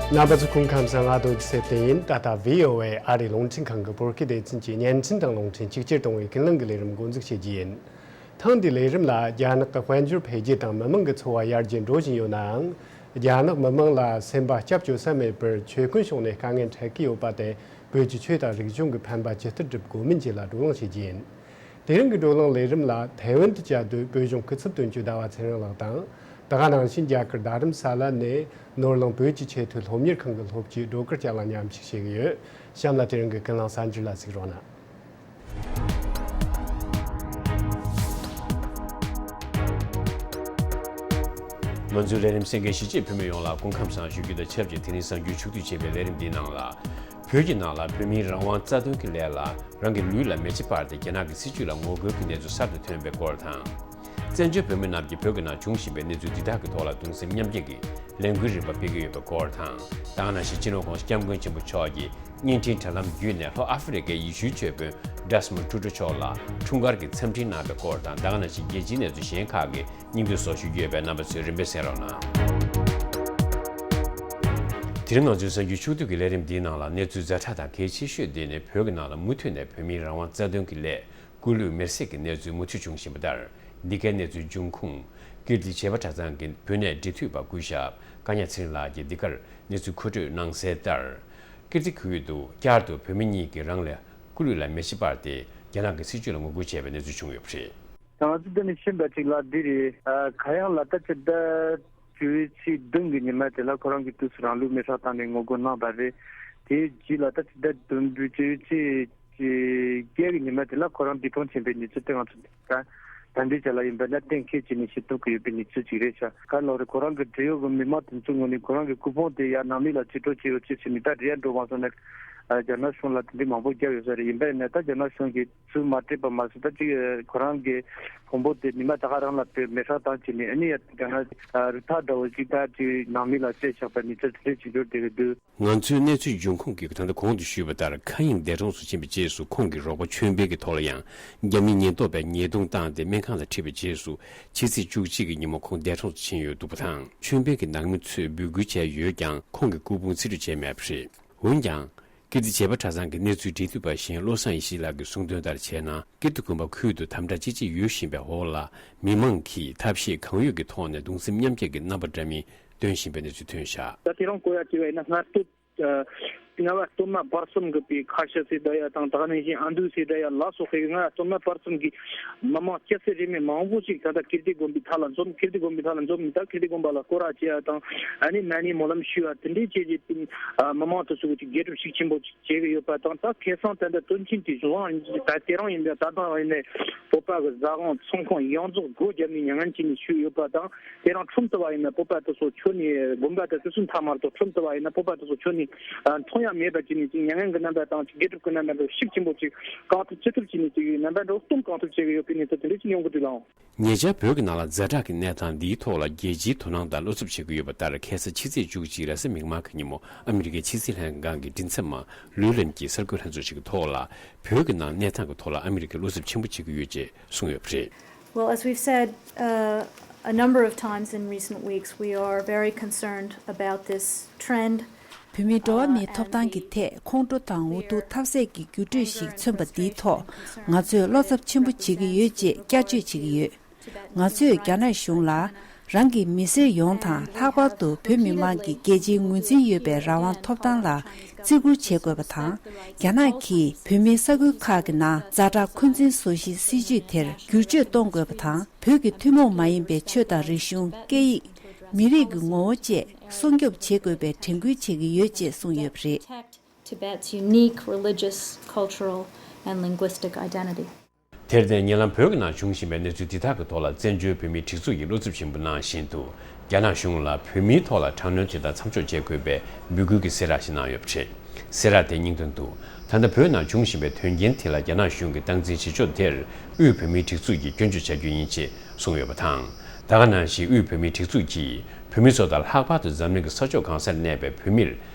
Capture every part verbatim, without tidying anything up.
རྣམ་པ་ཚོ་སྐུ་ཁམས་བཟང་། ང་རྡོ་རྗེ་ཚེ་བརྟན་ཡིན། ད་ལྟ་བྷི་ཨོ་ཨེ་ཨ་རིའི་རླུང་འཕྲིན་ཁང་གི་བོད་སྐད་སྡེ་ཚན་གྱི་བརྙན་འཕྲིན་དང་རླུང་འཕྲིན་གཅིག་གྱུར་གཏོང་བའི་ཀུན་གླེང་གི་ལས་རིམ་འགོ་འཛུགས་བྱེད་རྒྱུ་ཡིན། ཐེངས་འདིའི་ལས་རིམ་ལ་རྒྱ་ནག་གི་དཔལ་འབྱོར་འཕེལ་རྒྱས་དང་མི་དམངས་ཀྱི་འཚོ་བ་ཡར་རྒྱས་འགྲོ་བཞིན་ཡོད་ནའང་། རྒྱ་ནག་མི་དམངས་ལ་སེམས་པ་སྐྱབས་བཅོལ་ས་མེད་པར་ཆོས་ཀུན་ཕྱོགས་ནས་དཀའ་ངལ་འཕྲད་ཀྱི་ཡོད་པ་དེ་བོད་ཀྱི་ཆོས་དང་རིག་གཞུང་གི་ཕན་པ་ཇི་ལྟར་སྒྲུབ་དགོས་མིན་བཅས་ལ་བགྲོ་གླེང་བྱེད་རྒྱུ་ཡིན། དེ་རིང་གི་བགྲོ་གླེང་ལས་རིམ་ལ་ཐའེ་ཝན་དུ་བཅའ་སྡོད་བོད་གཞུང་སྐུ་ཚབ་དོན་གཅོད་ཟླ་བ་ཚེ་རིང་ལགས་དང་། ད་ག་ནང་བཞིན་རྒྱ་གར་རྡ་རམ་ས་ལ་ནས་ནོར་གླིང་བོད་ཀྱི་ཆེས་མཐོའི་སློབ་གཉེར་ཁང་གི་སློབ་སྤྱི་སྒྲོལ་དཀར་སྐྱབས་ལ་མཉམ་ཞུགས་བྱེད་ཀྱི་ཡོད། གཤམ་ལ་དེ་རིང་གི་ཀུན་གླེང་གསར་འགྱུར་ལ་གཟིགས་རོགས་གནང་། ང་ཚོའི་ལས་རིམ་གསན་མཁན་གཞིས་བྱེས་བོད་མི་ཡོངས་ལ་སྐུ་ཁམས་བཟང་ཞུ་རྒྱུ་དང་ཆབས་ཅིག་དེ་རིང་གསར་འགྱུར་ཕྱོགས་བསྡུས་བྱས་པའི་ལས་རིམ་འདིའི་ནང་ལ། བོད་ཀྱི་ནང་ལ་བོད་མིའི་རང་དབང་རྩ་དོན་གྱི་ལས་ལ་རང་གི་ལུས་ལ་མེ་ལྕེ་སྤར་ཏེ་རྒྱ་ནག་གི་སྲིད་བྱུས་ལ་ངོ་རྒོལ་གྱི་གནས་ཚུལ་གསར་དུ་ཐོན་པའི་སྐོར་དང་། བཙན་བྱོལ་བོད་མི་རྣམས་ཀྱིས་བོད་ཀྱི་ནང་འབྱུང་བཞིན་པའི་གནས་ཚུལ་འདི་དག་གི་ཐོག་ལ་གདུང་སེམས་མཉམ་སྐྱེད་ཀྱི་ལས་འགུལ་རིམ་པ་སྤེལ་གྱི་ཡོད་པའི་སྐོར་དང་། ད་ག་ནང་བཞིན་སྤྱི་ནོར་༸གོང་ས་༸སྐྱབས་མགོན་ཆེན་པོ་མཆོག་གིས་བརྙན་འཕྲིན་དྲ་ལམ་བརྒྱུད་ནས་ལྷོ་ཨ་ཧྥེ་རི་ཁའི་ཡེ་ཤུའི་ཆོས་དཔོན་Desmond Tutu་མཆོག་ལ་འཁྲུངས་སྐར་གྱི་འཚམས་འཕྲིན་གནང་བའི་སྐོར་དང་། ད་ག་ནང་བཞིན་རྒྱལ་སྤྱིའི་གནས་ཚུལ་གཞན་ཁག་གི་སྙིང་བསྡུས་སོགས་ཞུ་རྒྱུ་ཡོད་པས་རྣམ་པ་ཚོས་རིམ་པས་གསན་རོགས་གནང་། དེ་རིང་ང་ཚོའི་གསར་འགྱུར་ཕྱོགས་བསྡུས་ཀྱི་ལས་རིམ་འདིའི་ནང་ལ་གནས་ཚུལ་ཛ་དྲག་དང་གལ་ཆེ་ཤོས་འདི་ནི་བོད་ཀྱི་ནང་ལ་མུ་མཐུད་ནས་བོད་མིའི་རང་དབང་རྩ་དོན་གྱི་སླད་སྐུ་ལུས་མེར་སྲེག་གི་གནས་ཚུལ་མུ་མཐུད་འབྱུང་བཞིན་པ་ལྟར། འདི་གའི་གནས་ཚུལ་འབྱུང་ཁུངས། ཀིརྟི་བྱེས་པ་གྲྭ་ཚང་གི་བོད་གནས་འབྲེལ་མཐུད་པ་སྐུ་ཞབས་ཀ་ཉ་ཚེ་རིང་ལགས་ཀྱིས་འདི་གར་གནས་ཚུལ་མཁོ་སྤྲོད་གནང་གསལ་ལྟར། ཀིརྟི་ཁུལ་དུ་བསྐྱར་དུ་བོད་མི་གཉིས་ཀྱིས་རང་ལ་སྐུ་ལུས་ལ་མེ་ལྕེ་སྤར་ཏེ་རྒྱ་ནག་གི་སྲིད་བྱུས་ལ་ངོ་རྒོལ་བྱས་པའི་གནས་ཚུལ་བྱུང་ཡོད་པ་རེད། ད་ང་ཚོ་འདི་ནས་ཤེས་པ་ཅིག་ལ་འདི་རེད། ཨ། ག་ཡང་ལ་ད་ཕྱི་ཟླ་བཅུ་བའི་ཚེས་བདུན་གྱི་ཉི་མ་དེ་ལ་ཁོ་རང་གིས་དུས་སུ་རང་ལུས་མེ་སྲེག་བཏང་ནས་ངོ་རྒོལ་གནང་བ་རེད། དེའི་རྗེས་ལ་ད་ཕྱི་ཟླ་བདུན་པའི་བཅུ་བའི་ཚེས་བརྒྱད་ཀྱི་ཉི་མ་དེ་ལ་ཁོ་རང་འདས་གྲོངས་ཕྱིན་པའི་གནས་ཚུལ་དེ་ང་ཚོ་ད་ག་འདྲ་བྱས་ལ་ཡིན་པ་ན་གཏན་འཁེལ་བྱས་ནས་ཤེས་ཐུབ་ཀྱི་ཡོད་པའི་གནས་ཚུལ་ཅིག་རེད་ཤག་ག་ལོ་རེད། ཁོ་རང་གི་འབྲེལ་ཡོད་ཀྱི་མི་མང་དེ་ཚོའི་ངོས་ནས་ཁོ་རང་གི་སྐུ་ཕུང་དེ་ཡར་ནང་མི་ལ་ཕྱིར་སྤྲོད་བྱས་ཡོད་ཅེས་ཟེར་ནས་ད་རེད་ཡ་འགྲོ་མ་སོང་ན། རྒྱ་ནག་གཞུང་ལ་དེ་འདྲའི་མང་པོ་བརྒྱབ་ཡོད་ས་རེད། ཡིན་པ་ཡིན་ན་ད་རྒྱ་ནག་གཞུང་གིས་ཚུར་མ་སྤྲད་པ་མ་ཟད། ད་ཅིག་ཁོ་རང་གི་ཕུང་པོ་དེ་ཉི་མ་ད་ག་རང་ལ་བོད་མེ་སྲེག་བཏང་བྱས་ནས། ཨ་ནི་ཡ་རྒྱ་ནག་རུ་ཐག་འདྲ་བོ་ཅིག་ད་ཅིག་ནང་མི་ལ་སྤྲད་བཞག་པའི་གནས་ཚུལ་དེ་འདྲ་ཅིག་འབྱོར་བསྡད་ཀྱི་འདུག་ང་ཚོའི་གནས་ཚུལ་འབྱུང་ཁུངས་ཀྱིས་ད་ལྟ་གོང་དུ་ཞུས་པ་ལྟར་མཁའ་དབྱིངས་འདས་གྲོངས་སུ་ཕྱིན་པའི་རྗེས་སུ་ཁོང་གི་རོགས་པ་ཆོས་འཕེལ་གྱི་ཐོག་ལ་ཡང་རྒྱ་མིའི་ཉེན་རྟོག་པས་ཉེས་རྡུང་བཏང་སྟེ་སྨན་ཁང་ལ་ཁྲིད་པའི་རྗེས་སུ་ཕྱི་ཚེས་བཅུ་གཅིག་གི་ཉིན་མོ་ཁོང་འདས་གྲོངས་སུ་ཕྱིན་ཡོད་འདུག་པ་དང་། ཆོས་འཕེལ་གྱི་ནང་མི་ཚོས་འབོད་སྐུལ་བྱས་ཡོད་ཀྱང་ཁོང་གི་སྐུ་ཕུང་རྩིས་སྤྲོད་བྱས་མེད་པ་རེད། འོན་ཀྱང་། ཀིརྟི་བྱེས་པ་གྲྭ་ཚང་གི་གནས་ཚུལ་འབྲེལ་མཐུད་པ་གཞན་བློ་བཟང་ཡེ་ཤེས་ལགས་ཀྱིས་གསུངས་དོན་ལྟར་བྱས་ན། ཀིརྟི་དགོན་པ་ཁུལ་དུ་དམ་དྲག་ཅི་ཆེ་ཡོད་བཞིན་པའི་འོག་ལ། མི་མང་གིས་ཐབས་ཤེས་གང་ཡོད་ཀྱི་ཐོག་ནས་གདུང་སེམས་མཉམ་སྐྱེད་ཀྱི་རྣམ་པ་འདྲ་མིན་སྟོན་བཞིན་པའི་གནས་ཚུལ་ཐོན་བཞག་ད་དེ་རིང་གོ་ཡ་བྱས་པ་ཡིན་ན། སྔ་སྟོད། ཨ། སྔ་བ་སྟོད་མ་བར་གསུམ་གྱི་པའི་ཁ་ཤ་ཟེར་ད་ཡ་དང་། ད་ག་ནང་བཞིན་ཨ་འདུས་ཟེར་ད་ཡ་ལ་སོགས་པའི་སྔ་སྟོད་མ་བར་གསུམ་གྱི་མི་མང་སྐྱ་སེར་རིས་མེད་མང་པོ་ཞིག་ད་ལྟ་ཀིརྟི་དགོན་པའི་མཐའ་ལ་འཛོམས། ཀིརྟི་དགོན་པའི་མཐའ་ལ་འཛོམས་ནས་ད་ཀིརྟི་དགོན་པ་ལ་སྐོར་ར་བྱེད་ཡ་དང་། ཨ་ནི་མ་ཎི་སྨོན་ལམ་ཞུ་ཡ་དེ་འདྲའི་བྱས་རྗེས་པའི་ཨ་མི་མང་དེ་ཚོ་གི་དགེ་སྒྲུབ་ཤུགས་ཆེན་པོ་ཅིག་བྱེད་ཀྱི་ཡོད་པ་དང་། ད་ཁ་སང་ད་ལྟ་དོན་ཆེན་དེ་བཟོ་བ་ཡིན་ད་དེ་རིང་ཡིན་པ་ད་ལྟ་ཡིན་ནའི་བོད་པ་གི་ཟ་ཁང་ཚོང་ཁང་ཡོངས་རྫོགས་སྒོ་བརྒྱབ་ནས་མྱ་ངན་བྱས་ནས་བཞུགས་ཡོད་པ་དང་། དེ་རིང་ཁྲོམ་དུ་བ་ཡིན་ན་བོད་པ་དེ་ཚོ་ཁྱོན་ནས་དགོན་པ་དེ་ཚོ་སུ་མཐའ་མ་གཏོགས་ཁྲོམ་དུ་བ་ཡིན་ན་བོད་པ་དེ་ཚོ་ཁྱོན་ནས་ཨ་མཐོང་ཡ་མེད་པ་བྱས་ནས་ཅིག་མྱ་ངན་གྱི་རྣམ་པ་དང་ཅིག་དགེ་སྒྲུབ་ཀྱི་རྣམ་པ་འདྲ་ཤུགས་ཆེན་པོ་ཅིག་གང་ཐུབ་ཅི་ཐུབ་བྱས་ནས་ཅིག་རྣམ་པ་འདྲ་བོ་གཏོང་གང་ཐུབ་བྱེད་ཀྱི་ཡོད་པའི་གནས་ཚུལ་དེ་འདྲ་ཅིག་ཡོང་གི་འདུག་ལགས། ཉེ་ཆར་བོད་ཀྱི་ནང་ལ་ཛ་དྲག་གི་གནས་སྟངས་འདིའི་ཐོག་ལ་རྒྱལ་སྤྱིའི་དོ་སྣང་དང་བློ་འཚབ་བྱེད་ཀྱི་ཡོད་པ་ལྟར། ཁ་སང་ཕྱི་ཚེས་བཅུ་གཅིག་རེས་གཟའ་མིག་དམར་གྱི་ཉིན་མོ་ཨ་མི་རི་ཀའི་ཕྱི་སྲིད་ལྷན་ཁང་གི་མགྲིན་ཚབ་མ་ལུའུ་ལིན་གྱིས་གསར་འགོད་ལྷན་ཚོགས་ཤིག་གི་ཐོག་ལ། བོད་ཀྱི་ནང་གནས་སྟངས་ཀྱི་ཐོག་ལ་ཨ་མི་རི་ཀས་བློ་འཚབ་ཆེན་པོ་བྱེད་ཀྱི་ཡོད་ཅེས་གསུངས་ཡོད་པ་རེད། Well, as we've said, uh, a number of times in recent weeks, we are very concerned about this trend. བོད་མིའི་འགྲོ་བ་མིའི་ཐོབ་ཐང་གི་ཐད་ཁོང་ཁྲོ་དང་འུ་ཐུག་ཐབས་ཟད་ཀྱི་འགྱུར་འགྲོས་ཤིག་མཚོན་པ་འདིའི་ཐོག་ང་ཚོས་བློ་འཚབ་ཆེན་པོ་བྱེད་ཀྱི་ཡོད་ཅེས་བསྐྱར་བརྗོད་བྱེད་ཀྱི་ཡོད། ང་ཚོས་རྒྱ་ནག་གཞུང་ལ་རང་གི་མི་སེར་ཡོངས་དང་། ལྷག་པར་དུ་བོད་མི་མང་གི་རྒྱལ་སྤྱིའི་ངོས་འཛིན་ཡོད་པའི་རང་དབང་ཐོབ་ཐང་ལ་བརྩི་བཀུར་བྱེད་དགོས་པ་དང་། རྒྱ་ནག་གིས་བོད་མིའི་ས་ཁུལ་ཁག་གི་ནང་ཛ་དྲག་འཁོན་འཛིན་བཟོ་གཞིའི་སྲིད་བྱུས་དེར་བསྒྱུར་བཅོས་གཏོང་དགོས་པ་དང་། བོད་ཀྱི་ཐུན་མོང་མ་ཡིན་པའི་ཆོས་དང་རིག་གཞུང་། སྐད་ཡིག་མི་རིགས་ཀྱི་ངོ་བོ་བཅས་སྲུང་སྐྱོབ་བྱེད་དགོས་པའི་དྲན་སྐུལ་བྱེད་ཀྱི་ཡོད་ཅེས་གསུངས་ཡོད་པ་རེད། Protect Tibet's unique religious, cultural, and linguistic identity. དེར་བརྟེན། ཉེ་ལམ་བོད་ཀྱི་ནང་འབྱུང་བཞིན་པའི་གནས་ཚུལ་འདི་དག་གི་ཐོག་ལ་བཙན་བྱོལ་བོད་མིའི་སྒྲིག་འཛུགས་ཀྱིས་བློ་འཚབ་ཆེན་པོ་གནང་བཞིན་དུ། རྒྱ་ནག་གཞུང་ལ་བོད་མིའི་ཐོག་ལ་དྲག་གནོན་དེ་དག་མཚམས་འཇོག་བྱེད་དགོས་པའི་འབོད་སྐུལ་གྱི་གསལ་བསྒྲགས་ཤིག་གནང་ཡོད་པ་རེད། གསལ་བསྒྲགས་དེའི་སྙིང་དོན་དུ། ད་ལྟ་བོད་ནང་འབྱུང་བཞིན་པའི་དོན་རྐྱེན་དེ་ལ་རྒྱ་ནག་གཞུང་གིས་སྟངས་འཛིན་བྱེད་ཕྱོགས་དེར་དབུས་བོད་མིའི་སྒྲིག་འཛུགས་ཀྱིས་སྐྱོན་བརྗོད་བྱ་རྒྱུ་ཡིན་ཅེས་གསུངས་ཡོད་པ་དང་། ད་ག་ནང་བཞིན་དབུས་བོད་མིའི་སྒྲིག་འཛུགས་ཀྱིས་བོད་མི་ཚོ་དང་། ལྷག་པར་དུ་འཛམ་གླིང་གི་ས་ཕྱོགས་གང་སར་གནས་པའི་བོད་མིར་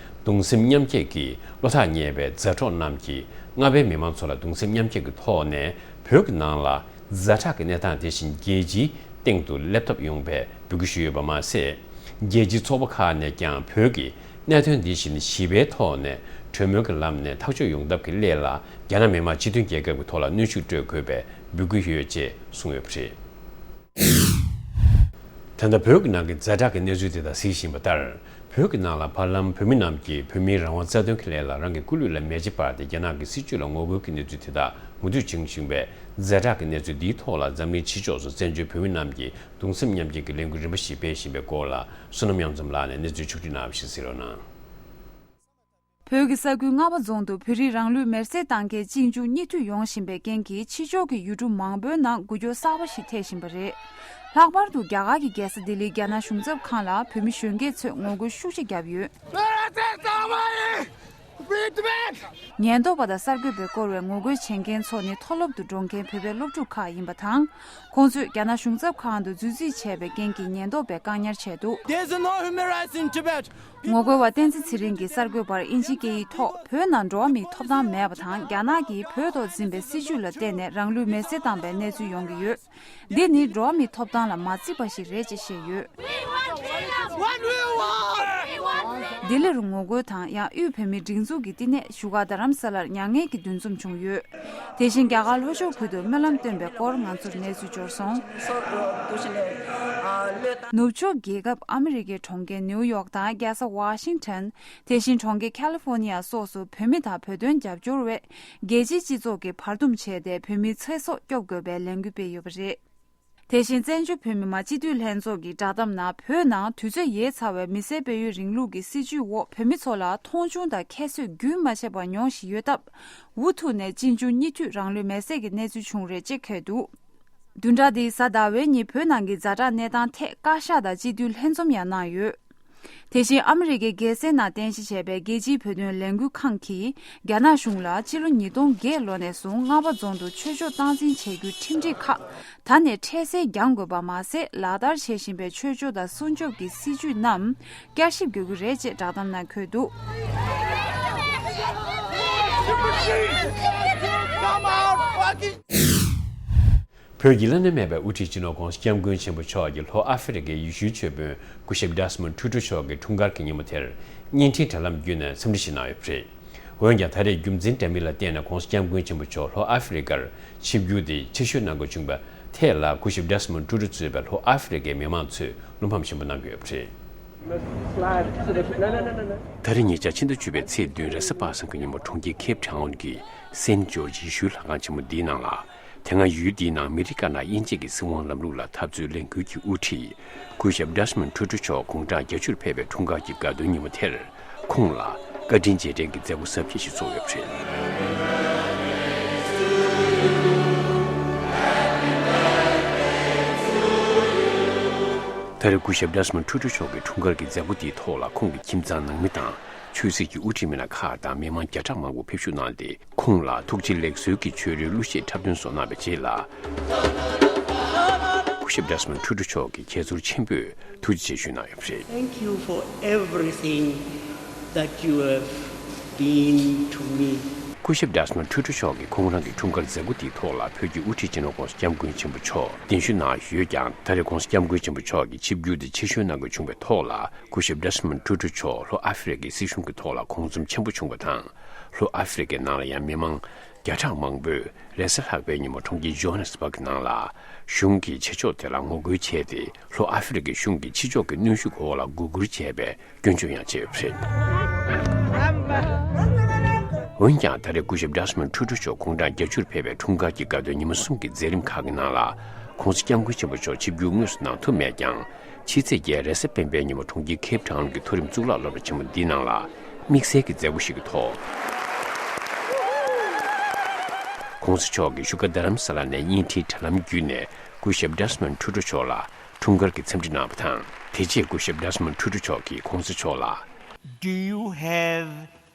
གདུང་སེམས་མཉམ་སྐྱེད་ཀྱི་བློ་ཐག་ཉེ་བའི་མཛའ་གྲོགས་རྣམས་ཀྱིས་མངའ་བདག་མི་མང་ཚོ་ལ་གདུང་སེམས་མཉམ་སྐྱེད་ཀྱི་ཐོག་ནས་བོད་ཀྱི་ནང་ལ་ཛ་དྲག་གི་གནས་སྟངས་དེ་བཞིན་རྒྱལ་སྤྱིའི་སྟེང་དུ་སླེབས་ཐབས་ཡོང་བའི་འབོད་སྐུལ་ཞུས་ཡོད་པ་མ་ཟད། རྒྱལ་སྤྱིའི་ཚོགས་པ་ཁག་ནས་ཀྱང་བོད་ཀྱི་ གནད་དོན་འདི་བཞིན་ཞི་བའི་ཐོག་ནས་གྲོས་མོལ་གྱི་ལམ་ནས་ཐག་གཅོད་ཡོང་ཐབས་ཀྱི་སླད་ལ། རྒྱ་ནག་མི་དམངས་སྤྱི་མཐུན་རྒྱལ་ཁབ་ཀྱི་ཐོག་ལ་གནོན་ཤུགས་སྤྲོད་དགོས་པའི་འབོད་སྐུལ་ཡོད་ཅེས་གསུངས་ཡོད་པ་རེད། ད་ལྟ་བོད་ཀྱི་ནང་གི་ཛ་དྲག་གི་གནས་ཚུལ་དེ་དག་གཟིགས་བཞིན་པ་ལྟར། བོད་ཀྱི་ནང་ལ་བར་ལམ་བོད་མི་རྣམས་ཀྱིས་བོད་མིའི་རང་དབང་རྩ་དོན་གྱི་སླད་ལ་རང་གི་སྐུ་ལུས་ལ་མེ་ལྕེ་སྤར་ཏེ་རྒྱ་ནག་གི་སྲིད་བྱུས་ལ་ངོ་རྒོལ་གྱི་གནས་ཚུལ་དེ་དག་མུ་མཐུད་བྱུང་བཞིན་པའི་ཛ་དྲག་གི་གནས་ཚུལ་འདིའི་ཐོག་ལ། འཛམ་གླིང་ཕྱི་ཕྱོགས་སུ་བཙན་བྱོལ་བོད་མི་རྣམས་ཀྱིས་གདུང་སེམས་མཉམ་སྐྱེད་ཀྱི་ལས་འགུལ་རིམ་པ་ཞིག་སྤེལ་བཞིན་པའི་སྐོར་ལ། བསོད་ནམས་དབྱངས་འཛོམས་ལགས་ནས་གནས་ཚུལ་ཕྱོགས་བསྒྲིགས་གནང་བ་ཞིག་གཟིགས་རོགས་གནང་། བོད་ཀྱི་ས་ཁུལ་རྔ་པ་རྫོང་དུ་བོད་རིགས་རང་ལུས་མེར་སྲེག་བཏང་མཁན་གཅིག་མཇུག་གཉིས་མཐུད་ཡོང་བཞིན་པའི་རྐྱེན་གྱིས། ཕྱི་ཕྱོགས་ཀྱི་ཡུལ་གྲུ་མང་པོའི་ནང་འགུལ་སྐྱོད་གསར་པ་ཞིག་ཐེབས་བཞིན་པ་རེད། ལྷག་པར་དུ་རྒྱ་གར་གྱི་རྒྱལ་ས་ལྡི་ལིའི་རྒྱ་ནག་གཞུང་ཚབ་ཁང་ལ་བོད་མི་གཞོན་སྐྱེས་ཚོས་ངོ་རྒོལ་ཤུགས་ཆེ་བརྒྱབ་ཡོད། ཉེན་རྟོག་པ་དང་གསར་འགོད་པས་བསྐོར་བའི་ངོ་རྒོལ་བྱེད་མཁན་ཚོ་ནི་མཐོ་སློབ་ཏུ་འགྲོ་མཁན་བོད་པའི་སློབ་ཕྲུག་ཁག་ཡིན་པ་དང་། ཁོང་ཚོས་རྒྱ་ནག་གཞུང་ཚབ་ཁང་དུ་འཛུལ་རྩིས་བྱས་པའི་རྐྱེན་གྱིས་ཉེན་རྟོག་པས་བཀག་ཉར་བྱས་འདུག། There's no human rights in Tibet. ངོ་རྒོལ་བ་བསྟན་འཛིན་ཚེ་རིང་གིས་གསར་འགོད་པར་དབྱིན་ཇིའི་སྐད་ཡིག་ཐོག་བོད་ནང་འགྲོ་བ་མིའི་ཐོབ་ཐང་མེད་པ་དང་། རྒྱ་ནག་གིས་བོད་ཐོག་འཛིན་པའི་སྲིད་བྱུས་ལ་བརྟེན་ནས་རང་ལུས་མེར་སྲེག་བཏང་པའི་གནས་ཚུལ་ཡོང་གི་ཡོད། འདི་ནི་འགྲོ་བ་མིའི་ཐོབ་ཐང་ལ་མ་བརྩི་བ་ཞིག་རེད་ཅེས་བཤད་ཡོད། ལྡི་ལིར་ངོ་རྒོལ་དང་ཡང་དབུས་བོད་མིའི་སྒྲིག་འཛུགས་ཀྱི་བསྟི་གནས་བཞུགས་སྒར་རྡ་རམ་ས་ལར་མྱ་ངན་གྱི་འདུ་འཛོམས་བྱུང་ཡོད། དེ་བཞིན་རྒྱ་གར་ལྷོ་ཕྱོགས་ཁུལ་དུ་སྨོན་ལམ་བཏོན་པའི་སྐོར་ང་ཚོར་གནས་ཚུལ་འབྱོར་སོང་། ནུབ་ཕྱོགས་རྒྱལ་ཁབ་ཨ་མི་རི་ཀའི་གྲོང་ཁྱེར་ནིའུ་ཡོག་དང་རྒྱལ་ས་ཝ་ཤིང་ཊོན། དེ་བཞིན་གྲོང་ཁྱེར་ཁ་ལི་ཧྥོ་ནི་ཡ་སོགས་སུ་བོད་མི་དང་བོད་དོན་རྒྱབ་སྐྱོར་བས་རྒྱལ་སྤྱིའི་སྤྱི་ཚོགས་ཀྱིས་བར་འདུམ་བྱས་ཏེ་བོད་མིའི་ཚེ་སྲོག་སྐྱོབ་དགོས་པའི་ལས་འགུལ་སྤེལ་ཡོད་པ་རེད། དེ་བཞིན་བཙན་བྱོལ་བོད་མི་མང་སྤྱི་འཐུས་ལྷན་ཚོགས་ཀྱི་བསྒྲགས་གཏམ་ནང་བོད་ནང་དུས་ཚོད་ཡལ་ཚར་བའི་མི་སེར་སྤེལ་ཡུལ་རིང་ལུགས་ཀྱི་སྲིད་བྱུས་འོག་བོད་མི་ཚོ་ལ་མཐོང་ཆུང་དང་ཁྱད་གསོད་རྒྱུན་མ་ཆད་པར་མྱོང་བཞིན་ཡོད་སྟབས། འུ་ཐུག་ནས་གཅིག་མཇུག་གཉིས་མཐུད་རང་ལུས་མེར་སྲེག་གི་གནས་ཚུལ་བྱུང་རེད་ཅེས་འཁོད་འདུག། བདུན་ཕྲག་འདིའི་གཟའ་ཟླ་བའི་ཉིན་བོད་ནང་གི་ཛ་དྲག་གནས་སྟངས་ཐད་བཀའ་ཤག་དང་སྤྱི་འཐུས་ལྷན་འཛོམས་ཡང་གནང་ཡོད། དེ་བཞིན་ཨ་མི་རི་ཀའི་རྒྱལ་སའི་ནང་རྟེན་གཞི་བྱས་པའི་རྒྱལ་སྤྱིའི་བོད་དོན་ལས་འགུལ་ཁང་གིས་རྒྱ་ནག་གཞུང་ལ་ཕྱི་ལོ་ཉིས་སྟོང་བརྒྱད་ལོ་ནས་བཟུང་རྔ་པ་རྫོང་དུ་ཆོས་ཕྱོགས་སྟངས་འཛིན་བྱེད་རྒྱུའི་ཁྲིམས་སྒྲིག་ཁག་ད་ནས་འཕྲལ་སེལ་རྒྱག་དགོས་པ་མ་ཟད། ལག་བསྟར་བྱེད་བཞིན་པའི་ཆོས་ཕྱོགས་དང་སྲུང་སྐྱོབ་ཀྱི་སྲིད་བྱུས་རྣམས་བསྐྱར་ཞིབ་དགོས་ཀྱི་རེད་ཅེས་བསྒྲགས་གཏམ་ནང་འཁོད་འདུག། བོད་ཀྱི་བླ་ན་མེད་པའི་དབུ་ཁྲིད་སྤྱི་ནོར་༸གོང་ས་༸སྐྱབས་མགོན་ཆེན་པོ་མཆོག་གིས་ལྷོ་ཨ་ཧྥེ་རི་ཁའི་ཡེ་ཤུའི་ཆོས་དཔོན་སྐུ་ཞབས་Desmond Tutu་མཆོག་གི་འཁྲུངས་སྐར་གྱི་ཉིན་མོ་དེར་བརྙན་འཕྲིན་དྲ་ལམ་བརྒྱུད་ནས་འཚམས་འདྲི་ཞིག་གནང་ཡོད་པ་རེད། འོན་ཀྱང་། ད་རེས་རྒྱུ་མཚན་འདྲ་མིན་ལ་བརྟེན་ནས་༸གོང་ས་༸སྐྱབས་མགོན་ཆེན་པོ་མཆོག་ལྷོ་ཨ་ཧྥེ་རི་ཁར་ཆིབས་བསྒྱུར་དེ་ཕྱིར་བཤོལ་གནང་དགོས་བྱུང་བའི་ཐད་ལ། སྐུ་ཞབས་Desmond Tutu་གཙོས་པའི་ལྷོ་ཨ་ཧྥེ་རི་ཁའི་མི་མང་ཚོས་བློ་ཕམ་ཆེན་པོ་གནང་གི་ཡོད་པ་རེད། ད་རེས་ཉེ་ཆར་ཕྱི་ཟླ་བཅུ་པའི་ཚེས་བདུན་རེས་གཟའ་པ་སངས་ཀྱི་ཉིན་མོ་གྲོང་ཁྱེར་ཁེབ་ཊའོན་གྱི་Saint George་ཡེ་ཤུའི་ལྷ་ཁང་ཆེན་མོ་འདིའི་ནང་ལ། དེ་སྔ་ཡུལ་འདིའི་ནང་མི་རིགས་ཁག་ནང་དབྱེ་འབྱེད་ཀྱི་སྲིད་དབང་ལམ་ལུགས་ལ་འཐབ་རྩོད་ལས་འགུལ་གྱི་དབུ་ཁྲིད་སྐུ་ཞབས་Desmond Tutu་མཆོག་དགུང་གྲངས་བརྒྱད་ཅུར་ཕེབས་པའི་འཁྲུངས་སྐར་གྱི་དགའ་སྟོན་ཉིན་མོ་དེར། ཁོང་ལ་བཀའ་དྲིན་རྗེས་དྲན་གྱི་མཛད་སྒོ་གཟབ་རྒྱས་ཤིག་ཚོགས་ཡོད་པ་རེད། ད་རེས་སྐུ་ཞབས་Desmond Tutu་མཆོག་གི་འཁྲུངས་སྐར་གྱི་མཛད་སྒོ་དེའི་ཐོག་ལ་ཁོང་གི་ཁྱིམ་ཚང་ནང་མི་དང་། ཆོས་སྲིད་ཀྱི་དབུ་ཁྲིད་མི་སྣ་ཁག་དང་མི་མང་བརྒྱ་ཕྲག་མང་པོ་ཕེབས་ཞུགས་གནང་སྟེ། ཁོང་ལ་ཐུགས་རྗེ་ལེགས་གསོལ་གྱི་ཆོས་རོལ་གླུ་གཞས་འཁྲབ་སྟོན་སོགས་གནང་བའི་རྗེས་ལ། སྐུ་ཞབས་Desmond Tutu་མཆོག་གིས་ཁྱེད་ཚོར་ཆེན་པོས་ཐུགས་རྗེ་ཆེ་ཞུས་གནང་ཡོད་པ་རེད། Thank you for everything that you have been to me. སྐུ་ཞབས་Desmond Tutu་མཆོག་གིས་ཁོང་རང་གི་འཁྲུངས་སྐར་མཛད་སྒོ་དེའི་ཐོག་ལ་བོད་ཀྱི་དབུ་ཁྲིད་སྤྱི་ནོར་༸གོང་ས་༸སྐྱབས་མགོན་ཆེན་པོ་མཆོག་གདན་ཞུ་གནང་ཡོད་ཀྱང་། ད་རེས་༸གོང་ས་༸སྐྱབས་མགོན་ཆེན་པོ་མཆོག་གིས་ཆིབས་བསྒྱུར་དེ་ཕྱིར་བཤོལ་གནང་དགོས་བྱུང་བའི་ཐོག་ལ། སྐུ་ཞབས་Desmond Tutu་མཆོག་ལྷོ་ཨ་ཧྥེ་རི་ཁའི་སྲིད་གཞུང་གི་ཐོག་ལ་དགོངས་ཚོམ་ཆེན་པོ་བྱུང་བ་དང་། ལྷོ་ཨ་ཧྥེ་རི་ཁའི་ནང་ལ་ཡང་མི་མང་བརྒྱ་ཕྲག་མང་པོས་རེས་གཟའ་ལྷག་པའི་ཉིན་མོ་གྲོང་ཁྱེར་ཇོ་ཧན་སྦག་གི་ནང་ལ་གཞུང་གི་བྱེད་ཕྱོགས་དེ་ལ་ངོ་རྒོལ་བྱས་ཏེ། ལྷོ་ཨ་ཧྥེ་རི་ཁའི་གཞུང་གིས་ཕྱི་ཕྱོགས་ཀྱི་གནོན་ཤུགས་འོག་ལ་མགོ་སྒུར་བྱས་པའི་སྐྱོན་བརྗོད་ཡང་བྱས་ཡོད་པ་རེད། འོན་ཀྱང་། ད་རེས་སྐུ་ཞབས་Desmond Tutu་མཆོག་དགུང་གྲངས་བརྒྱད་ཅུར་ཕེབས་པའི་འཁྲུངས་སྐར་གྱི་དགའ་སྟོན་ཉིན་མོ་གསུམ་གྱི་མཛད་རིམ་ཁག་གི་ནང་ལ། ༸གོང་ས་༸སྐྱབས་མགོན་ཆེན་པོ་མཆོག་ཆིབས་བསྒྱུར་དངོས་སུ་གནང་ཐུབ་མེད་ཀྱང་། ཕྱི་ཚེས་བརྒྱད་རེས་གཟའ་སྤེན་པའི་ཉིན་མོ་གྲོང་ཁྱེར་ཁེབ་ཊའོན་གྱི་མཐོ་རིམ་གཙུག་ལག་སློབ་གྲྭ་ཆེན་མོ་འདིའི་ནང་ལ། དམིགས་བསལ་གྱི་མཛད་སྒོ་ཞིག་གི་ཐོག ༸གོང་ས་མཆོག་གིས་བཞུགས་སྒར་རྡ་རམ་ས་ལ་ནས་བརྙན་འཕྲིན་དྲ་ལམ་བརྒྱུད་ནས་སྐུ་ཞབས་Desmond Tutu་མཆོག་ལ་འཁྲུངས་སྐར་གྱི་འཚམས་འདྲི་གནང་བ་དང་། དེ་རྗེས་སྐུ་ཞབས་Desmond Tutu་མཆོག་གིས་༸གོང་ས་མཆོག་ལ། Do you have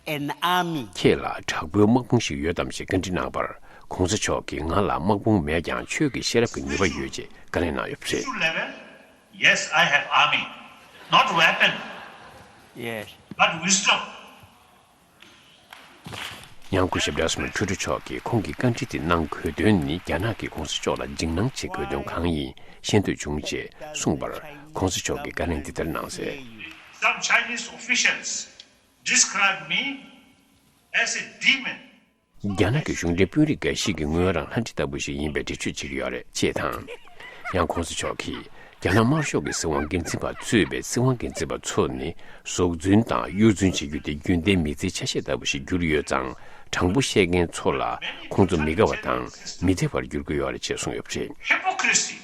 an army? ཁྱེད་ལ་དྲག་པོའི་དམག་དཔུང་ཞིག་ཡོད་དམ་ཞེས་བཀའ་འདྲི་གནང་བར། ༸གོང་ས་མཆོག་གིས་ང་ལ་དམག་དཔུང་མེད་ཀྱང་ཆོས་ཀྱི་ཤེས་རབ་ཀྱི་ནུས་པ་ཡོད་ཅེས་བཀའ་ལན་གནང་ཡོད་པ་རེད། Yes, I have army. Not weapon, yes, but wisdom. ཡང་སྐུ་ཞབས་Desmond Tutu་མཆོག་གིས་ཁོང་གི་བཀའ་འདྲི་དེ་གནང་དགོས་དོན་ནི། རྒྱ་ནག་གིས་༸གོང་ས་མཆོག་ལ་འཇིགས་སྣང་བྱེད་དགོས་དོན་གང་ཡིན་ཤེས་འདོད་བྱུང་ཅེས་གསུངས་པར། ༸གོང་ས་མཆོག་གིས་བཀའ་ལན་འདི་ལྟར་གནང་གསལ། Some Chinese officials Describe me as a demon. རྒྱ་ནག་གི་གཞུང་འབྲེལ་དཔོན་རིགས་འགའ་ཞིག་གིས་ངོས་རང་ལྷ་འདྲེ་ལྟ་བུ་ཞིག་ཡིན་པའི་འགྲེལ་བརྗོད་བྱེད་ཀྱི་ཡོད་རེད་ཅེས་དང་། ཡང་གོང་ས་མཆོག་གིས་རྒྱ་ནག་དམར་ཤོག་གི་སྲིད་དབང་འགན་འཛིན་པ་གཙོས་པའི་སྲིད་དབང་འགན་འཛིན་པ་ཚོ་ནི་ཟོག་རྫུན་དང་གཡོ་རྫུན་བྱེད་རྒྱུ་དེ་རྒྱུན་ལྡན་མི་ཚེའི་ཆ་ཤས་ལྟ་བུ་ཞིག་གྱུར་ཡོད་ཙང་། དྲང་པོ་བཤད་མཁན་ཚོ་ལ་ཁོང་ཚོ་མི་དགའ་བ་དང་མི་བདེ་བར་འགྱུར་གྱི་ཡོད་རེད་ཅེས་གསུངས་ཡོད་པ་རེད། Hypocrisy,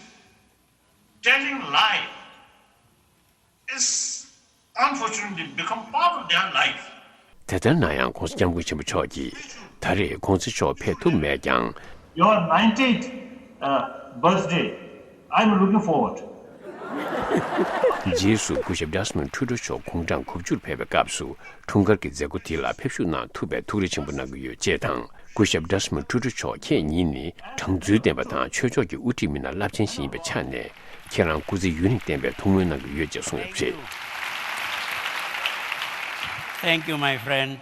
telling lie is unfortunately become part of their life. དེ་ལྟར་ན་ཡང་༸གོང་ས་༸སྐྱབས་མགོན་ཆེན་པོ་མཆོག་གིས་ད་རེས་༸གོང་ས་མཆོག་ཕེབས་ཐུབ་མེད་ཀྱང་། Your ninetieth, uh, birthday. I'm looking forward. རྗེས་སུ་སྐུ་ཞབས་Desmond Tutu་མཆོག་དགུང་གྲངས་དགུ་བཅུར་ཕེབས་པའི་སྐབས་སུ་འཁྲུངས་སྐར་གྱི་མཛད་སྒོ་དེ་ལ་ཕེབས་ཞུགས་གནང་ཐུབ་པའི་ཐུགས་རེ་ཆེན་པོ་གནང་གི་ཡོད་ཅེས་དང་། སྐུ་ཞབས་Desmond Tutu་མཆོག་ཁྱེད་ཉིད་ནི་དྲང་ཚུལ་ལྡན་པ་དང་ཆོས་ཕྱོགས་ཀྱི་དབུ་ཁྲིད་མི་སྣ་རླབས་ཆེན་ཞིག་ཡིན་པའི་ཆ་ནས། ཁྱེད་རང་སྐུ་ཚེ་ཡུན་རིང་བརྟན་པའི་ཐུགས་སྨོན་གནང་གི་ཡོད་ཅེས་གསུངས་ཡོད་པ་རེད། Thank you, my friend.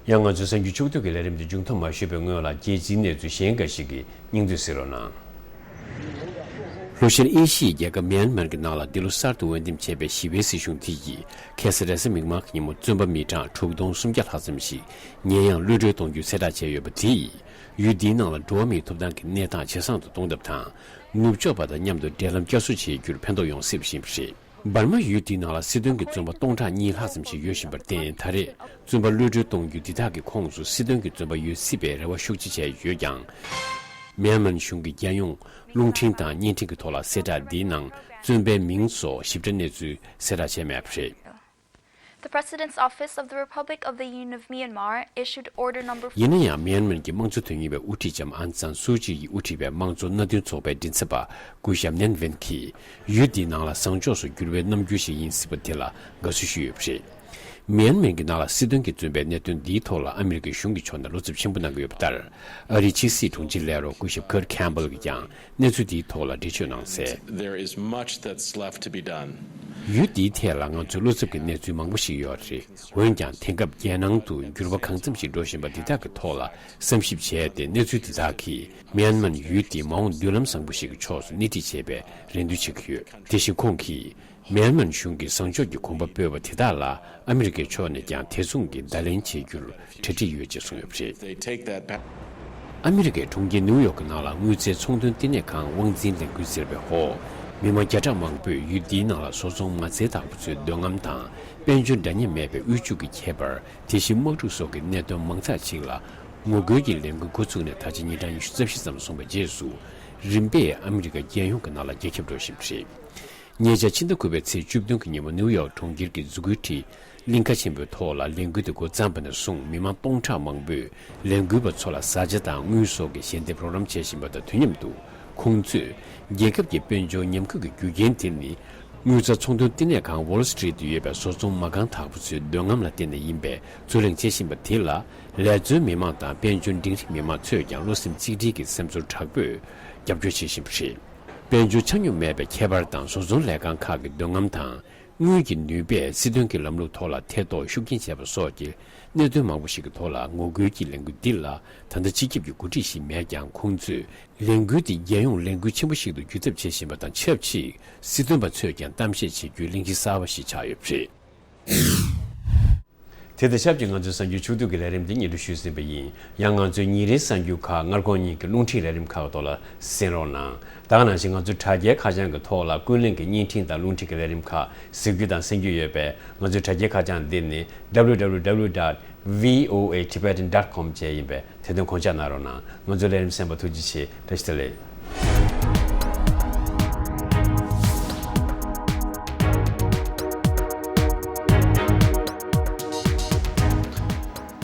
ཡང་ང་ཚོའི་གསར་འགྱུར་ཕྱོགས་བསྡུས་ཀྱི་ལས་རིམ་འདི་མཇུག་མཐའ་མ་ཞུས་པའི་སྔོན་ལ་རྒྱལ་སྤྱིའི་གནས་ཚུལ་གཞན་འགའ་ཞིག་གི་སྙིང་བསྡུས་གཟིགས་རོགས་གནང་། ལྷོ་ཤར་ཨེ་ཤི་ཡའི་རྒྱལ་ཁབ་མིའན་མར་གྱི་ནང་ལ་འདི་ལོ་གསར་དུ་འོས་འདེམས་བྱས་པའི་ཞི་བའི་སྲིད་གཞུང་དེ་ཡིས་ཁ་སང་རེས་གཟའ་མིག་དམར་གྱི་ཉིན་མོ་བཙོན་པ་མི་གྲངས་དྲུག་སྟོང་སུམ་བརྒྱ་ལྷག་ཙམ་ཞིག་ཉེས་ཡངས་གློད་གྲོལ་གཏོང་རྒྱུའི་གསལ་བསྒྲགས་བྱས་ཡོད་པ་དེ་ཡིས་ཡུལ་འདིའི་ནང་ལ་འགྲོ་བ་མིའི་ཐོབ་ཐང་གི་གནས་སྟངས་ཇེ་བཟང་དུ་གཏོང་ཐབས་དང་། ནུབ་ཕྱོགས་པ་དང་མཉམ་དུ་འབྲེལ་ལམ་བསྐྱར་གསོ་བྱེད་རྒྱུར་ཕན་ཐོགས་ཡོང་སྲིད་པ་ཞིག་ཡིན་པ་རེད། འབར་མ་ཡུལ་དེའི་ནང་ལ་སྲིད་དོན་གྱི་བཙོན་པ་སྟོང་ཕྲག་གཉིས་ལྷག་ཙམ་ཞིག་ཡོད་བཞིན་པར་བརྟེན། ད་རེས་བཙོན་པ་གློད་གྲོལ་གཏོང་རྒྱུ་འདི་དག་གི་ཁོངས་སུ་སྲིད་དོན་གྱི་བཙོན་པ་ཡོད་སྲིད་པའི་རེ་བ་ཤུགས་ཆེ་བྱས་ཡོད་ཀྱང་། མིའན་མཱར་གཞུང་གི་རྒྱལ་ཡོངས་རླུང་འཕྲིན་དང་བརྙན་འཕྲིན་གྱི་ཐོག་ལ་གསལ་བསྒྲགས་འདིའི་ནང་བཙོན་པའི་མིང་སོགས་ཞིབ་ཕྲ་གནས་ཚུལ་གསལ་བསྒྲགས་བྱས་མེད་པ་རེད། The President's Office of the Republic of the Union of Myanmar issued order number ཡིན་ན་ཡང་མིའན་མཱར་གྱི་དམངས་གཙོ་དོན་གཉེར་བའི་དབུ་ཁྲིད་ལྕམ་ཨང་སན་སུའུ་ཅི་ཡིས་དབུ་ཁྲིད་པའི་དམངས་གཙོ་མནའ་མཐུན་ཚོགས་པའི་མགྲིན་ཚབ་པ་སྐུ་ཞབས་ནན་ཝེན་གྱིས་ཡུལ་འདིའི་ནང་ལ་བཟང་ཕྱོགས་སུ་འགྱུར་བའི་རྣམ་འགྱུར་ཞིག་ཡིན་སྲིད་པ་དེ་ལ་དགའ་བསུ་ཞུས་ཡོད་པ་རེད། མིའན་མཱར་གྱི་ནང་ལ་སྲིད་དོན་གྱི་བཙོན་པའི་གནད་དོན་འདིའི་ཐོག་ལ་ཨ་མི་རི་ཀའི་གཞུང་གི་ཕྱོགས་ནས་བློ་འཚབ་ཆེན་པོ་གནང་གི་ཡོད་པ་ལྟར། ཨ་རིའི་ཕྱི་སྲིད་དྲུང་ཆེ་ལས་རོགས་སྐུ་ཞབས་ཀར་ཁེམ་བྷལ་གྱིས་ཀྱང་གནས་ཚུལ་འདིའི་ཐོག་ལ་འགྲེལ་བརྗོད་གནང་གསལ། There is much that's left to be done. ཡུལ་འདིའི་ཐད་ལ་ང་ཚོས་བློ་འཚབ་ཀྱི་གནས་ཚུལ་མང་པོ་ཞིག་ཡོད་རེད། འོན་ཀྱང་དེང་སྐབས་རྒྱལ་ནང་དུ་འགྱུར་བ་གང་འཚམ་ཞིག་འགྲོ་བཞིན་པ་འདི་དག་གི་ཐོག་ལ་བསམ་ཞིབ་བྱས་ཏེ། གནས་ཚུལ་འདི་དག་གིས་མིའན་མཱར་ཡུལ་འདི་མ་འོངས་མདུན་ལམ་བཟང་པོ་ཞིག་གི་ཕྱོགས་སུ་སྣེ་ཁྲིད་བྱེད་པའི་རེ་འདུན་བྱེད་ཀྱི་ཡོད། དེ་བཞིན་ཁོང་གིས། མིའན་མཱར་གཞུང་གིས་བཟང་ཕྱོགས་ཀྱི་གོམ་པ་སྤོས་པ་དེ་དག་ལ་ཨ་མི་རི་ཀའི་ཕྱོགས་ནས་ཀྱང་དེ་མཚུངས་ཀྱི་བརྡ་ལན་བྱེད་རྒྱུར་གྲ་སྒྲིག་ཡོད་ཅེས་གསུངས་ཡོད་པ་རེད། They take that pa- ཨ་མི་རི་ཀའི་གྲོང་ཁྱེར་ནིའུ་ཡོག་གི་ནང་ལ་དངུལ་རྩའི་ཚོང་དོན་བསྟི་གནས་ཁང་དབང་འཛིན་ལས་འགུལ་ཟེར་བའི་འོག་མི་མང་བརྒྱ་ཕྲག་མང་པོས་ཡུལ་འདིའི་ནང་ལ་བཟོ་ཚོང་མ་རྩའི་བདག་པོ་ཚོའི་འདོད་རྔམ་དང་། དཔལ་འབྱོར་འདྲ་མཉམ་མེད་པའི་དབུལ་ཕྱུག་གི་ཁྱད་པར། དེ་བཞིན་དམག་འཁྲུག་སོགས་ཀྱི་གནད་དོན་མང་དག་ཅིག་ལ་ངོ་རྒོལ་གྱི་ལས་འགུལ་འགོ་ཚུགས་ནས་ད་ཆ་ཉིན་གྲངས་ཉི་ཤུ་རྩ་བཞི་ཙམ་སོང་བའི་རྗེས་སུ། རིམ་པས་ཨ་མི་རི་ཀ་རྒྱལ་ཡོངས་ཀྱི་ནང་ལ་རྒྱ་ཁྱབ་འགྲོ་བཞིན་པ་རེད། ཉེ་ཆར་ཕྱི་ཟླ་དགུ་པའི་ཚེས་བཅུ་བདུན་གྱི་ཉིན་མོ་ནིའུ་ཡོག་གྲོང་ཁྱེར་གྱི་འཛུགས་སྐྲུན་ཁྲི་གླིང་ག་ཆེན་པོའི་ཐོག་ལ་ལས་འགུལ་དེ་འགོ་བརྩམས་པ་ནས་བཟུང་མི་མང་སྟོང་ཕྲག་མང་པོས་ལས་འགུལ་བ་ཚོ་ལ་བཟའ་བཅའ་དང་དངུལ་སོགས་ཀྱི་ཞལ་འདེབས་རོགས་རམ་བྱེད་བཞིན་པ་དང་དུས་མཉམ་དུ་ཁོང་ཚོས་རྒྱལ་ཁབ་ཀྱི་དཔལ་འབྱོར་ཉམས་རྒུད་ཀྱི་རྒྱུ་རྐྱེན་དེ་ནི་དངུལ་རྩ་ཚོང་དོན་བསྟི་གནས་ཁང་Wall Street་དུ་ཡོད་པའི་བཟོ་ཚོང་མ་རྐང་དག་པོ་ཚོའི་འདོད་རྔམ་ལ་བརྟེན་ནས་ཡིན་པས་རྩོད་གླེང་བྱེད་བཞིན་པ་དེ་ལ་ལས་བཟོའི་མི་མང་དང་དཔལ་འབྱོར་འབྲིང་རིམ་མི་མང་ཚོས་ཀྱང་བློ་སེམས་གཅིག་སྒྲིལ་གྱིས་སེམས་ཚོར་དྲག་པོས་རྒྱབ་སྐྱོར་བྱེད་བཞིན་པ་རེད། དཔལ་འབྱོར་ཆ་སྙོམས་མེད་པའི་ཁྱད་པར་དང་བཟོ་ཚོང་ལས་ཁང་ཁག་གི་འདོད་རྔམ་དང་། དངུལ་གྱི་ནུས་པས་སྲིད་དོན་གྱི་ལམ་ལུགས་ཐོག་ལ་ཐེ་གཏོགས་ཤུགས་རྐྱེན་བྱས་པ་སོགས་ཀྱི་གནད་དོན་མང་པོ་ཞིག་གི་ཐོག་ལ་ངོ་རྒོལ་གྱི་ལས་འགུལ་འདི་ལ་ད་ལྟ་སྤྱི་ཁྱབ་ཀྱི་འགོ་ཁྲིད་ཞིག་མེད་ཀྱང་། ཁོང་ཚོས་ལས་འགུལ་འདི་རྒྱལ་ཡོངས་ལས་འགུལ་ཆེན་པོ་ཞིག་ཏུ་འགྱུར་ཐབས་བྱེད་བཞིན་པ་དང་ཆབས་ཅིག་སྲིད་དོན་པ་ཚོས་ཀྱང་གཏམ་བཤད་བྱེད་རྒྱུའི་གླེང་གཞི་གསར་བ་ཞིག་ཆགས་ཡོད་པ་རེད། དེ་དང་ཆབས་ཅིག་ང་ཚོའི་གསར་འགྱུར་ཕྱོགས་བསྡུས་ཀྱི་ལས་རིམ་འདི་སྙན་སྒྲོན་ཞུས་ཟིན་པ་ཡིན། ཡང་ང་ཚོའི་ཉིན་རེའི་གསར་འགྱུར་ཁག་སྔ་དགོང་གཉིས་ཀྱི་རླུང་འཕྲིན་ལས་རིམ་ཁག་གི་ཐོག་ལ་གསན་རོགས་གནང་། ད་ག་ནང་བཞིན་ང་ཚོའི་དྲ་རྒྱའི་ཁ་བྱང་གི་ཐོག་ལ་ཀུན་གླེང་གི་བརྙན་འཕྲིན་དང་རླུང་འཕྲིན་གྱི་ལས་རིམ་ཁག་གཟིགས་རྒྱུ་དང་གསན་རྒྱུ་ཡོད་པས། ང་ཚོའི་དྲ་རྒྱའི་ཁ་བྱང་འདི་ནི་W W W dot V O A Tibetan dot com བཅས་ཡིན་པས། དེ་དོན་གོང་ཆག་གནང་རོགས་གནང་། ང་ཚོའི་ལས་རིམ་གསན་པར་ཐུགས་རྗེ་ཆེ། བཀྲ་ཤིས་བདེ་ལེགས།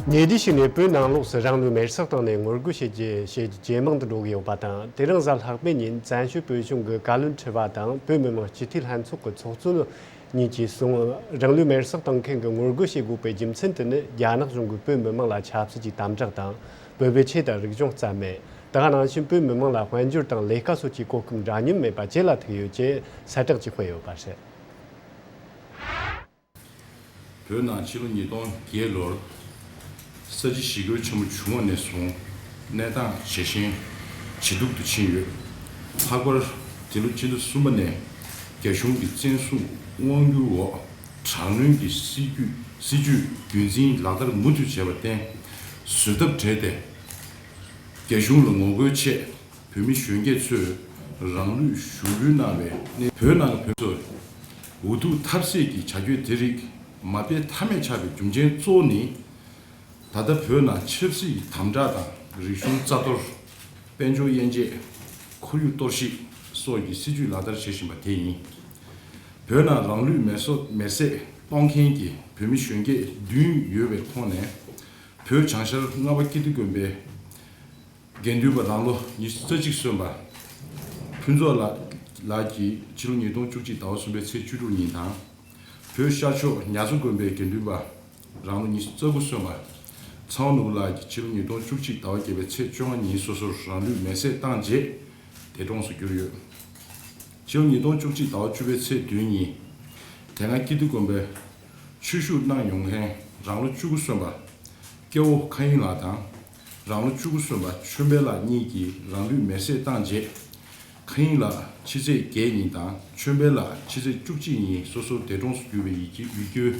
ཉེ་དུས་ཤིག་ནས་བོད་ནང་ལོགས་སུ་རང་ལུས་མེར་སྲེག་བཏང་ནས་ངོ་རྒོལ་བྱེད་རྒྱུ་བྱེད་རྒྱུ་ཇེ་མང་དུ་འགྲོ་གི་ཡོད་པ་དང་། དེ་རིང་གཟའ་ལྷག་པའི་ཉིན་བཙན་བྱོལ་བོད་གཞུང་གི་བཀའ་བློན་ཁྲི་པ་དང་བོད་མི་མང་སྤྱི་འཐུས་ལྷན་ཚོགས་ཀྱི་ཚོགས་གཙོ་གཉིས་ཀྱིས་གསུངས། རང་ལུས་མེར་སྲེག་བཏང་མཁན་གྱི་ངོ་རྒོལ་བྱེད་དགོས་པའི་རྒྱུ་མཚན་དེ་ནི་རྒྱ་ནག་གཞུང་གིས་བོད་མི་མང་ལ་ཆབ་སྲིད་ཀྱི་དམ་དྲག་དང་། བོད་པའི་ཆོས་དང་རིག་གཞུང་རྩ་མེད། དེ་ག་ནང་བཞིན་བོད་མི་མང་ལ་དཔལ་འབྱོར་དང་ལས་ཀ་སོགས་ཀྱི་གོ་སྐབས་འདྲ་མཉམ་མེད་པ་བཅས་ལ་ཐུག་ཡོད་ཅེས་གསལ་བསྒྲགས་ཀྱིས་སྤེལ་ཡོད་པ་རེད། བོད་ནང་ཕྱི་ལོ་ཉིས་སྟོང་བརྒྱད་ལོར་ས་བྱི་ཞི་རྒོལ་ཆེན་མོ་བྱུང་བ་ནས་བཟུང་གནས་སྟངས་ཇེ་ཞན་ཇེ་སྡུག་ཏུ་ཕྱིན་ཡོད། ལྷག་པར་འདི་ལོ་སྤྱི་ཟླ་གསུམ་པ་ནས་རྒྱ་གཞུང་གི་བཙན་བཟུང་དབང་བསྒྱུར་འོག་ དྲག་གནོན་གྱི་སྲིད་ཇུས་སྲིད་ཇུས་རྒྱུན་འཛིན་ལག་བསྟར་མུ་མཐུད་བྱས་པར་བརྟེན། བཟོད་ཐབས་བྲལ་ཏེ། རྒྱ་གཞུང་ལ་ངོ་རྒོལ་ཆེད་བོད་མི་གཞོན་སྐྱེས་ཚོས་རང་ལུས་ཞུགས་འབུལ་གནང་བའི་གནས། བོད་ནང་གི་བོད་མི་ཚོར་འུ་ཐུག་ཐབས་ཟད་ཀྱི་བྱ་སྤྱོད་དེ་རིགས་མ་སྤེལ་ཐབས་མེད་ཆགས་པའི་རྒྱུ་རྐྱེན་གཙོ་བོ་ནི། ད་ལྟ་བོད་ནང་ཆབ་སྲིད་ཀྱི་དམ་དྲག་དང་། རིག་གཞུང་རྩ་གཏོར། དཔལ་འབྱོར་དབྱེ་འབྱེད། ཁོར་ཡུག་གཏོར་བཤིག་སོགས་ཀྱི་སྲིད་ཇུས་ལག་བསྟར་བྱེད་བཞིན་པ་དེ་ཡིན། བོད་ནང་རང་ལུས་མེར་སྲེག་མེར་སྲེག་གཏོང་མཁན་གྱི་བོད་མི་གཞོན་སྐྱེས་བདུན་ཡོད་པའི་ཁོངས་ནས། བོད་བྱང་ཤར་རྔ་བ་ཀིརྟི་དགོན་པའི་དགེ་འདུན་པ་རང་ལོ་ཉི་ཤུ་རྩ་གཅིག་སོན་པ། ཕུན་ཚོགས་ལགས་ལགས་ཀྱིས་ཕྱི་ལོ་ཉིས་སྟོང་བཅུ་གཅིག་ཟླ་བ་གསུམ་པའི་ཚེས་བཅུ་དྲུག་ཉིན་དང་། བོད་ཤར་ཕྱོགས་ཉ་མཚོ་དགོན་པའི་དགེ་འདུན་པ་རང་ལོ་ཉི་ཤུ་རྩ་དགུ་སོན་པ་ཚེ་དབང་ནོར་བུ་ལགས་ཀྱིས་ཕྱི་ལོ་ཉིས་སྟོང་བཅུ་གཅིག་ཟླ་བ་བརྒྱད་པའི་ཚེས་བཅོ་ལྔ་ཉིན་སོ་སོར་རང་ལུས་མེར་སྲེག་བཏང་རྗེས་འདས་གྲོངས་སུ་གྱུར་ཡོད། ཕྱི་ལོ་ཉིས་སྟོང་བཅུ་གཅིག་ཟླ་བ་བཅུ་པའི་ཚེས་བདུན་ཉིན། དེ་སྔ་ཀིརྟི་དགོན་པའི་ཆོས་ཞུགས་གནང་ཡོང་མཁན་རང་ལོ་བཅུ་དགུ་སོན་པ་སྐྱེ་བོ་མཁའ་དབྱིངས་ལགས་དང་། རང་ལོ་བཅུ་དགུ་སོན་པ་ཆོས་འཕེལ་ལགས་གཉིས་ཀྱིས་རང་ལུས་མེར་སྲེག་བཏང་རྗེས། མཁའ་དབྱིངས་ལགས་ཕྱི་ཚེས་བརྒྱད་ཉིན་དང་ཆོས་འཕེལ་ལགས་ཕྱི་ཚེས་བཅུ་གཅིག་ཉིན་སོ་སོར་འདས་གྲོངས་སུ་གྱུར་བའི་ཡི་གེ་ཡིད་སྐྱོའི་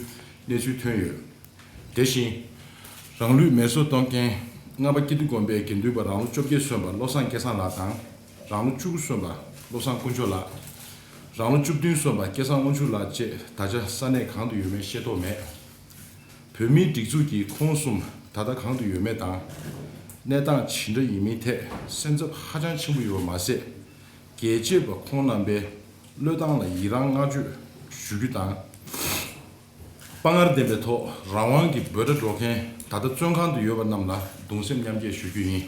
གནས་ཚུལ་ཐོན་ཡོད། དེ་བཞིན། རང་ལུས་མེར་སྲེག་གཏོང་མཁན་རྔ་པ་ཀིརྟི་དགོན་པའི་དགེ་འདུན་པ་རང་ལོ་བཅོ་བརྒྱད་སོན་པ་བློ་བཟང་སྐལ་བཟང་ལགས་དང་། རང་ལོ་བཅུ་དགུ་སོན་པ་བློ་བཟང་དཀོན་མཆོག་ལགས། རང་ལོ་བཅུ་བདུན་སོན་པ་སྐལ་བཟང་དབང་ཕྱུག་ལགས་བཅས་ད་ཆ་ས་གནས་གང་དུ་ཡོད་མེད་ཤེས་རྟོགས་མེད། བོད་མིའི་སྒྲིག་འཛུགས་ཀྱིས་ཁོང་གསུམ་ད་ལྟ་གང་དུ་ཡོད་མེད་དང་། གནས་སྟངས་ཇི་འདྲ་ཡིན་མིན་ཐད་སེམས་འཚབ་ཧ་ཅང་ཆེན་པོ་ཡོད་པ་མ་ཟད། རྒྱལ་གཅེས་པ་ཁོང་རྣམ་པའི་བློས་བཏང་ལ་ཡི་རང་བསྔགས་བརྗོད་ཞུ་རྒྱུ་དང་། དཔའ་ངར་ལྡན་པའི་ཐོག་རང་དབང་གི་འབོད་སྒྲ་སྒྲོག་མཁན་ད་ལྟ་བཙོན་ཁང་དུ་ཡོད་པ་རྣམས་ལ་གདུང་སེམས་མཉམ་སྐྱེད་ཞུ་རྒྱུ་ཡིན།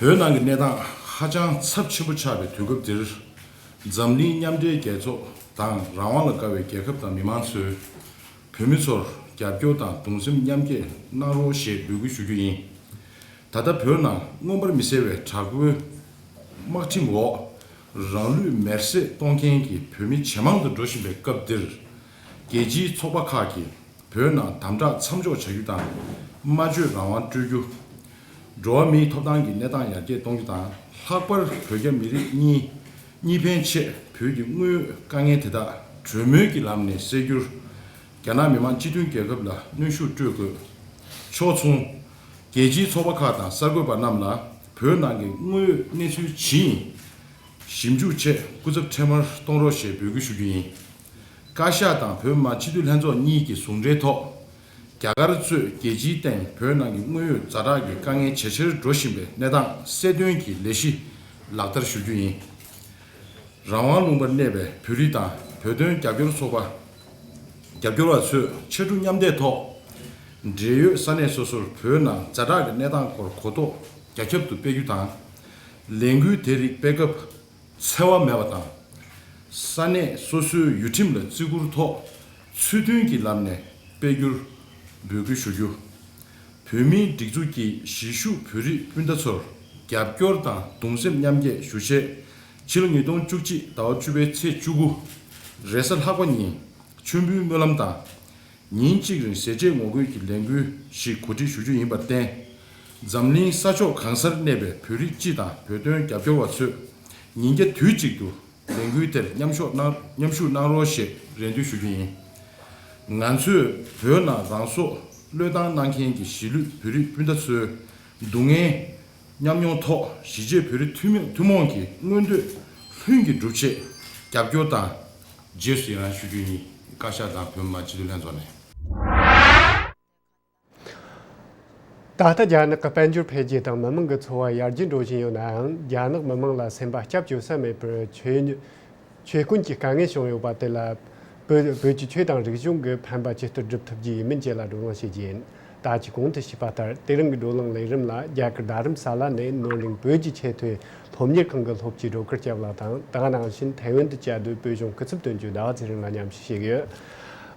བོད་ནང་གི་གནས་སྟངས་ཧ་ཅང་ཚབས་ཆེན་པོ་ཆགས་པའི་དུས་སྐབས་འདིར། འཛམ་གླིང་མཉམ་འབྲེལ་རྒྱལ་ཚོགས་དང་རང་དབང་ལ་དགའ་བའི་རྒྱལ་ཁབ་དང་མི་མང་ཚོས། བོད་མི་ཚོར་རྒྱབ་སྐྱོར་དང་གདུང་སེམས་མཉམ་སྐྱེད་གནང་རོགས་ཞེས་འབོད་སྐུལ་ཞུ་རྒྱུ་ཡིན། ད་ལྟ་བོད་ནང་མངོན་པར་མི་གསལ་བའི་དྲག་པོའི་དམག་ཁྲིམས་འོག་རང་ལུས་མེར་སྲེག་གཏོང་མཁན་གྱི་བོད་མི་ཇེ་མང་དུ་འགྲོ་བཞིན་པའི་སྐབས་འདིར། རྒྱལ་སྤྱིའི་ཚོགས་པ་ཁག་གིས་བོད་ནང་དམ་དྲག་མཚམས་འཇོག་བྱ་རྒྱུ་དང་། སྨྲ་བརྗོད་རང་དབང་སྤྲོད་རྒྱུ། འགྲོ་བ་མིའི་ཐོབ་ཐང་གི་གནས་སྟངས་ཡར་རྒྱས་གཏོང་རྒྱུ་དང་། ལྷག་པར་བོད་རྒྱ་མི་རིགས་གཉིས་གཉིས་ཕན་ཆེད་བོད་ཀྱི་དངོས་ཡོད་དཀའ་ངལ་དེ་དག་གྲོས་མོལ་གྱི་ལམ་ནས་སེལ་རྒྱུར། རྒྱ་ནག་མི་དམངས་སྤྱི་མཐུན་རྒྱལ་ཁབ་ལ་གནོན་ཤུགས་སྤྲོད་དགོས། ཕྱོགས་མཚུངས། རྒྱལ་སྤྱིའི་ཚོགས་པ་ཁག་དང་གསར་འགོད་པ་རྣམས་ལ་བོད་ནང་གི་དངོས་ཡོད་གནས་ཚུལ་ཇི་ཡིན། ཞིབ་འཇུག་ཆེད་སྐུ་ཚབ་འཕྲལ་མར་གཏོང་རོགས་ཞེས་འབོད་སྐུལ་ཞུ་རྒྱུ་ཡིན། བཀའ་ཤག་དང་བོད་མི་མང་སྤྱི་འཐུས་ལྷན་ཚོགས་གཉིས་ཀྱི་ཟུང་འབྲེལ་ཐོག་རྒྱ་གར་གཙོས་རྒྱལ་སྤྱིའི་སྟེང་བོད་ནང་གི་དངོས་ཡོད་ཛ་དྲག་གི་དཀའ་ངལ་ཇེ་ཆེར་འགྲོ་བཞིན་པའི་གནས་སྟངས་གསལ་སྟོན་གྱི་ལས་གཞི་ལག་བསྟར་ཞུ་རྒྱུ་ཡིན། རང་དབང་ལུང་པར་གནས་པའི་བོད་རིགས་དང་བོད་དོན་རྒྱབ་སྐྱོར་ཚོགས་པ། རྒྱབ་སྐྱོར་བ་ཚོས་ཕྱར་གྲུ་མཉམ་འདེགས་ཐོག་འབྲེལ་ཡོད་ས་གནས་སོ་སོར་བོད་ནང་ཛ་དྲག་གི་གནས་སྟངས་སྐོར་གོ་རྟོགས་རྒྱ་ཁྱབ་ཏུ་སྤེལ་རྒྱུ་དང་། ལས་འགུལ་དེ་རིགས་སྤེལ་སྐབས་འཚེ་བ་མེད་པ་དང་། ས་གནས་སོ་སོའི་ཡུལ་ཁྲིམས་ལ་བརྩི་བཀུར་ཐོག་ཚུལ་མཐུན་གྱི་ལམ་ནས་སྤེལ་རྒྱུར་འབོད་སྐུལ་ཞུ་རྒྱུ། བོད་མིའི་སྒྲིག་འཛུགས་ཀྱིས་གཞིས་བཞུགས་བོད་རིགས་སྤུན་ཟླ་ཚོར་རྒྱབ་སྐྱོར་དང་གདུང་སེམས་མཉམ་སྐྱེད་ཞུ་ཆེད། ཕྱི་ལོ་ཉིས་སྟོང་བཅུ་གཅིག་ཟླ་བ་བཅུ་པའི་ཚེས་བཅུ་དགུ། རེས་གཟའ་ལྷག་པ་ཉིན། མཆོད་འབུལ་སྨོན་ལམ་དང་། ཉིན་གཅིག་རིང་ཟས་བཅད་ངོ་རྒོལ་གྱི་ལས་འགུལ་ཞིག་གོ་སྒྲིག་ཞུ་རྒྱུ་ཡིན་པར་བརྟེན། འཛམ་གླིང་ས་ཕྱོགས་གང་སར་གནས་པའི་བོད་རིགས་སྤྱི་དང་བོད་དོན་རྒྱབ་སྐྱོར་བ་ཚོས། ཉིན་རྒྱབ་དུས་གཅིག་ཏུ། ལས་འགུལ་དེར་མཉམ་ཞུགས་གནང་མཉམ་ཞུགས་གནང་རོགས་ཞེས་རེ་འདུན་ཞུ་རྒྱུ་ཡིན། ང་ཚོས་བོད་ནང་རང་སྲོག་བློས་བཏང་གནང་མཁན་གྱི་གཞིས་ལུས་བོད་རིགས་སྤུན་ཟླ་ཚོའི་སྡུག་བསྔལ་མཉམ་མྱོང་ཐོག་གཞིས་བྱེས་བོད་རིགས་ཐུན་མོང་ཐུན་མོང་གི་མངོན་འདོད་ལྷུན་གྱིས་འགྲུབ་ཆེད་རྒྱབ་སྐྱོར་དང་རྗེས་སུ་ཡི་རང་ཞུ་རྒྱུ་ཡིན། བཀའ་ཤག་དང་བོད་མི་མང་སྤྱི་འཐུས་ལྷན་ཚོགས་ནས། ད་ལྟ་རྒྱ་ནག་གི་དཔལ་འབྱོར་འཕེལ་རྒྱས་དང་མི་དམངས་ཀྱི་འཚོ་བ་ཡར་རྒྱས་འགྲོ་བཞིན་ཡོད་ནའང་། རྒྱ་ནག་མི་དམངས་ལ་སེམས་པ་སྐྱབས་བཅོལ་ས་མེད་པར་ཆོས་ཆོས་ཀུན་གྱི་དཀའ་ངལ་བྱུང་ཡོད་པ་དེ་ལ། བོད་བོད་ཀྱི་ཆོས་དང་རིག་གཞུང་གི་ཕན་པ་ཇི་ལྟར་སྒྲུབ་ཐུབ་རྒྱུ་ཡིན་མིན་བཅས་ལ་བགྲོ་གླེང་བྱེད་རྒྱུ་ཡིན། ད་ཅི་གོང་དུ་ཞུས་པ་ལྟར། དེ་རིང་གི་བགྲོ་གླེང་ལས་རིམ་ལ་རྒྱ་གར་རྡ་རམ་ས་ལ་ནས་ནོར་གླིང་བོད་ཀྱི་ཆེས་མཐོའི་སློབ་གཉེར་ཁང་གི་སློབ་སྤྱི་སྒྲོལ་དཀར་སྐྱབས་ལགས་དང་། དེ་ག་ནང་བཞིན་ཐའེ་ཝན་དུ་བཅའ་སྡོད་བོད་གཞུང་སྐུ་ཚབ་དོན་གཅོད་ཟླ་བ་ཚེ་རིང་ལགས་མཉམ་ཞུགས་བྱེད་ཀྱི་ཡོད།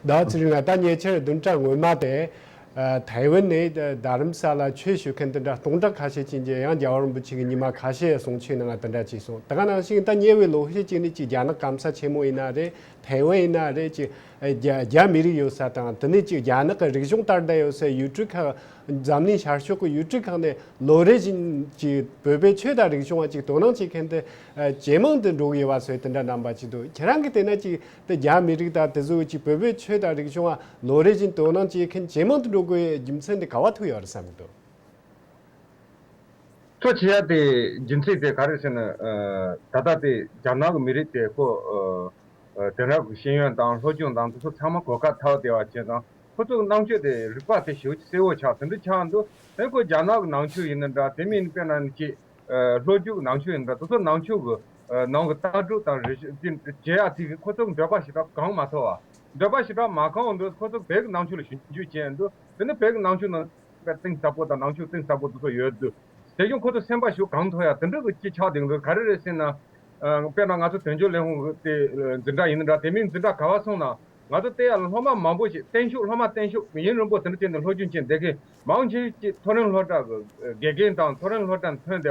ཟླ་བ་ཚེ་རིང་ལགས། ད་ཉེ་ཆར་བདུན་ཕྲག་སྔོན་མ་དེ། ཨ། ཐའེ་ཝན་ནས་རྡ་རམ་ས་ལ་ཆོས་ཞུ་མཁན་དེ་འདྲ་སྟོང་ཕྲག་ཁ་ཤས་ཕྱིན་རྗེས། ཡང་རྒྱལ་བ་རིན་པོ་ཆེ་གིས་ཉི་མ་ཁ་ཤས་གསུང་ཆོས་གནང་བ་དེ་འདྲ་བྱས་སོང་། དེ་ག་ནང་བཞིན་ད་ཉེ་བའི་ལོ་ཤས་ཅིག་ནས་ཅིག་རྒྱ་ནག་སྐམ་ས་ཆེན་མོ་ཡིན་ན་རེད། ཐའེ་ཝན་ཡིན་ན་རེད། ཅིག་རྒྱ་རྒྱ་མི་རིགས་ཡོད་ས་དང་། དེ་ནས་ཅིག་རྒྱ་ནག་གི་རིག་གཞུང་དར་བསྡད་ཡོད་སའི་ཡུལ་གྲུ་ཁག་འཛམ་གླིང་ཤར་ཕྱོགས་ཀྱི་ཡུལ་གྲུ་ཁག་ནས་ལོ་རེ་བཞིན་ཅིག་བོད་པའི་ཆོས་དང་རིག་གཞུང་ལ་ཅིག་དོ་སྣང་བྱེད་མཁན་དེ་ཇེ་མང་དུ་འགྲོ་གི་ཡོད་པ་སོགས་དེ་འདྲ་རྣམ་པ་ཅིག་འདུག་ཁྱེད་རང་གིས་བལྟས་ན་ཅིག་དེ་རྒྱ་མི་རིགས་དང་དེ་ཚོ་ཅིག་བོད་པའི་ཆོས་དང་རིག་གཞུང་ལ་ལོ་རེ་བཞིན་དོ་སྣང་བྱེད་མཁན་ཇེ་མང་དུ་འགྲོ་དགོས་རྒྱུ་མཚན་དེ་ག་པར་ཐུག་ཡོད་རེད་བསམ་གི་འདུག་གཙོ་ཆེ་ཡ་དེ་རྒྱུ་མཚན་དེ་ག་རེ་ཟེར་ན། ཨ། ད་ལྟ་དེ་རྒྱ་ནག་གི་མི་རིགས་དེ་ཁོ་ཨ་དེང་རབས་ཀྱི་ཤེས་ཡོན་དང་སློབ་སྦྱོང་དང་དེ་ཚོ་ཚང་མ་གོ་སྐབས་ཐོབ་བསྡད་པ་བྱས་ཙང་། ཁོ་ཚོ་གི་རྣམ་དཔྱོད་དེ་རིག་པ་དེ་ཞེ་པོ་ཅིག་གསལ་བོ་ཆགས། དེ་འདྲ་ཆགས་འདུག་དེ་ཁོ་རྒྱ་ནག་གི་ནང་ཆོས་ཡིན་ན་འདྲ། དེ་མིན་དཔེར་ན་ཅིག་ཨ་ལྷོ་རྒྱུད་ཀྱི་ནང་ཆོས་ཡིན་ན་འདྲ། དེ་ཚོ་ནང་ཆོས་ཀྱི་ཨ་ནང་གི་ལྟ་གྲུབ་དང་རེ་ཞིག་དེ་བྱེད་ཡ་དེ་གི་ཁོ་ཚོ་གི་འདོད་པ་ཞེ་དྲག་གང་མ་ཐོབ་པ། འདོད་པ་ཞེ་དྲག་མ་གང་འདུག་ཁོ་ཚོ་བོད་ཀྱི་ནང་ཆོས་ལ་ཞིབ་འཇུག་བྱས་འདུག་དེ་ནི་བོད་ཀྱི་ནང་ཆོས་ནང་གཏིང་ཟབ་པོ་དང་ནང་ཆོས་གཏིང་ཟབ་པོ་དེ་ཚོ་ཡོད་དུས། དེ་བཞིན་ཁོ་ཚོ་སེམས་པ་ཞིག་གང་ཐོག་ཡ་དེ་འདྲ་གི་ཅི་ཆགས་བསྡད་འདུག་ག་རེ་རེད་ཟེར་ན། ཨ་དཔེར་ན་ང་ཚོ་དོན་གཅོད་ལས་ཁུངས་དེ་འཛིན་གྲྭ་ཡིན་ན་འདྲ། དེ་མིན་འཛིན་གྲྭ་ག་བ་སོང་ན་ང་ཚོ་བལྟས་ཡ་ལ་སློབ་མ་མང་པོ་ཞིག་བརྟན་བཞུགས། སློབ་མ་བརྟན་བཞུགས་ཡུན་རིང་པོ་དེ་འདྲ་བྱས་ནས་སློབ་སྦྱོང་བྱས་བསྡད་མཁན་མང་ཆེ་ཅིག་མཐོ་རིམ་སློབ་གྲྭ་གི་དགེ་རྒན་དང་མཐོ་རིམ་སློབ་གྲྭ་ནས་ཐོན་བསྡད་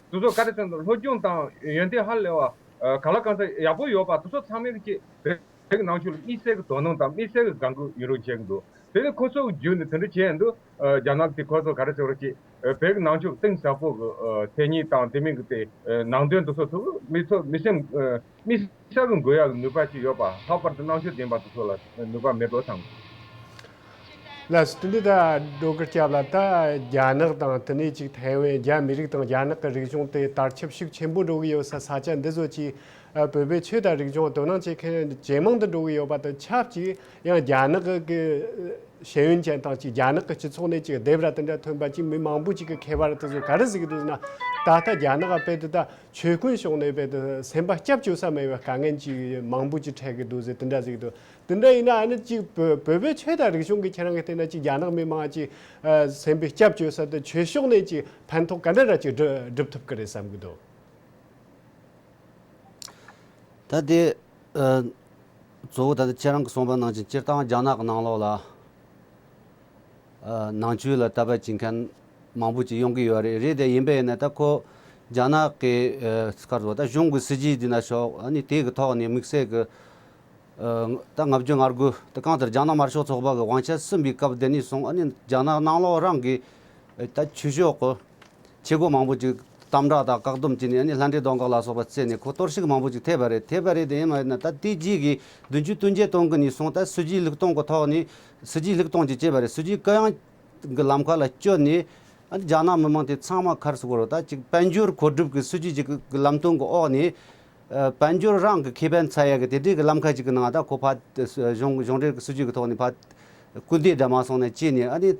པ། དེ་ཚོ་ག་རེ་ཟེར་ན་སློབ་སྦྱོང་དང་ཡོན་ཏན་ཧ་ལས་པ། ཨ་གང་ལ་གང་འཚམ་ཡག་པོ་ཡོད་པ། དེ་ཚོ་ཚང་མས་ཀྱི་བོད་ཀྱི་ནང་ཆོས་ལ་དམིགས་བསལ་གྱི་དོ་སྣང་དང་དམིགས་བསལ་གྱི་དགའ་མགུ་ཡོད་རུང་བྱེད་ཀྱི་འདུག་དེ་ནས་ཁོ་ཚོ་གི་བརྒྱུད་ནས་དེ་འདྲ་བྱས་འདུག་ཨ་རྒྱ་ནག་དེ་ཁོ་ཚོ་ག་རེ་ཟེར་བ་ཅིག་ཨ་བོད་ཀྱི་ནང་ཆོས་གཏིང་ཟབ་པོ་གི་ཨ་མཚན་ཉིད་དང་དེ་མིན་གྱི་དེ་ཨ་ནང་དོན་དེ་ཚོ་ཐུག་མི་ཚོ་མི་སེམས་ཨ་དམིགས་བསལ་གྱི་འགུལ་ཡག་གི་ནུས་པ་ཅིག་ཡོད་པ། ལྷག་པར་དུ་རྣམ་དཔྱོད་ལྡན་པ་དེ་ཚོ་ལ་ནུས་པ་མེད་འགྲོ་བསམ། ལགས་སོ། དེ་འདི་ད་སྒྲོལ་དཀར་སྐྱབས་ལགས། ད་རྒྱ་ནག་དང་དེ་ནས་ཅིག་ཐའེ་ཝན། རྒྱ་མི་རིགས་དང་རྒྱ་ནག་གི་རིག་གཞུང་དེ་དར་ཁྱབ་ཤུགས་ཆེན་པོ་འགྲོ་གི་ཡོད་ས་ས་ཆ་འདི་ཚོ་ཅིག་ཨ་བོད་པའི་ཆོས་དང་རིག་གཞུང་དོ་སྣང་བྱེད་མཁན་ཇེ་མང་དུ་འགྲོ་གི་ཡོད་པ་དང་ཆབས་ཅིག་ཡང་རྒྱ་ནག་གི་ཤེས་ཡོན་ཅན་དང་ཅིག་རྒྱ་ནག་གི་སྤྱི་ཚོགས་ནས་ཅིག་སྡེབ་ར་དེ་འདྲ་ཐོན་པ་ཅིག་མི་མང་པོ་ཅིག་གི་ཁྱད་པར་དེ་ཚོ་ག་རེ་ཟེར་གི་འདུག་ཟེར་ན། ད་ལྟ་རྒྱ་ནག་དཔེ་དེ་ད་ཆོས་ཀུན་ཕྱོགས་ནས་དཔེ་དེ་སེམས་པ་སྐྱབས་བཅོལ་ས་མེད་པའི་དཀའ་ངལ་ཅིག་མང་པོ་ཅིག་འཕྲད་གི་འདུག་ཟེར་དེ་འདྲ་ཟེར་གི་འདུག་དེ་འདྲ་ཡིན་ན་ཨ་ནི་ཅིག་བོད་བོད་པའི་ཆོས་དང་རིག་གཞུང་གི་ཁྱེད་རང་གི་བལྟས་ན་ཅིག་རྒྱ་ནག་མི་མང་ཅིག་ཨ་སེམས་པའི་སྐྱབས་བཅོལ་ས་དེ་ཆོས་ཕྱོགས་ནས་ཅིག་ཕན་ཐོགས་ག་འདྲ་ར་ཅིག་སྒྲུབ་སྒྲུབ་ཐུབ་ཀི་རེད་བསམ་གི་འདུག་ད་དེ་ཨ་གཙོ་བོ་ད་ལྟ་ཁྱེད་རང་གིས་གསུངས་པ་ནང་བཞིན་སྤྱིར་བཏང་རྒྱ་ནག་གི་ནང་ལོགས་ལ་ཨ་ནང་ཆོས་ལ་དད་པ་བྱེད་མཁན་མང་པོ་ཅིག་ཡོང་གི་ཡོད་རེད། རེད་དེ་ཡིན་པ་ཡིན་ན་ད་ཁོ་རྒྱ་ནག་གི་ཨ་སྐར་རོ་ད་གཞུང་གི་སྲིད་ཇུས་འདི་ན་ཤོག་ཨ་ནི་དེ་གི་ཐོག་ནས་དམིགས་བསལ་གི་ཨ་ད་ལྔ་བཅུ་ང་དགུ་ད་གང་ལྟར་རྒྱ་ནག་དམར་ཤོག་ཚོགས་པ་གི་དབང་ཆ་ཟིན་པའི་སྐབས་དེ་ནས་བཟུང་ཨ་ནི་རྒྱ་ནག་ནང་ལོགས་རང་གི་ཨ་ད་ཆོས་ཕྱོགས་གི་བྱེད་སྒོ་མང་པོ་ཅིག་དམ་དྲག་དང་བཀག་སྡོམ་བྱས་ནས་ཨ་ནི་ལྷ་འདྲེ་གདོང་དཀར་ལ་སོགས་པ་བཙལ་ནས་ཁོ་གཏོར་བཤིག་མང་པོ་ཅིག་ཐེབས་པ་རེད། ཐེབས་པ་རེད་དེ་ཡིན་མ་ཡིན་ན་ད་དེ་རྗེས་ཀྱི་བདུན་ཅུ་དོན་བརྒྱད་སྟོང་གི་ནས་བཟུང་ད་སྲིད་ཇུས་ལུགས་སྟོང་གི་ཐོག་ནས་སྲིད་ཇུས་ལུགས་སྟོང་ཅིག་བྱས་པ་རེད། སྲིད་ཇུས་གུ་ཡངས་གི་ལམ་ཁ་ལ་བསྐྱོད་ནས་ཨ་ནི་རྒྱ་ནག་མི་དམངས་དེ་ཚང་མ་ཁར་སོ་གོ་རོ་ད་ཅིག་དཔལ་འབྱོར་མཁོ་སྒྲུབ་ཀྱི་སྲིད་ཇུས་ཅིག་གི་ལམ་སྟོན་གྱི་འོག་ནས་ཨ་དཔལ་འབྱོར་རང་གི་ཁེ་ཕན་འཚོལ་ཡ་གི་དེ་འདྲའི་གི་ལམ་ཁ་ཅིག་གི་ནང་ད་ཁོ་ཕ་གཞུང་གཞུང་འབྲེལ་གྱི་སྲིད་ཇུས་ཀྱི་ཐོག་ནས་ཕ་སྐུལ་འདེད་འདྲ་མ་སོང་ནས་བྱས་ནས་ཨ་ནི་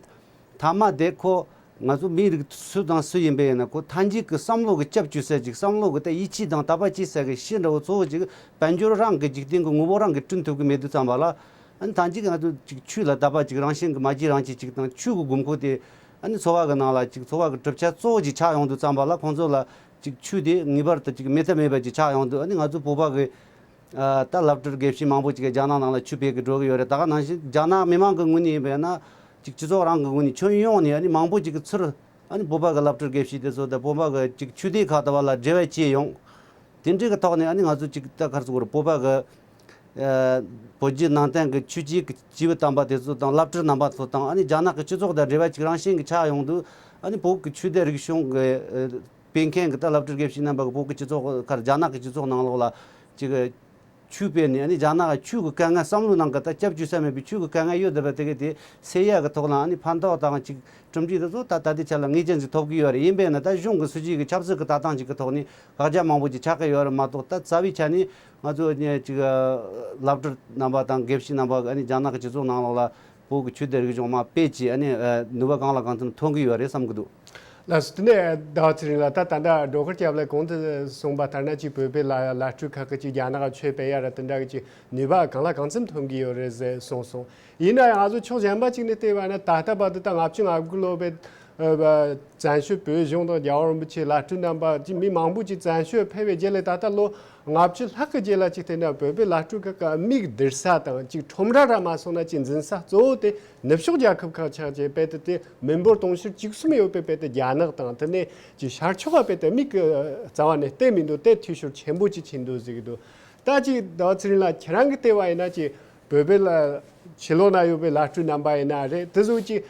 མཐའ་མ་དེ་ཁོ་ང་ཚོ་མིའི་རིགས་སུ་དང་སུ་ཡིན་པ་ཡིན་ན་ཁོ་མཐའ་མཇུག་གི་བསམ་བློ་གི་སྐྱབས་བཅོལ་ས་ཅིག་བསམ་བློ་གི་ད་ཡིད་ཆེས་དང་དད་པ་བྱེད་ས་གི་ཤེས་འདྲ་བོ་གཙོ་བོ་ཅིག་དཔལ་འབྱོར་རང་གི་འཇིག་རྟེན་གི་དངོས་པོ་རང་གི་བསྐྲུན་ཐུབ་གི་མེད་དུས་ཙམ་པ་ལ་ཨ་ནི་མཐའ་མཇུག་ང་ཚོ་ཅིག་ཆོས་ལ་དད་པ་ཅིག་རང་བཞིན་གི་མ་བགྱིས་རང་བྱས་ཅིག་དང་ཆོས་གི་དགོས་མཁོ་དེ་ཨ་ནི་འཚོ་བ་གི་ནང་ལ་ཅིག་འཚོ་བ་གི་གྲུབ་ཆ་གཙོ་བོ་ཅིག་ཆགས་ཡོང་དུས་ཙམ་པ་ལ་ཁོང་ཚོ་ལ་ཅིག་ཆོས་དེ་ངེས་པར་དུ་ཅིག་མེད་ཐབས་མེད་པ་ཅིག་ཆགས་ཡོང་དུས་ཨ་ནི་ང་ཚོ་བོད་པ་གི་ཨ་ད་སློབ་གྲྭའི་དགེ་བཤེས་མང་པོ་ཅིག་གིས་རྒྱ་ནག་ནང་ལ་ཆོས་སྤེལ་གི་འགྲོ་གི་ཡོད་རེད། ད་ག་ནང་བཞིན་རྒྱ་ནག་མི་མང་གི་ངོས་ནས་ཡིན་པས་ན་ཅིག་སྤྱི་ཚོགས་རང་གི་ངོས་ནས་ཁྱོན་ཡོངས་ནས་ཨ་ནི་མང་པོ་ཅིག་གི་ཚུར་ཨ་ནི་བོད་པ་གི་སློབ་གྲྭའི་དགེ་བཤེས་དེ་ཚོ་དང་བོད་པ་གི་ཅིག་ཆོས་སྡེ་ཁག་དུ་བ་ལ་འབྲེལ་བ་བྱས་ཡོང་། དེ་འདྲའི་གི་ཐོག་ནས་ཨ་ནི་ང་ཚོ་ཅིག་ད་ག་རེ་ཟེར་དགོས་རེད། བོད་པ་གི་ཨ་བོད་བརྒྱུད་ནང་བསྟན་གི་ཆོས་བརྒྱུད་ཀྱི་སྐྱེས་བུ་དམ་པ་དེ་ཚོ་དང་སློབ་གྲྭའི་རྣམ་པ་ཚོ་དང་ཨ་ནི་རྒྱ་ནག་གི་སྤྱི་ཚོགས་དང་འབྲེལ་བ་ཅིག་རང་བཞིན་གྱི་ཆགས་ཡོང་དུས་ཨ་ནི་བོད་ཀྱི་ཆོས་དད་རིག་གཞུང་གི་ཨ་སྤེལ་མཁན་གྱི་ད་སློབ་གྲྭའི་དགེ་བཤེས་རྣམ་པ་གིས་བོད་ཀྱི་སྤྱི་ཚོགས་ཁར་རྒྱ་ནག་གི་སྤྱི་ཚོགས་ནང་ལོགས་ལ་ཅིག་ཆོས་སྤེལ་ནས་ཨ་ནི་རྒྱ་ནག་ཆོས་ཀྱི་དཀའ་ངལ་བསམ་བློའི་ནང་གི་ད་སྐྱབས་བཅོལ་ས་མེད་པའི་ཆོས་ཀྱི་དཀའ་ངལ་ཡོད་བསྡད་པ་དེ་ག་དེ་སེལ་ཡག་གི་ཐོག་ལ་ཨ་ནི་ཕན་ཐོགས་དང་ཅིག་གྲུབ་འབྲས་དེ་ཚོ་ད་ད་ལྟའི་ཆ་ལ་ངེས་ཅན་ཞིག་ཐོབ་ཀྱི་ཡོད་རེད། ཡིན་པས་ན་ད་གཞུང་གི་སྲིད་ཇུས་ཀྱི་ཆབ་སྲིད་ཀྱི་ལྟ་སྟངས་ཅིག་གི་ཐོག་ནས་བཀག་རྒྱ་མང་པོ་ཅིག་ཆགས་ཀྱི་ཡོད་རེད་མ་གཏོགས། ད་རྩ་བའི་ཆ་ནས་ང་ཚོ་ཅིག་སློབ་གྲྭ་རྣམ་པ་དང་དགེ་བཤེས་རྣམ་པ་ཨ་ནི་རྒྱ་ནག་གི་སྤྱི་ཚོགས་ནང་ལོགས་ལ་བོད་ཀྱི་ཆོས་དད་རིག་གཞུང་མར་སྤེལ་བྱས་ཨ་ནི་ནུས་པ་གང་ལ་གང་འཚམ་ཐོན་གྱི་ཡོད་རེད་བསམ་གྱི་འདུག་ལགས་སོ། དེ་ནས་ཟླ་བ་ཚེ་རིང་ལགས། ད་ད་ལྟ་སྒྲོལ་དཀར་སྐྱབས་ལགས་གོང་དུ་གསུངས་པ་ལྟར་ན་ཅིག་བོད་པའི་ལ་བླ་སྤྲུལ་ཁག་གིས་ཅིག་རྒྱ་ནག་ཆོས་སྤེལ་ཡ་ར་དེ་འདྲ་གི་ཅིག་ནུས་པ་གང་ལ་གང་འཚམ་ཐོན་གྱི་ཡོད་རེད་ཟེར་གསུངས་སོང་། ཡིན་ན་ཡང་ང་ཚོ་ཕྱོགས་གཞན་པ་ཅིག་ནས་བལྟས་པ་ན་ད་ལྟ་བར་དུ་ད་ལྔ་བཅུ་ང་དགུ་ལོ་པའི་ཨ་བཙན་བྱོལ་བོད་གཞུང་དང་རྒྱལ་བ་རིན་པོ་ཆེ་བླ་སྤྲུལ་རྣམ་པ་ཅིག་མི་མང་པོ་ཅིག་བཙན་བྱོལ་ཕེབས་པའི་རྗེས་ལ་ད་ལྟ་ལོ་ལྔ་བཅུ་ལྷག་གི་རྗེས་ལ་ཅིག་བལྟས་ན་བོད་པའི་བླ་སྤྲུལ་ཁག་གི་མིག་བསྡུར་ས་དང་ཅིག་ཁྲོམ་ར་ར་མ་སོང་ན་ཅིག་འཛིན་ས་གཙོ་བོ་དེ་ནུབ་ཕྱོགས་རྒྱལ་ཁབ་ཁག་ཆགས་ཀྱི་དཔེ་དེ་དེ་མི་འབོར་དུང་ཕྱུར་བཅུ་གསུམ་ཡོད་པའི་དཔེ་དེ་རྒྱ་ནག་དང་དེ་ནས་ཅིག་ཤར་ཕྱོགས་ཀ་དཔེ་དེ་མིག་གི་རྩ་བ་ནས་བལྟས་མི་འདུག་དེ་འཐུས་ཤོར་ཆེན་པོ་ཅིག་ཕྱིན་འདུག་ཟེར་གི་འདུག་ད་ཅིག་ཟླ་བ་ཚེ་རིང་ལགས་ཁྱེད་རང་གི་ལྟེ་བ་ཡིན་ན་ཅིག་བོད་པའི་ལ་ཕྱི་ལོགས་ན་ཡོད་པའི་བླ་སྤྲུལ་རྣམ་པ་ཡིན་ན་རེད། དེ་ཚོ་ཅིག་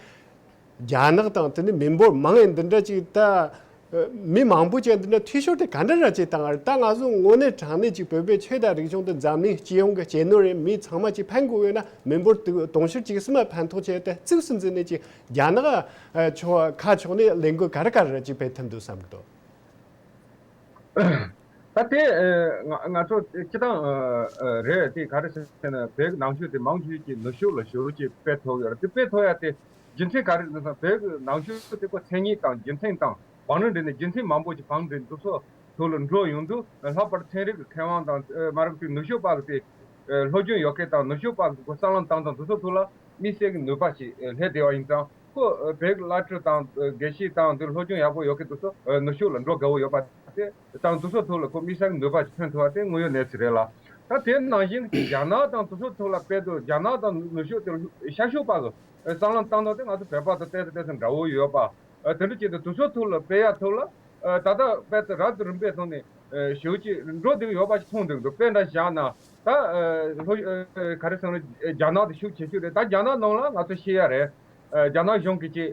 རྒྱ་ནག་དང་དེ་ནི་མི་འབོར་མང་ཡང་འདི་འདྲ་ཅིག་ད། ཨ། མི་མང་པོ་ཅིག་འདི་འདྲ་འཐུས་ཤོར་དེ་ག་འདྲ་ར་ཅིག་བཏང་བ་རེད། ད་ང་ཚོ་དངོས་གནས་དྲང་གནས་ཅིག་བོད་པའི་ཆོས་དང་རིག་གཞུང་དེ་འཛམ་གླིང་སྤྱི་ཡོངས་ཀྱི་གཅེས་ནོར་རེད། མི་ཚང་མ་ཅིག་ཕན་དགོས་ཡོད་ན་མི་འབོར་དུ་དུང་ཕྱུར་གཅིག་གསུམ་མ་ཕན་ཐོགས་བྱས་ཏེ་གཙིགས་སུ་འཛིན་ནས་ཅིག་རྒྱ་ནག་ཨ་ཕྱོགས་ཁ་ཕྱོགས་ནས་ལས་འགུལ་ག་རེ་ག་རེ་ར་ཅིག་སྤེལ་ཐུབ་འདུག་བསམ་གི་འདུག་ད་དེ་ང་ང་ཚོ་སྤྱི་བཏང་རེད། དེ་ག་རེ་ཟེར་ན་བོད་ཀྱི་ནང་ཆོས་དེ་མང་ཆེ་ཅིག་ནུབ་ཕྱོགས་ལ་ཞེ་པོ་ཅིག་སྤེལ་ཐུབ་ཡོད་རེད། དེ་སྤེལ་ཐུབ་ཡ་དེ་རྒྱུ་མཚན་ག་རེ་ཟེར་ན་བོད་ཀྱི་ནང་ཆོས་དེ་ཁོ་མཚན་ཉིད་དང་རྒྱུ་མཚན་དང་བང་རིམ་འདྲེས་ནས་རྒྱུ་མཚན་མང་པོ་ཅིག་བང་འདྲེས་འདུག་སོ་ཐོག་ལ་འགྲོ་ཡོང་དུས་ལྷག་པར་ཚན་རིག་གི་མཁས་དབང་དང་མ་རིག་པའི་ནུབ་ཕྱོགས་པ་གི་དེ་སློབ་སྦྱོང་ཡོད་མཁན་དང་ནུབ་ཕྱོགས་པ་གི་ཁོ་བསམ་བློ་བཏང་སྟངས་དེ་ཚོ་ཐོག་ལ་དམིགས་བསལ་གྱི་ནུས་པ་ཞིག་སླེབས་བསྡད་པ་ཡིན་ཙང་། ཁོ་བོད་ཀྱི་བླ་སྤྲུལ་དང་དགེ་བཤེས་དང་དེ་སློབ་སྦྱོང་ཡག་པོ་ཡོད་མཁན་དེ་ཚོ་ནུབ་ཕྱོགས་ལ་འགྲོ་དགའ་བོ་ཡོད་པ་དེ་དང་དེ་ཚོ་ཐོག་ལ་ཁོ་དམིགས་བསལ་གྱི་ནུས་པ་ཞིག་ཐོན་ཐུབ་པ་དེ་དངོས་ཡོད་གནས་ཚུལ་རེད་ལ། ད་དེ་ནང་བཞིན་གྱི་རྒྱ་ནག་དང་དེ་ཚོ་ཐོག་ལ་དཔེ་དེ་རྒྱ་ནག་དང་ནུབ་ཕྱོགས་དེ་ཤར་ཕྱོགས་པ་གི་བསམ་བློ་བཏང་སྟངས་དེ་ང་ཚོ་བོད་པ་དང་ཏོག་ཙམ་ཏོག་ཙམ་འདྲ་བོ་ཡོད་པ། དེ་འདྲ་བྱས་ཏེ་དེ་ཚོ་ཐོག་ལ་སྤེལ་ཡ་ཐོག་ལ། ཨ། ད་ལྟ་དཔེ་དེ་རབ་དང་རིམ་པས་སོང་ནས་ཨ་ཞེ་པོ་ཅིག་འགྲོ་བསྡད་ཡོད་པ་ཞིག་མཐོང་བསྡད་འདུག་དཔེ་འདྲ་བཞག་ན་ད་ཨ་ལྷོ་ཨ་ག་རེ་ཟེར་ན་རྒྱ་ནག་དེ་ཤུགས་ཆེ་ཤོས་རེད། ད་རྒྱ་ནག་ནང་ལ་ང་ཚོ་ཤེས་ཡ་རེད། ཨ་རྒྱ་ནག་གཞུང་གིས་ཅིག་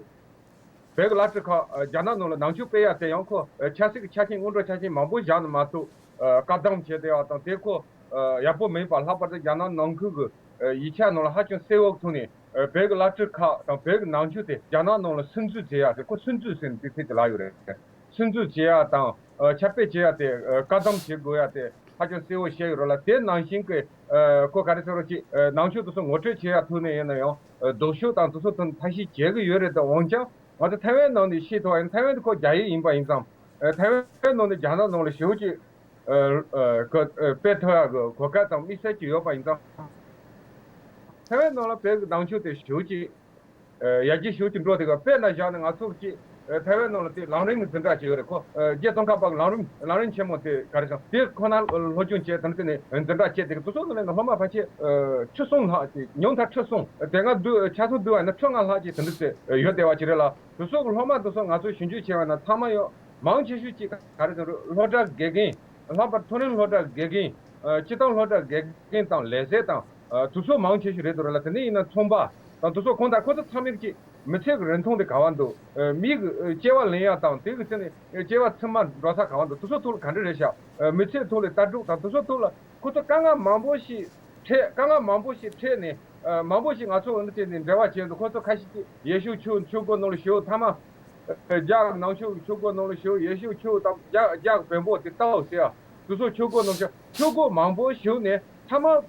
བོད་ཀྱི་བླ་སྤྲུལ་ཁག་ཨ་རྒྱ་ནག་ནང་ལ་ནང་ཆོས་སྤེལ་ཡ་དེ་ཡང་ཁོ་ཨ་ཆབ་སྲིད་ཀྱི་ཆ་རྐྱེན་སྔོན་འགྲོ་ཆ་རྐྱེན་མང་པོ་བཞག་ནས་མ་གཏོགས་ཨ་བཀག་སྡོམ་བྱས་བསྡད་ཡ་དང་དེ་ཁོ་ཨ་ཡག་པོ་མིན་པ། ལྷག་པར་དུ་རྒྱ་ནག་ནང་ཁུལ་གྱི་ཨ་ཡིག་ཆ་ནང་ལ་ཧ་ཅང་གསལ་བོ་ཐོག་ནས་ཨ་བོད་ཀྱི་བླ་སྤྲུལ་ཁག་དང་བོད་ཀྱི་ནང་ཆོས་དེ་རྒྱ་ནག་ནང་ལ་སིམ་འཛུལ་བྱེད་ཡ་ཟེར། ཁོ་སིམ་འཛུལ་ཟེར་ནས་དེ་ཚིག་དེ་ལབ་ཡོད་རེད། སིམ་འཛུལ་བྱེད་ཡ་དང་ཨ་ཁྱབ་སྤེལ་བྱེད་ཡ་དེ་ཨ་བཀག་སྡོམ་བྱེད་དགོས་ཡ་དེ་ཧ་ཅང་གསལ་བོ་བཤད་ཡོད་རེད་ལ། དེ་ནང་བཞིན་གྱི་ཨ་ཁོ་ག་རེ་ཟེར་རོ་ཅིག་ཨ་ནང་ཆོས་དེ་ཚོ་ངོ་སྤྲོད་བྱེད་ཡ་ཐུག་ནས་ཡིན་ན་ཡང་ཨ་ལྡོག་ཕྱོགས་དང་དེ་ཚོ་དང་ཐབས་ཤེས་བྱེད་ཀྱི་ཡོད་རེད། དེ་འོན་ཀྱང་ང་ཚོ་ཐའེ་ཝན་ནང་ནས་ཤེས་ཐུབ་པ་ཡིན། ཐའེ་ཝན་དེ་ཁོ་རྒྱ་ཡིག་ཡིན་པ་ཡིན་ཙང་། ཨ་ཐའེ་ཝན་ནང་ནས་རྒྱ་ནག་ནང་ལ་ཞེ་པོ་ཅིག་ཨ་ཨ་ཁོ་ཨ་སྤེལ་ཐུབ་ཡ་གི་གོ་སྐབས་དང་དམིགས་བསལ་ཅིག་ཡོད་པ་ཡིན་ཙང་། ཐའེ་ཝན་ནང་ལ་བོད་ཀྱི་ནང་ཆོས་དེ་ཞེ་པོ་ཅིག་ཨ་ཡར་རྒྱས་ཞེ་པོ་ཅིག་འགྲོ་བསྡད་ཡོད། དཔེར་ན་བཞག་ན་ང་ཚོ་ཅིག་ཨ་ཐའེ་ཝན་ནང་ལ་དེ་ལམ་རིམ་གྱི་འཛིན་གྲྭ་ཅིག་ཡོད་རེད། ཁོ་ཨ་རྗེ་ཙོང་ཁ་པ་གི་ལམ་རིམ་ལམ་རིམ་ཆེན་མོ་དེ་ག་རེ་ཟེར་དེ་ཁོ་ན་སློབ་སྦྱོང་བྱས་དང་དེ་ནས་འཛིན་གྲྭ་བྱས་དེ་དེ་ཚོ་ནང་ལ་སློབ་མ་ཕལ་ཆེར་ཨ་ཁྲི་གསུམ་ལྷག་ཅིག་ཉུང་མཐར་ཁྲི་གསུམ་དེ་སྔ་བསྡུས་ཆ་ཚང་བསྡུས་པ་ཡིན་ན་ཁྲི་ལྔ་ལྷག་ཅིག་དེ་འདྲ་ཟེར་ཡོད་བསྡད་པ་ཅིག་རེད་ལ། དེ་ཚོ་གི་སློབ་མ་དེ་ཚོ་ང་ཚོས་ཞིབ་འཇུག་བྱས་པ་ན་ཚང་མ་ཡོད། མང་ཆེ་ཤོས་ཅིག་ག་རེ་ཟེར་རུང་སློབ་གྲྭ་དགེ་རྒན། ལྷག་པར་མཐོ་རིམ་སློབ་གྲྭ་དགེ་རྒན། ཨ་སྤྱིར་བཏང་སློབ་གྲྭ་དགེ་རྒན་དང་ལས་བྱེད་དང་ཨ་དེ་ཚོ་མང་ཆེ་ཤོས་རེད་འདུག་ར་ལ། དེ་ནས་ཡིན་ན་ཚོང་པ་དང་དེ་ཚོ་གང་ལྟར་ཁོ་ཚོ་ཚང་མས་ཅིག་མི་ཚེ་གི་རིན་ཐང་དེ་ག་བ་འདུག་ཨ་མི་གི་ཨ་སྐྱེ་བ་ལེན་ཡ་དང་དེ་གི་ཚེ་ནས་ཨ་སྐྱེ་བ་ཕྱི་མ་འགྲོ་ས་ག་བ་འདུག་དེ་ཚོ་ཐོག་ལ་ག་འདྲ་རེད་ཤག་ཨ་མི་ཚེ་ཐོག་ལ་ལྟ་གྲུབ་དང་དེ་ཚོ་ཐོག་ལ་ཁོ་ཚོ་དཀའ་ངལ་མང་པོ་ཞིག་འཕྲད། དཀའ་ངལ་མང་པོ་ཞིག་འཕྲད་ནས་ཨ་མང་པོ་ཞིག་ང་ཚོ་འདི་བྱས་ནས་འབྲེལ་བ་བྱས་འདུག་ཁོ་ཚོ་ཁ་ཤས་ཀྱིས་ཡེ་ཤུ་ཆོས་ཆོས་སྒོ་ནང་ལ་ཞུགས། མཐའ་མ་རྒྱ་ནང་ཆོས་ཀྱི་ཆོས་སྒོ་ནང་ལ་ཞུགས། ཡེ་ཤུ་ཆོས་དང་རྒྱ་རྒྱ་བོན་པོ་དེ་ལྟ་བ་ཟེར་ཡ་དེ་ཚོ་ཆོས་སྒོ་ནང་ཞུགས། ཆོས་སྒོ་མང་པོ་ཞུགས་ནས་མཐའ་མ་བོད་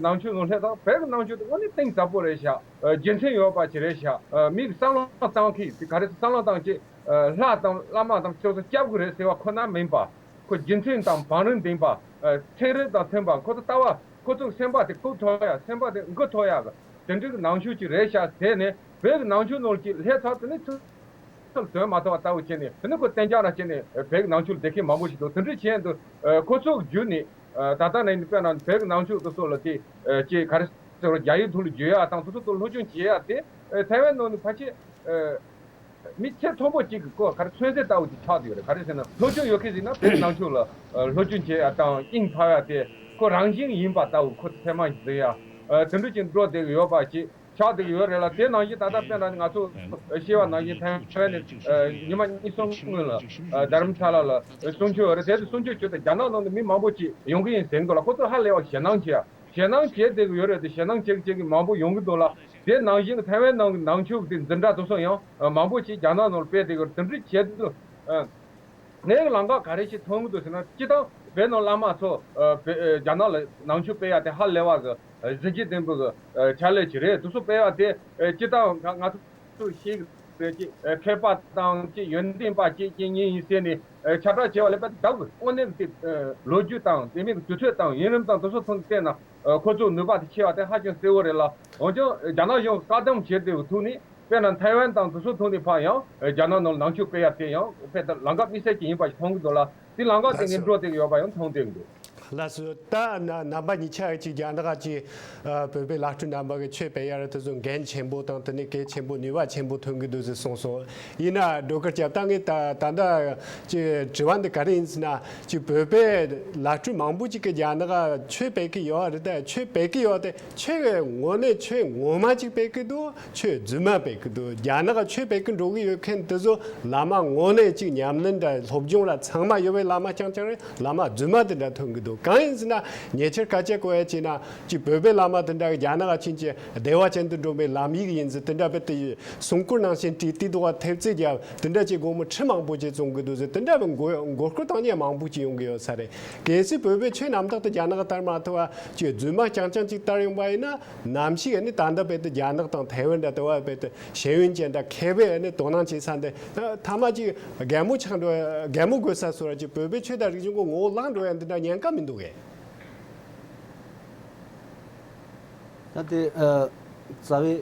ནང་ཆོས་ནང་སླེབས་དང་། བོད་ནང་ཆོས་དེ་དངོས་གནས་གཏིང་ཟབ་པོ་རེད་ཤག་ཨ་རྒྱུ་མཚན་ཡོད་པ་ཅིག་རེད་ཤག་ཨ་མི་གི་བསམ་བློ་བཏང་མཁན་དེ་ག་རེ་ཟེར། བསམ་བློ་བཏང་ཅིག་ཨ་ལྷ་དང་བླ་མ་དང་ཁྱོད་ཚོ་སྐྱབས་དགོས་རེད་ཟེར་བ་ཁོ་ན་མིན་པ། ཁོ་རྒྱུ་མཚན་དང་བང་རིམ་ལྡན་པ། ཨ་ཚན་རིག་དང་མཐུན་པ། ཁོ་ཚོ་ལྟ་བ་ཁོ་ཚོའི་སེམས་པ་དེ་ཁུག་ཐུབ་ཡ། སེམས་པ་དེ་འགུག་ཐུབ་ཡ་གི་དེ་འདྲའི་གི་ནང་ཆོས་ཅིག་རེད་ཤག་ཟེར་ནས་བོད་ཀྱི་ནང་ཆོས་ནང་ལ་ཅིག་སླེབས་ཚར། དེ་ནས་ཚུར་ཚུར་ཐོན་མ་ཐུབ་པ་ལྟ་བུ་བྱས་ནས་དེ་ནས་ཁོ་གཏན་འཇགས་རང་བྱས་ནས་བོད་ཀྱི་ནང་ཆོས་ལ་བསྡད་མཁན་མང་པོ་ཞིག་འདུག་དེ་འདྲ་བྱས་འདུག་ཨ་ཁོ་ཚོ་བརྒྱུད་ནས་ཨ་ད་ལྟ་ནས་དཔེར་ན་བོད་ཀྱི་ནང་ཆོས་དེ་ཚོ་ལ་དེ་ཨ་ཅིག་ག་རེ་ཟེར་རྒྱ་ཡིག་ཐོག་ལ་བརྗོད་ཡ་དང་དེ་ཚོ་ཐོག་སློབ་སྦྱོང་བྱེད་ཡ་དེ་ཨ་ཐའེ་ཝན་ནང་ནས་ཕལ་ཆེར་ཨ་མི་ཚེ་མཐོན་པོ་གཅིག་གི་སྐོར་ག་རེ་མཚོན་བྱེད་ལྟ་བུ་ཅིག་ཆགས་བསྡད་ཡོད་རེད། ག་རེ་ཟེར་ན་སློབ་སྦྱོང་ཡོད་མཁན་ཟིག་ན་བོད་ཀྱི་ནང་ཆོས་ལ་ཨ་སློབ་སྦྱོང་བྱེད་ཡ་དང་དབྱིངས་འཕར་ཡ་དེ་ཁོ་རང་བཞིན་ཡིན་པ་ལྟ་བུ། ཁོ་ཚོ་ཚད་མ་ཟིན་ཡ་ཨ་དེ་འདྲ་ཅིག་འགྲོ་བསྡད་ཀྱི་ཡོད་པ་ཞིག་ཆགས་བསྡད་ཀྱི་ཡོད་རེད་ལ། དེ་ནང་བཞིན་ད་ལྟ་དཔེར་ན་ང་ཚོ་ཤེས་པ་ནང་བཞིན་ཐའེ་ཝན་ནས་ཨ་ཉི་མ་གཉིས་གསུམ་སྔོན་ལ་ཨ་རྡ་རམ་ས་ལ་ལ་གསུང་ཆོས་ཡོད་རེད། དེ་དུས་གསུང་ཆོས་བྱེད་དུས་རྒྱ་ནག་ནང་ནས་མི་མང་པོ་ཅིག་ཡོང་གི་ཡིན་ཟེར་གི་འདུག་ལ། ཁོ་ཚོ་ཧ་ལས་པ་ཞེད་སྣང་བྱེད་ཡ། ཞེད་སྣང་བྱེད་བསྡད་ཀྱི་ཡོད་རེད་དེ། ཞེད་སྣང་བྱེད་ཀྱི་བྱེད་ཀྱི་མང་པོ་ཡོང་གི་འདུག་ལ། དེ་ནང་བཞིན་གྱི་ཐའེ་ཝན་ནང་གི་ནང་ཆོས་ཀྱི་འཛིན་གྲྭ་དེ་ཚོ་ཡང་ཨ་མང་པོ་ཞིག་རྒྱ་ནག་ནང་ལ་སྤེལ་བསྡད་ཀྱི་ཡོད་རེད། དེ་འདྲ་བྱེད་དུས་ཨ་ངའི་ལམ་ཁ་ག་རེ་ཞིག་མཐོང་གི་འདུག་ཟེར་ན། སྤྱིར་བཏང་བོད་ནང་བླ་མ་ཚོ་ཨ་བོད་ཨ་རྒྱ་ནག་ལ་ནང་ཆོས་སྤེལ་ཡ་དེ་ཧ་ལས་པ་གི་ཨ་གཟི་བརྗིད་ལྡན་པའི་གི་ཨ་ཕྱག་ལས་ཅིག་རེད། དེ་ཚོ་སྤེལ་ཡ་དེ་ཨ་སྤྱིར་བཏང་ང་ང་ཚོ་ཚོས་ཤེས་ཀྱི་རེད། ཅིག་ཨ་མཁས་པ་དང་ཅིག་ཡོན་ཏན་པ་ཅིག་ཅིག་ཉིད་ཡིན་ཟེར་ནས་ཨ་ཁྱབ་བསྒྲགས་བྱས་པ་ལས་པ་དག་གི་དངོས་གནས་ཀྱི་ཨ་ལོ་རྒྱུས་དང་དེ་མིན་གྱི་དུས་ཚོད་དང་ཡུན་རིང་དང་དེ་ཚོ་ཐོག་ནས་བལྟས་ན་ཨ་ཁོ་ཚོའི་ནུས་པ་དེ་ཆེ་བ་དེ་ཧ་ཅང་གསལ་བོ་རེད་ལ། འོན་ཀྱང་རྒྱ་ནག་གཞུང་བཀག་སྡོམ་བྱས་དེ་ཐོག་ནས་དཔེར་ན་ཐའེ་ཝན་དང་དེ་ཚོ་ཐོག་ནས་ཕར་ཡང་ཨ་རྒྱ་ནག་ནང་ལ་ནང་ཆོས་སྤེལ་ཡ་དེ་ཡང་དཔེ་ད་ལམ་ཁ་དམིགས་བསལ་ཅིག་ཡིན་པ་ཞིག་མཐོང་གི་འདུག་ལ། དེ་ལམ་ཁ་དེ་ངས་འགྲོ་བསྡད་ཀྱི་ཡོད་པ་ཡང་མཐོང་བསྡད་ཀྱི་འདུག་ལགས་སོ། ད་ན་རྣམ་པ་གཉིས་ཆ་གཅིག་རྒྱ་ནག་གཅིག་ཨ་བོད་པའི་བླ་སྤྲུལ་རྣམ་པ་གི་ཆོས་སྤེལ་ཡ་ར་དེ་ཚོ་འགན་ཆེན་པོ་དང་དེ་ནས་གལ་ཆེན་པོ་ནུས་པ་ཆེན་པོ་ཐོན་གི་འདུག་ཟེར་གསུངས་སོང་། ཡིན་ན་སྒྲོལ་དཀར་སྐྱབས། ད་ངས་ད་ད་ལྟ་ཅིག་དྲི་བ་འདི་ག་རེ་ཡིན་ཟེར་ན། ཅིག་བོད་པའི་བླ་སྤྲུལ་མང་པོ་ཅིག་གིས་རྒྱ་ནག་ཆོས་སྤེལ་གི་ཡོད་རེད། ད་ཆོས་སྤེལ་གི་ཡོད་དེ་ཆོས་ཀྱི་ངོ་ནས་ཆོས་ངོ་མ་ཅིག་སྤེལ་གི་འདུག་ཆོས་རྫུན་མ་སྤེལ་གི་འདུག་རྒྱ་ནག་ཆོས་སྤེལ་གི་འགྲོ་གི་ཡོད་མཁན་དེ་ཚོ་བླ་མ་ངོ་ནས་ཅིག་ཉམས་ལེན་དང་སློབ་སྦྱོང་ལ་ཚང་མ་ཡོད་པའི་བླ་མ་རྐྱང་རྐྱང་རེད། བླ་མ་རྫུན་མ་དེ་འདྲ་ཐོན་གི་འདུག་གང་ཡིན་ཟེར་ན་ཉེ་ཆར་སྐད་ཆ་གོ་ཡ་བྱས་ན་ཅིག་བོད་པའི་བླ་མ་དེ་འདྲ་གི་རྒྱ་ནག་ཕྱིན་ཅིག་བདེ་བ་ཅན་དུ་འགྲོ་བའི་ལམ་ཡིག་ཡིན་ཟེར་དེ་འདྲ་བོད་དུ་སྲུང་སྐུར་ནང་བཞིན་བྲིས་ཏེ་འདུག་བ། ཐེབས་རྩིས་རྒྱབ་དེ་འདྲ་ཅིག་སྒོར་མོ་ཁྲི་མང་པོ་ཅིག་བཙོང་གི་འདུག་ཟེར་དེ་འདྲ་བའི་མགོ་མགོ་སྐོར་བཏང་མཁན་མང་པོ་ཅིག་ཡོང་གི་ཡོད་ས་རེད། གལ་སྲིད་བོད་པའི་ཆོས་རྣམ་དག་དེ་རྒྱ་ནག་ལྟར་མ་ཐུབ་བ་ཅིག་རྫུན་མ་རྐྱང་རྐྱང་ཅིག་ལྟར་ཡོང་པ་ཡིན་ན། ནམ་ཞིག་ཨ་ནི་ད་ལྟ་བོད་དུ་རྒྱ་ནག་དང་ཐའེ་ཝན་འདྲ་དེ་བ་བོད་དུ་ཤེས་ཡོན་ཅན་འདྲ་མཁས་པའི་ཨ་ནི་དོ་སྣང་བྱེད་ས་འདི་ཐ་མ་ཅིག་རྒན་མོ་ཆགས་འགྲོ་རྒན་མོ་དགོས་ས་སོ་ར་ཅིག་བོད་པའི་ཆོས་དང་རིག་གཞུང་གི་ངོ་བོ་བརླག་འགྲོ་ཡ་འདི་འདྲ་ཉེན་ཁ་མི་འདུག་གས། ད་དེ་ཨ་རྩ་བའི་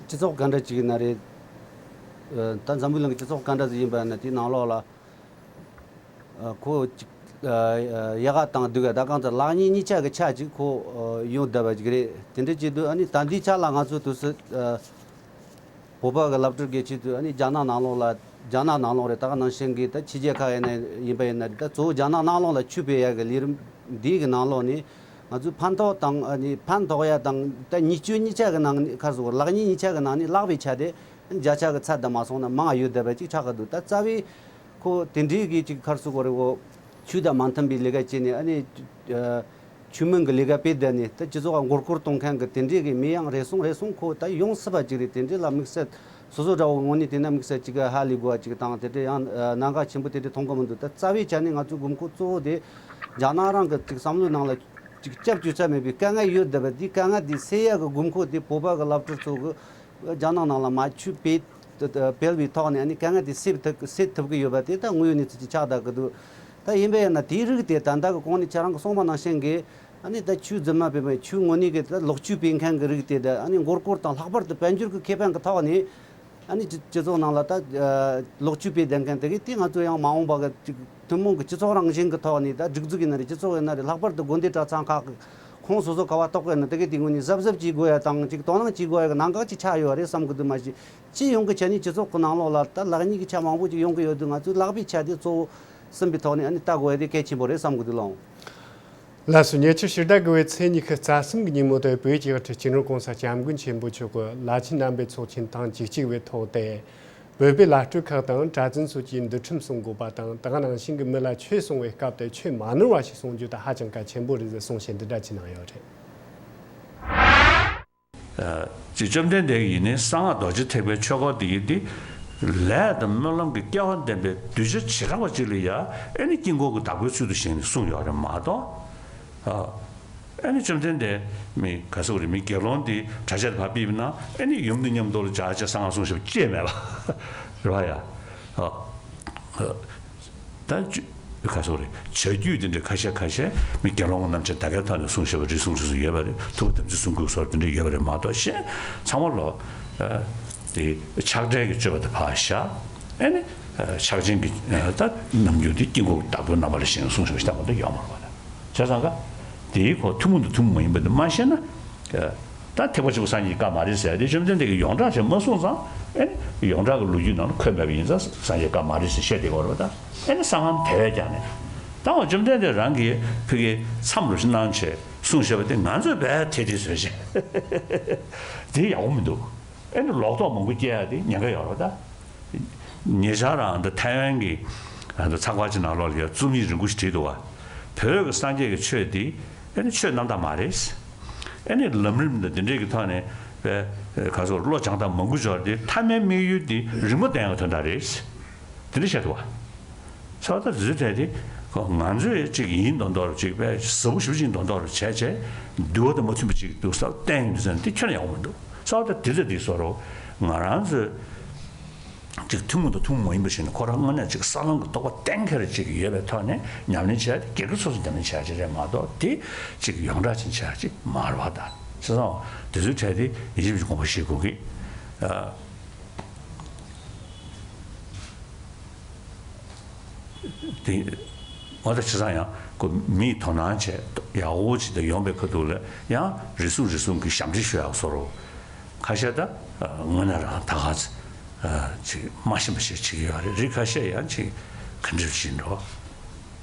སྤྱི་ཚོགས་ག་འདྲ་ཅིག་ཡིན་ན་རེད། ཨ་ད་འཛམ་བུ་གླིང་གི་སྤྱི་ཚོགས་ག་འདྲ་ཟིག་ཡིན་པ་ཡིན་ན་དེའི་ནང་ལོགས་ལ། ཨ་ཁོ་ཅིག་ཨ་ཡག་ག་དང་སྡུག་ག་ད་གང་ལྟར་ལེགས་ཉེས་གཉིས་ཆ་གི་ཆ་ཅིག་ཁོ་ཨ་ཡོང་བསྡད་པ་ཅིག་རེད། དེ་འདྲ་བྱེད་དུས་ཨ་ནི་ད་འདིའི་ཆ་ལ་ང་ཚོ་དུས་སུ་ཨ་བོད་པ་གི་བླ་སྤྲུལ་གྱི་ཆེད་དུ་ཨ་ནི་རྒྱ་ནག་ནང་ལོགས་ལ་རྒྱ་ནག་ནང་ལོགས་རེད། ད་ག་ནང་བཞིན་གྱི་ད་ཕྱི་རྒྱལ་ཁག་ཡིན་ན་ཡིན་པ་ཡིན་ན་རེད། ད་གཙོ་བོ་རྒྱ་ནག་ནང་ལོགས་ལ་ཆོས་སྤེལ་ཡ་གི་ལས་རིམ་འདིའི་གི་ནང་ལོགས་ནས་ང་ཚོས་ཕན་ཐོགས་དང་ཨ་ནི་ཕན་ཐོགས་ཡ་དང་ད་ཉེས་སྤྱོད་གཉིས་ཆ་གི་ནང་ནས་ཁ་སོ་ལེགས་ཉེས་གཉིས་ཆ་གི་ནང་ནས་ལེགས་པའི་ཆ་དེ་བརྒྱ་ཆ་གི་ཚད་དུ་མ་སོང་ན་མང་ཡོད་བསྡད་པ་ཅིག་ཆགས་ཀྱི་འདུག་ད་རྩ་བའི་ཁོ་དེ་འདྲའི་གི་ཅིག་ཁར་སོ་གོ་རེ་བོ་ཆོས་དང་མ་མཐུན་པའི་ལས་ཀ་བྱས་ནས་ཨ་ནི་ཨ་ཆོས་མིན་གྱི་ལས་ཀ་སྤེལ་བསྡད་ནས་ད་སྤྱི་ཚོགས་མགོ་སྐོར་གཏོང་མཁན་གྱི་དེ་འདྲའི་གི་མི་ཡང་རེ་ཟུང་རེ་ཟུང་ཁོ་ད་ཡོང་སྲིད་པ་ཅིག་རེད། དེ་འདྲའི་ལ་དམིགས་བསལ་སོ་སོ་འདྲ་བོ་ངོས་ནས་དེ་ན་དམིགས་བསལ་ཅིག་ཧ་ལས་དགོས་པ་ཅིག་དང་དེ་འདྲའི་ཡང་ཨ་གནད་འགག་ཆེན་པོ་དེ་འདྲའི་མཐོང་གི་མི་འདུག་ད་རྩ་བའི་ཆ་ནས་ང་ཚོའི་དགོས་མཁོ་གཙོ་བོ་དེ་རྒྱ་ནག་རང་གི་ཅིག་བསམ་བློའི་ནང་ལ་ཅིག་སྐྱབས་བཅོལ་ས་མེད་པའི་དཀའ་ངལ་ཡོད་བསྡད་པ་དེ་དཀའ་ངལ་དེ་སེལ་ཡག་གི་དགོས་མཁོ་དེ་བོད་པ་གི་བླ་སྤྲུལ་ཚོ་གི་རྒྱ་ནག་ནང་ལ་མ་ཆོས་སྤེལ་སྤེལ་བའི་ཐོག་ནས་ཨ་ནི་དཀའ་ངལ་དེ་སེལ་ཐུབ་སེལ་ཐུབ་ཀྱི་ཡོད་པ་དེ་ད་དངོས་ཡོད་གནས་ཚུལ་ཅིག་ཆགས་བསྡད་ཀྱི་འདུག་ད་ཡིན་པ་ཡིན་ན་དེའི་རིགས་དེ་ད་ལྟ་གི་གོང་ནས་ཁྱེད་རང་གི་གསུངས་པ་ནང་བཞིན་གྱི་ཨ་ནི་ད་ཆོས་རྫུན་མ་སྤེལ་བའི་ཆོས་ངོ་ནས་གི་ད་ལོག་སྤྱོད་སྤེལ་མཁན་གྱི་རིགས་དེ་ད་ཨ་ནི་མགོ་སྐོར་དང་ལྷག་པར་དུ་དཔལ་འབྱོར་གྱི་ཁེ་ཕན་གྱི་ཐོག་ནས། ཨ་ནི་སྤྱི་སྤྱི་ཚོགས་ནང་ལ་ད་ཨ་ལོག་སྤྱོད་སྤེལ་བསྡད་མཁན་དེ་གས་དེ་ང་ཚོ་ཡང་མ་འོངས་པ་གི་ཅིག་ཐུན་མོང་གི་སྤྱི་ཚོགས་རང་བཞིན་གྱི་ཐོག་ནས་ད་སྒྲིག་འཛུགས་ཡིན་ན་རེད། སྤྱི་ཚོགས་ཡིན་ན་རེད། ལྷག་པར་དུ་དགོན་སྡེ་གྲྭ་ཚང་ཁག་གི་ཁོངས་སོ་སོ་ག་བ་གཏོགས་པ་ཡིན་ན་དེ་གས་དེ་ངོས་ནས་གཟབ་གཟབ་བྱེད་དགོས་ཡ་དང་ཅིག་དོ་སྣང་བྱེད་དགོས་ཡ་གི་གནད་འགག་ཅིག་ཆགས་ཡོད་རེད་བསམ་གི་འདུག་མ་གཞི་སྤྱི་ཡོངས་ཀྱི་ཆ་ནས་སྤྱི་ཚོགས་ཀྱི་ནང་ལོགས་ལ་ད་ལེགས་ཉེས་ཀྱི་ཆ་མང་པོ་ཅིག་ཡོང་གི་ཡོད་དུས་ང་ཚོས་ལེགས་པའི་ཆ་དེ་གཙོ་བོ་ཟིན་པའི་ཐོག་ནས་ཨ་ནི་ལྟ་དགོས་ཡ་དེ་གལ་ཆེན་པོ་རེད་བསམ་གི་འདུག་ལགས། ལགས་སོ། ཉེ་ཆར་ཕྱི་ཟླ་དགུ་པའི་ཚེས་ཉི་ཤུ་རྩ་གསུམ་གྱི་ཉིན་མོ་དེར་བོད་ཀྱི་དབུ་ཁྲིད་སྤྱི་ནོར་༸གོང་ས་༸སྐྱབས་མགོན་ཆེན་པོ་མཆོག་གིས་བླ་ཆེན་རྣམ་པའི་ཚོགས་ཆེན་ཐེངས་བཅུ་གཅིག་པའི་ཐོག་སྟེ། བོད་པའི་བླ་སྤྲུལ་ཁག་དང་གྲྭ་བཙུན་སོགས་ཀྱིས་འདུལ་ཁྲིམས་སྲུང་དགོས་པ་དང་དེ་ག་ནང་བཞིན་གྱི་མི་ལ་ཆོས་གསུང་བའི་སྐབས་དེར་ཆོས་མ་ནོར་བ་ཞིག་གསུང་རྒྱུ་དེ་ཧ་ཅང་གལ་ཆེན་པོ་རེད་ཟེར་གསུང་བཤད་འདི་འདྲ་ཅིག་གནང་ཡོད་རེད། ཅེས་བཅོམ་ལྡན་འདས་ཀྱིས་ཡིན་ནའི་གསང་སྔགས་རྡོ་རྗེ་ཐེག་པའི་ཆོས་སྐོར་འདི་ཡི་འདི་ལས་དང་སྨོན་ལམ་གྱི་སྐལ་བ་ལྡན་པའི་གདུལ་བྱ་བྱེ་བྲག་པ་ཅིག་ལ་ཡང་ཨེ་ནི་དཀྱིལ་འཁོར་གྱི་བདག་པོའི་ཚུལ་དུ་བཞེངས་ནས་གསུངས་ཡོད་རེད་མ་གཏོགས། ཨ་ནི་བཅོམ་ལྡན་འདས་མི་ག་ཟེར་དགོས་རེད། མི་དགེ་སློང་འདི་གྲྭ་ཆས་དེ་ཕར་ཕུད་ན་ཨེ་ནི་ཡུམ་ནི་མཉམ་དུ་ལ་བྱ་བྱ་གསང་སྔགས་གསུང་ཞབས་ཅེས་མེད་པ་རེད་བ་ཡ། ཨ། ད་ཅི་ག་ཟེར་དགོས་རེད། བྱ་རྒྱུད་དེ་འདྲའི་ཁ་ཤས་ཁ་ཤས་མི་དགེ་སློང་རྣམས་ཀྱིས་ད་གའི་ཐོག་ནས་གསུང་ཞབས་རིགས་གསུམ་རིགས་གསུམ་ཡོད་པ་རེད། ཐུབ་པ་དམ་ཚིག་གསུང་དགོས་སོགས་དེ་འདྲ་ཡོད་པ་རེད་མ་གཏོགས་གཞན་ཚང་མ་ལོ། ཨ། དེ་ཆགས་བྲལ་གྱི་སྤྱོད་པ་དེ་ཕར་བཞག་ཨེ་ནི་ཨ་ཕྱག་ཆེན་གྱི་ཨ་ད་རྣམ་འགྱུར་དེ་དཀྱིལ་འཁོར་གྱི་བདག་པོའི་རྣམ་པ་ལ་བཞེངས་གསུང་ཞབས་ཞིག་བཏང་བ་དེ་ཡོད་མ་རེད་པ། བྱས་ཙང་ཀ་དེའི་ཁོ་ཐུན་མོང་དང་ཐུན་མོང་མ་ཡིན་པ་དེ་མ་ཤེས་ན། ཨ། ད་ཐེག་པ་ཆེན་པོ་སངས་རྒྱས་ཀྱི་བཀའ་མ་རེད་ཟེར་ཏེ་བཅོམ་ལྡན་འདས་ཀྱིས་ཡོངས་གྲགས་ཅིག་མ་གསུངས་ཙང་ཨེ་ནི་ཡོངས་གྲགས་ཀྱི་ལོ་རྒྱུས་ནང་ལ་འཁོད་མེད་པ་ཡིན་ཙང་སངས་རྒྱས་བཀའ་མ་རེད་ཟེར་བཤད་བསྡད་ཀྱི་ཡོད་རེད་པ། ད་ཨེ་ནི་གསང་སྔགས་དེ་བས་ཀྱང་ནི་ད་འོ་བཅོམ་ལྡན་འདས་རང་གིས་ཕ་གིའི་མཚམས་རུ་ཞིག་གནང་བྱས་གསུངས་བཞག་པ་དེ་ང་ཚོས་བས་དེ་དེ་བཟོས་བྱས་དེ་ཡག་པོ་མི་འདུག་ཨེ་ནི་ལོག་རྟོག་མང་པོ་སྐྱེ་ཡ་དེ་ཉེན་ཁ་ཡོད་རེད་པ། ད། ཉེ་ཆར་རང་འདི་ཐའེ་ཝན་གྱི་ཚགས་པར་ཅིག་ནང་ལོགས་ལ་ཡང་རྩོམ་ཡིག་རིང་པོ་ཞིག་བྲིས་འདུག་བ། བོད་ཀྱི་སངས་རྒྱས་ཀྱི་ཆོས་འདི་ཨེ་ནི་ཆོས་རྣམ་དག་མ་རེད། ཨེ་ནི་ལམ་རིམ་དང་འདི་འདྲའི་གི་ཐོག་ནས་པའི་ག་ཚོད་བློ་སྦྱང་སྟངས་མང་པོ་འབྱོར་ཏེ་མཐའ་མའི་དམིགས་ཡུལ་འདི་རིག་མ་བསྟན་ཡག་དོན་དག་རེད། འདི་འདྲ་བཤད་འདུག་བ། ཚོགས་ད་དེ་ཚོའི་གྲས་དེ་ང་ཚོས་ཅིག་ཡིན་མདོག་མདོག་རུ་ཅིག་པའི་ཟབ་པོ་ཞེ་པོ་ཅིག་མདོག་མདོག་རུ་བྱས་བྱས་འདུལ་བ་དང་མ་མཐུན་པ་ཅིག་འདུག་ས་བསྟན་ཡོང་དུས་ཙང་འདི་ཁྱོན་ནས་ཡག་པོ་མི་འདུག་ཚོགས་ད་དེ་ཚོ་དེ་བཟོ་རོགས། ང་རང་ཚོས་ཅིག་ཐུན་མོང་དང་ཐུན་མོང་མ་ཡིན་པ་ཞིག་ནས་ཁོ་རང་དངོས་གནས་ཅིག་ས་ལམ་གྱི་རྟོགས་པ་གཏན་འཁེལ་ཅིག་ཡོད་པའི་ཐོག་ནས་ཉམས་ལེན་བྱས་ཏེ་སྒེར་གྱི་སོ་སོ་ཉམས་ལེན་བྱས་ཅིག་རེད་མ་གཏོགས་དེ་ཅིག་ཡོངས་གྲགས་ཅིག་བྱས་ཅིག་མ་རེད་བ། ད་བྱས་ཙང་དེ་ཚོའི་གྲས་དེ་ཡིད་ཆེས་པའི་དགོངས་པ་བཞེས་དགོས་ཀྱི། ཨ། དེ། འོ་ད་བྱས་ཙང་ཡང་ ཁོ་མིས་དོ་སྣང་བྱས་ཡག་པོ་ཅིག་དང་ཡོང་པའི་ཁ་ཐུག་ལ་ཡང་རེ་ཟུང་རེ་ཟུང་གི་ཞབས་འདྲེན་ཞུ་ཡག་བཟོ་རོགས། ཁ་ཤས་ད་དངོས་གནས་རང་ད་ག་ཚོད་ཅིག་མ་ཤེས་པ་ཞིག་བྱེད་ཀྱི་ཡོད་རེད། རིགས་ཁ་ཤས་ཡང་ཅིག་ག་འདྲ་བྱེད་འགྲོ།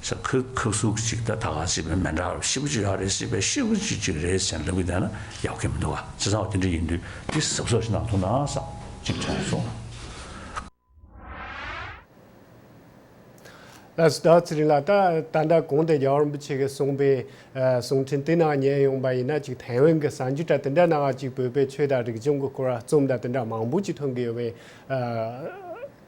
ས་ཁུ་ཁུ་སུག་ཅིག་ད་ད་ག་ཅིག་མེད་མེད་འདྲ་ཤི་བོ་ཅིག་ཡོད་རེད། སྲིད་པའི་ཤི་བོ་ཅིག་ཅིག་རེད་ཟེར་ལབ་གི་བསྡད་ན་ཡག་གི་མི་འདུག་ག་བྱས་ཙང་དེ་འདྲ་ཡིན་དུས་དེ་གཟབ་གཟབ་ཞིག་གནང་ཐུབ་ན་བསམ་ཅིག་དྲན་སོང་། ལགས་སོ། ད་ཚེ་རིང་ལགས། ད་ད་ལྟ་གོང་དེ་རྒྱལ་བ་རིན་པོ་ཆེ་གིས་གསུངས་པའི་ཨ་གསུང་འཕྲིན་དེ་ནང་ཉན་ཡོང་པ་ཡིན་ན་ཅིག་ཐའེ་ཝན་གྱི་གསར་འགྱུར་འདྲ་དེ་འདྲ་ནང་ཅིག་བོད་པའི་ཆོས་དང་རིག་གཞུང་གི་སྐོར་རྩོམ་འདྲ་དེ་འདྲ་མང་པོ་ཅིག་ཐོན་གྱི་ཡོད་པའི་ཨ་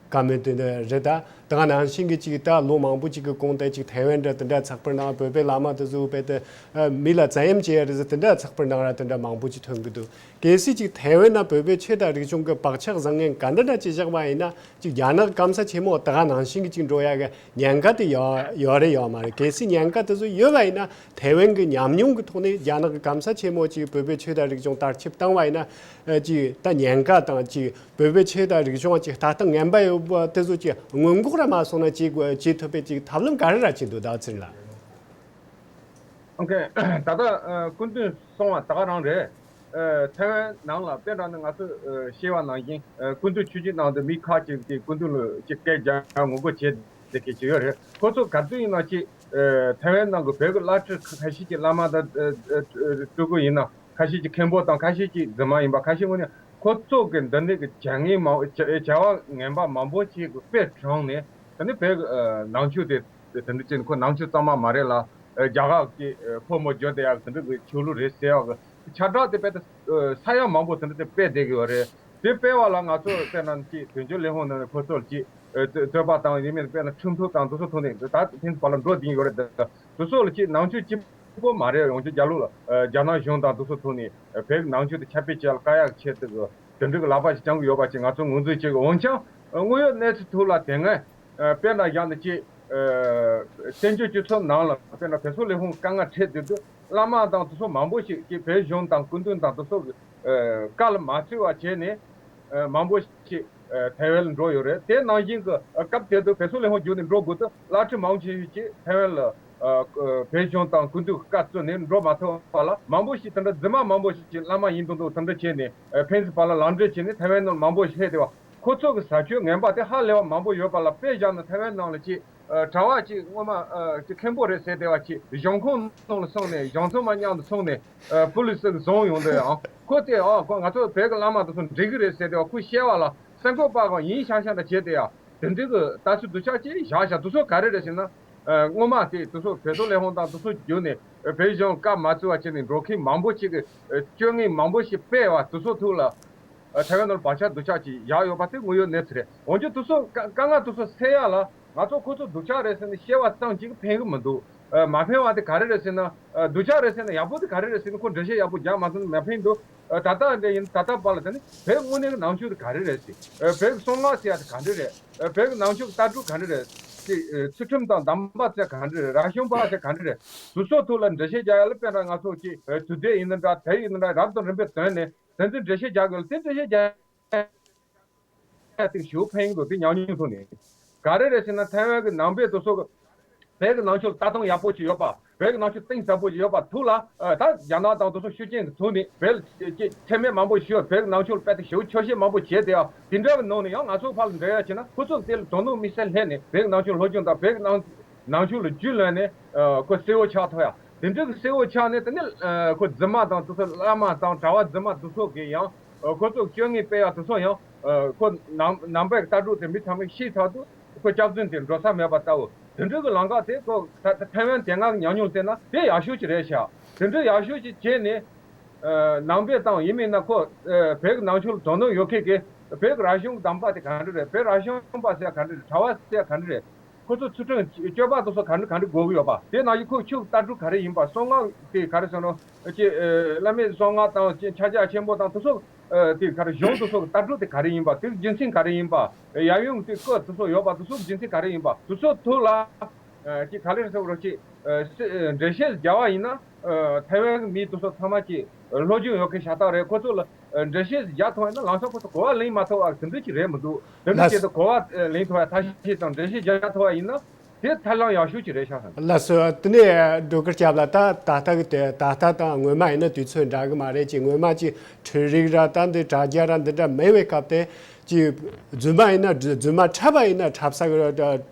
བཀའ་མོལ་དེ་འདྲ་རེད། ད་ད་ག་ནང་བཞིན་གྱི་ཅིག་ད་ལོ་མང་པོ་ཅིག་གི་གོང་དེ་ཅིག་ཐའེ་ཝན་འདྲ་དེ་འདྲ་ཚགས་པར་ནང་བོད་པའི་བླ་མ་དེ་ཚོ་བོད་དེ་ཨ་མི་ལ་བཙན་གཡེམ་བྱེད་ཡ་རེད་ཟེར་དེ་འདྲ་ཚགས་པར་ནང་ར་དེ་འདྲ་མང་པོ་ཅིག་ཐོན་གྱི་འདུག་གལ་སྲིད་ཅིག་ཐའེ་ཝན་ན་བོད་པའི་ཆོས་དང་རིག་གཞུང་གི་བག་ཆགས་བཟང་ངན་ག་འདྲ་འདྲ་ཅིག་བཞག་པ་ཡིན་ན། ཅིག་རྒྱ་ནག་སྐམ་ས་ཆེན་མོ་ད་ག་ནང་བཞིན་གྱི་ཅིག་འགྲོ་ཡ་གི་ཉེན་ཁ་དེ་ཡོད་ཡོད་རེད་ཡོད་མ་རེད། གལ་སྲིད་ཉེན་ཁ་དེ་ཚོ་ཡོད་པ་ཡིན་ན། ཐའེ་ཝན་གྱི་ཉམས་མྱོང་གི་ཐོག་ནས་རྒྱ་ནག་གི་སྐམ་ས་ཆེན་མོ་ཅིག་བོད་པའི་ཆོས་དང་རིག་གཞུང་དར་ཁྱབ་བཏང་བ་ཡིན་ན། ཨ་ཅིག་ད་ཉེན་ཁ་དང་ཅིག་བོད་པའི་ཆོས་དང་རིག་གཞུང་ཅིག་ལྟ་སྟངས་ངན་པ་ཡོད་པ་དེ་ཚོ་ཅིག་སྔོན་འགོག་ར་མ་སོང་ན་ཅིག་བྱེད་ཐུབ་པའི་ཅིག་ཐབས་ལམ་ག་རེ་ར་ཅིག་འདུག་ད་ཚེ་རིང་ལགས། ཨོ་ཁེ། ད་ལྟ་ཨ་སྐུ་མདུན་གསུངས་པ་ད་ག་རང་རེད། ཨ་ཐའེ་ཝན་ནང་ལ་དཔེ་འདྲ་ནི་ང་ཚོས་ཨ་ཤེས་པ་ནང་བཞིན་ཨ་སྐུ་མདུན་ཆོས་བརྒྱུད་ནང་དུ་མི་ཁག་ཅིག་གིས་སྐུ་མདུན་ལ་ཅིག་སྐད་རྒྱག་ངོ་རྒོལ་བྱས་བསྡད་མཁན་ཅིག་ཡོད་རེད། ཁོ་ཚོ་ག་དུས་ཡིན་ན་ཅིག་ཨ་ཐའེ་ཝན་ནང་གི་བོད་ཀྱི་བླ་སྤྲུལ་ཁ་ཁ་ཤས་ཀྱི་བླ་མ་དང་ཨ་ཨ་སྤྲུལ་སྐུ་ཡིན་ན། ཁ་ཤས་ཀྱི་མཁན་པོ་དང་ཁ་ཤས་ཀྱི་རྫུན་མ་ཡིན་པ། ཁ་ཤས་ངོས་ནས་ཁོ་ཚོ་གི་འདི་འདྲའི་གི་བྱ་ངན་མང་བྱ་བྱ་བ་ངན་པ་མང་པོ་ཞིག་གི་དཔེ་དྲངས་ནས། དེ་ནི་བོད་ཀྱི་ཨ་ནང་ཆོས་དེ་དེ་འདྲ་ཅན་ཁོ་ནང་ཆོས་གཙང་མ་མ་རེད་ལ། ཨ་རྒྱ་གར་གྱི་ཨ་ཕོ་མོ་བརྗོད་བསྡད་ཡག་དེ་འདྲ་གི་ཆོས་ལུགས་རེད་ཟེར་ཡག་གི་ཁྱབ་བསྒྲགས་དེ་རྦད་དེ་ཨ་ས་ཡ་མང་པོ་དེ་འདྲ་དེ་སྤེལ་བསྡད་ཀྱི་ཡོད་རེད། དེ་སྤེལ་བ་ལ་ང་ཚོ་དཔེར་ན་ཅིག་དོན་གཅོད་ལས་ཁུངས་ནང་ནས་ཁོ་ཚོར་ཅིག་ཨ་རྩོད་པ་དང་ཡིན་མིན་དཔེར་ན་ཁྲིམས་ཐོག་དང་དེ་ཚོ་ཐོག་ནས་ད་ཐེངས་བར་ལ་འགྲོ་བསྡད་ཡོད་རེད། དེ་ཚོ་ལ་ཅིག་ནང་ཆོས་གཅིག་པོ་མ་རེད། ཡོངས་ཀྱི་རྒྱ་ལུགས་ལ་ཨ་རྒྱ་ནག་གཞུང་དང་དེ་ཚོ་ཐོག་ནས་ཨ་བོད་ཀྱི་ནང་ཆོས་དེ་ཁྱབ་སྤེལ་བྱེད་ཡག་ལ་དཀའ་ཡག་ཆེད་དུ་གི་དེ་འདྲ་གི་ལག་པ་ཞིག་འཆང་གི་ཡོད་པ་ཅིག་ང་ཚོ་ངོས་འཛིན་བྱེད་དགོས། འོན་ཀྱང་ཨ་དངོས་ཡོད་གནས་ཚུལ་ཐོག་ལ་དེ་སྔ་ཨ་དཔེར་ན་བཞག་ན་ཅིག་ཨ་བཙན་བྱོལ་སྤྱི་ཚོགས་ནང་ལ་དཔེར་ན་བོད་སོག་ལས་ཁུངས་དཀའ་ངལ་འཕྲད་དུས་དུས་བླ་མ་དང་དེ་ཚོ་མང་པོ་ཞིག་ཅིག་བོད་གཞུང་དང་སྐུ་མདུན་དང་དེ་ཚོ་གི་ཨ་བཀའ་ལ་མ་བརྩི་བ་བྱས་ནས་ཨ་མང་པོ་ཞིག་ཨ་ཐའེ་ཝན་ལ་འགྲོ་ཡོད་རེད། དེ་ནང་བཞིན་གྱི་ཨ་སྐབས་དེ་དུས་བོད་སོག་ལས་ཁུངས་བརྒྱུད་ནས་འགྲོ་དགོས་དུས་བླ་སྤྲུལ་མང་ཆེ་ཤོས་ཅིག་ཐའེ་ཝན་ལ་ཨ་བོད་གཞུང་དང་སྐུ་མདུན་བཀའ་བརྩིས་ནས་འགྲོ་མ་ཐུབ་པ་ལ། མང་པོ་ཞིག་དེ་འདྲ་རྫུན་མ་མང་པོ་ཞིག་ཅིག་བླ་མ་ཡིན་མདོག་མདོག་དེ་འདྲ་བྱས་ནས་ཨ་ཕན་ཚུན་བར་ལ་ལག་འབྲེལ་བྱས་ནས་ཐའེ་ཝན་ནང་མང་པོ་ཞིག་སླེབས་བསྡད་པ། ཁོ་ཚོ་གི་བྱ་སྤྱོད་ངན་པ་དེ་ཧ་ལས་པ་མང་པོ་ཡོད་པ་ལ། དཔེ་བཞག་ན་ཐའེ་ཝན་ནང་ལ་ཅིག་ཨ་གྲྭ་པ་ཅིག་སྔོན་མ་ཨ་ཅིག་མཁན་པོ་རེད་ཟེར་བསྡད་པ་ཅིག་གཞུང་ཁོངས་ནང་ལ་སོང་ནས་གཞུང་ཚབ་མ་མཉམ་དུ་སོང་ནས་ཨ་པུ་ལི་སི་གིས་བཟུང་ཡོང་དུས་ཡང་ཁོ་དེ་ཨ་ཁོ་ང་ཚོ་བོད་ཀྱི་བླ་མ་དེ་ཚོ་འགྲིག་གི་རེད་ཟེར་བསྡད་པ། ཁོས་བཤད་པ་ལ་སེམས་ཁུར་པ་གང་ཡིན་ཤག་ཤག་འདྲ་བྱས་བསྡད་ཡ། དེ་འདྲའི་གི་ལྟ་ཚུལ་སྡུག་ཅག་ཅིག་བཞག་བཞག་དེ་ཚོ་ག་རེ་རེད་ཟེར་ན། ཨ་སྔོན་མ་དེ་དེ་ཚོ་བོད་སོག་ལས་ཁུངས་དང་དེ་ཚོ་བརྒྱུད་ནས་ཨ་བོད་གཞུང་བཀའ་མ་བརྩི་བ་བྱས་ནས་འགྲོ་མཁན་མང་པོ་ཞིག་གིས་ཨ་སྤྱོད་ངན་མང་པོ་ཞིག་སྤེལ་བ་དེ་ཚོ་ཐོག་ལ། ཨ་ཐའེ་ཝན་ནང་བག་ཆགས་སྡུག་ཅག་ཅིག་བཞག་ཡོད་པ་དེ་དངོས་ཡོད་གནས་ཚུལ་རེད། འོན་ཀྱང་དེ་ཚོ་དཀའ་དཀའ་ངལ་དེ་ཚོ་སེལ་ཡ་ལ་ང་ཚོ་ཁོ་ཚོ་སྡུག་ཅག་རེད་ཟེར་ནས་བཤད་པ་ཙམ་གཅིག་ཕན་གི་མི་འདུག་ཨ་མ་ཕན་པ་དེ་ག་རེ་རེད་ཟེར་ན། ཨ་སྡུག་ཅག་རེད་ཟེར་ན་ཡག་པོ་དེ་ག་རེ་རེད་ཟེར་ན། ཁོ་འགྲེལ་བཤད་ཡག་པོ་རྒྱག་མ་ཐུབ་ན་མ་ཕན་འདུག་ཨ་ད་ལྟ་འདྲ་ཡིན། ད་ལྟ་བར་ལ་དེ་ནི་བོད་དངོས་གནས་ཀྱི་ནང་ཆོས་དེ་ག་རེ་རེད་ཟེར། ཨ་བོད་ཀྱི་གསང་སྔགས་ཟེར་ཡ་དེ་ག་འདྲ་རེད། ཨ་བོད་ཀྱི་ནང་ཆོས་ཀྱི་ལྟ་གྲུབ་ག་འདྲ་རེད་ཟེར། ཨ་ཚུལ་ཁྲིམས་དང་སྡོམ་པ་ཟེར་ག་འདྲ་རེད། རབ་བྱུང་བ་ཟེར་ག་འདྲ་རེད། དེ་ཚོ་ཐོག་ལ་འགྲེལ་བཤད་རྒྱག་ཡ་ལ་དཔེར་ན་ང་ཚོ་གི་ཨ་དུས་དེབ་ཡིན་ན་འདྲ། དེབ་ཡིན་ན་འདྲ། རབ་དང་རིམ་པས་དོན་ནས། དེ་ཚོའི་འགྲེལ་བཤད་རྒྱག་དགོས་ལ། དེ་འགྲེལ་བཤད་རྒྱག་ཡ་དེ་ཞེ་པོ་ཕན་གྱི་འདུག་དེ་ཉམས་མྱོང་ཐོག་ནས། ག་རེ་རེད་ཟེར་ན། ཐའེ་ཝན་གྱི་ནང་པའི་དེ་ཚོ་གི་བོད་ཀྱི་ནང་ཆོས་ལ་ལྟ་སྟངས་ཡག་པོ་ཞིག་ཡོད་པ། བོད་ཀྱི་ནང་ཆོས་གཏིང་ཟབ་པོ་ཞིག་ཡོད་པ་ཐོག་ལ། ཨ་ད་རྒྱ་ནག་དང་དེ་ཚོ་ཤུགས་རྐྱེན་གྱི་ཐོག་ནས་བོད་ལ་ཁྲེལ་མེད་མང་པོ་ཞིག་ཡོད། བོད་ཀྱི་ནང་ཆོས་ལ་དཔེ་དེ་ཞེ་པོ་ཆོག་ཤེས་མང་པོ་བྱས་ཏེ། ཡང་དེ་འདྲ་གི་ནང་ནས་ཡང་ང་ཚོ་ཕར་ལ་འགྲེལ་ཡ་བྱས་ན། ཁོ་ཚོ་དེ་ལ་དོ་སྣང་དམིགས་བསལ་སླེབས་ནས་བོད་ཀྱི་ནང་ཆོས་སློབ་སྦྱོང་དང་། བོད་ཀྱི་ནང་ནང་ཆོས་ལ་རྒྱུས་ལོན་ནས་ཨ་ཁོ་གསལ་བོ་ཆགས་ཐུབ་ཡ། དེ་འདྲ་གི་གསལ་བོ་ཆགས་ནས། དེ་ནས་ཨ་ཁོ་རྫུན་མ་དང་དེ་ཚོ་བླ་མ་དང་གྲྭ་པ་རྫུན་མ་དེ་ཚོ་གིས་ཡང་ཨ་ཁོ་ཚོ་སྤྱོད་ངན་སྤེལ་ཡ་དེ་ཚོ་ཡང་ཨ་ཁོ་ནང་ནང་པའི་ལྟ་གྲུབ་དེ་མི་ཚང་མས་ཤེས་ཚར་དུས། ཁོ་སྐྱག་རྫུན་དེ་འགྲོ་ས་མེད་པ་ལྟ་བུ། དེ་འདྲ་གི་ལམ་ཁ་དེ་ཁོ་ད་ད་ཐའེ་ཝན་དེ་སྔ་གི་ཉམས་མྱོང་བལྟས་ན་དེ་ཡག་ཤོས་ཅིག་རེད་ཤག་དེ་འདྲ་ཡག་ཤོས་ཅིག་བྱས་ནས། ཨ་ནང་པའི་དང་ཡིན་མིན་ན་ཁོ་ཨ་བོད་ཀྱི་ནང་ཆོས་ལ་དོ་སྣང་ཡོད་མཁན་གྱི་བོད་ཀྱི་རབ་བྱུང་གི་སྡོམ་པ་དེ་ག་འདྲ་རེད། བོད་རབ་བྱུང་པ་ཟེར་ཡ་ག་འདྲ་རེད། གྲྭ་པ་ཟེར་ཡ་ག་འདྲ་རེད། ཁོ་ཚོ་ཚུལ་ཁྲིམས་སྤྱོད་པ་དེ་ཚོ་ག་འདྲ་ག་འདྲ་དགོས་ཀྱི་ཡོད་པ། དེ་ནང་བཞིན་ཁོའི་ཆོས་ཀྱི་ལྟ་གྲུབ་ག་རེ་ཡིན་པ། གསང་སྔགས་དེ་ག་རེ་ཟེར་ན། ཅེས་ཨ་བླ་མའི་གསང་སྔགས་དང་ཅེས་ཕྱག་རྒྱ་ཆེན་པོ་དང་དེ་ཚོ་ཨ་དེ་ག་རེ། གཞུང་དེ་ཚོ་གི་ལྟ་གྲུབ་དེ་ག་རེ་ཡིན་པ། དེ་རྒྱུ་མཚན་ག་རེ་ཡིན་པ། ཡབ་ཡུམ་དེ་སྐུ་དེ་ཚོ་ཡོད་པ་དེ་ཚོ་གི་རྒྱུ་མཚན་ག་རེ་ཡིན་པ། དེ་ཚོ་ཐོག་ལ་ཨ་ཅེས་ག་རེ་ཟེར་རོ། ཅེས་ཨ་སི་ཨ་འགྲེལ་བཤད་རྒྱག་པ་ཡིན་ན། ཨ་ཐའེ་ཝན་གི་མི་དེ་ཚོ་ཚང་མ་ཅེས་སློབ་སྦྱོང་ཡོད་མཁན་ཤ་སྟག་རེད། ཁོ་ཚོ་ལ་ཨ་འགྲེལ་བཤད་རྒྱག་ཐུབ་པ་ཡིན་ན་ལམ་སང་ཁོ་ཚོ་གོ་བ་ལེན་མ་ཐུབ་པ་དེ་འདྲ་ཅིག་རེད་མི་འདུག་དེ་འདྲ་ལགས་བྱས་ཏེ་གོ་བ་ཨ་ལེན་ཐུབ་པ། ཐབས་ཤེས་དང་འགྲེལ་བཤད་རྒྱག་ཐུབ་པ་ཡིན་ན། དེ་ཐབས་ལམ་ཡག་ཤོས་ཅིག་རེད་ཤག་བསམ། ལགས་སོ། དེ་ནས་སྒྲོལ་དཀར་སྐྱབས་ལགས། ད་ད་ལྟ་གི་དེ་ད་ལྟ་དང་སྔོན་མ་ཡིན་ན་དུས་ཚོད་འདྲ་གི་མ་རེད། ཅིག་སྔོན་མ་ཅིག་འཕྲུལ་རིག་ར་ད་འདི་དྲ་རྒྱ་ར་འདི་འདྲ་མེད་པའི་སྐབས་དེ། ཅིག་རྫུན་མ་ཡིན་ན་རྫུན་མ་འཁྲབ་པ་ཡིན་ན་འཁྲབ་ས་གི་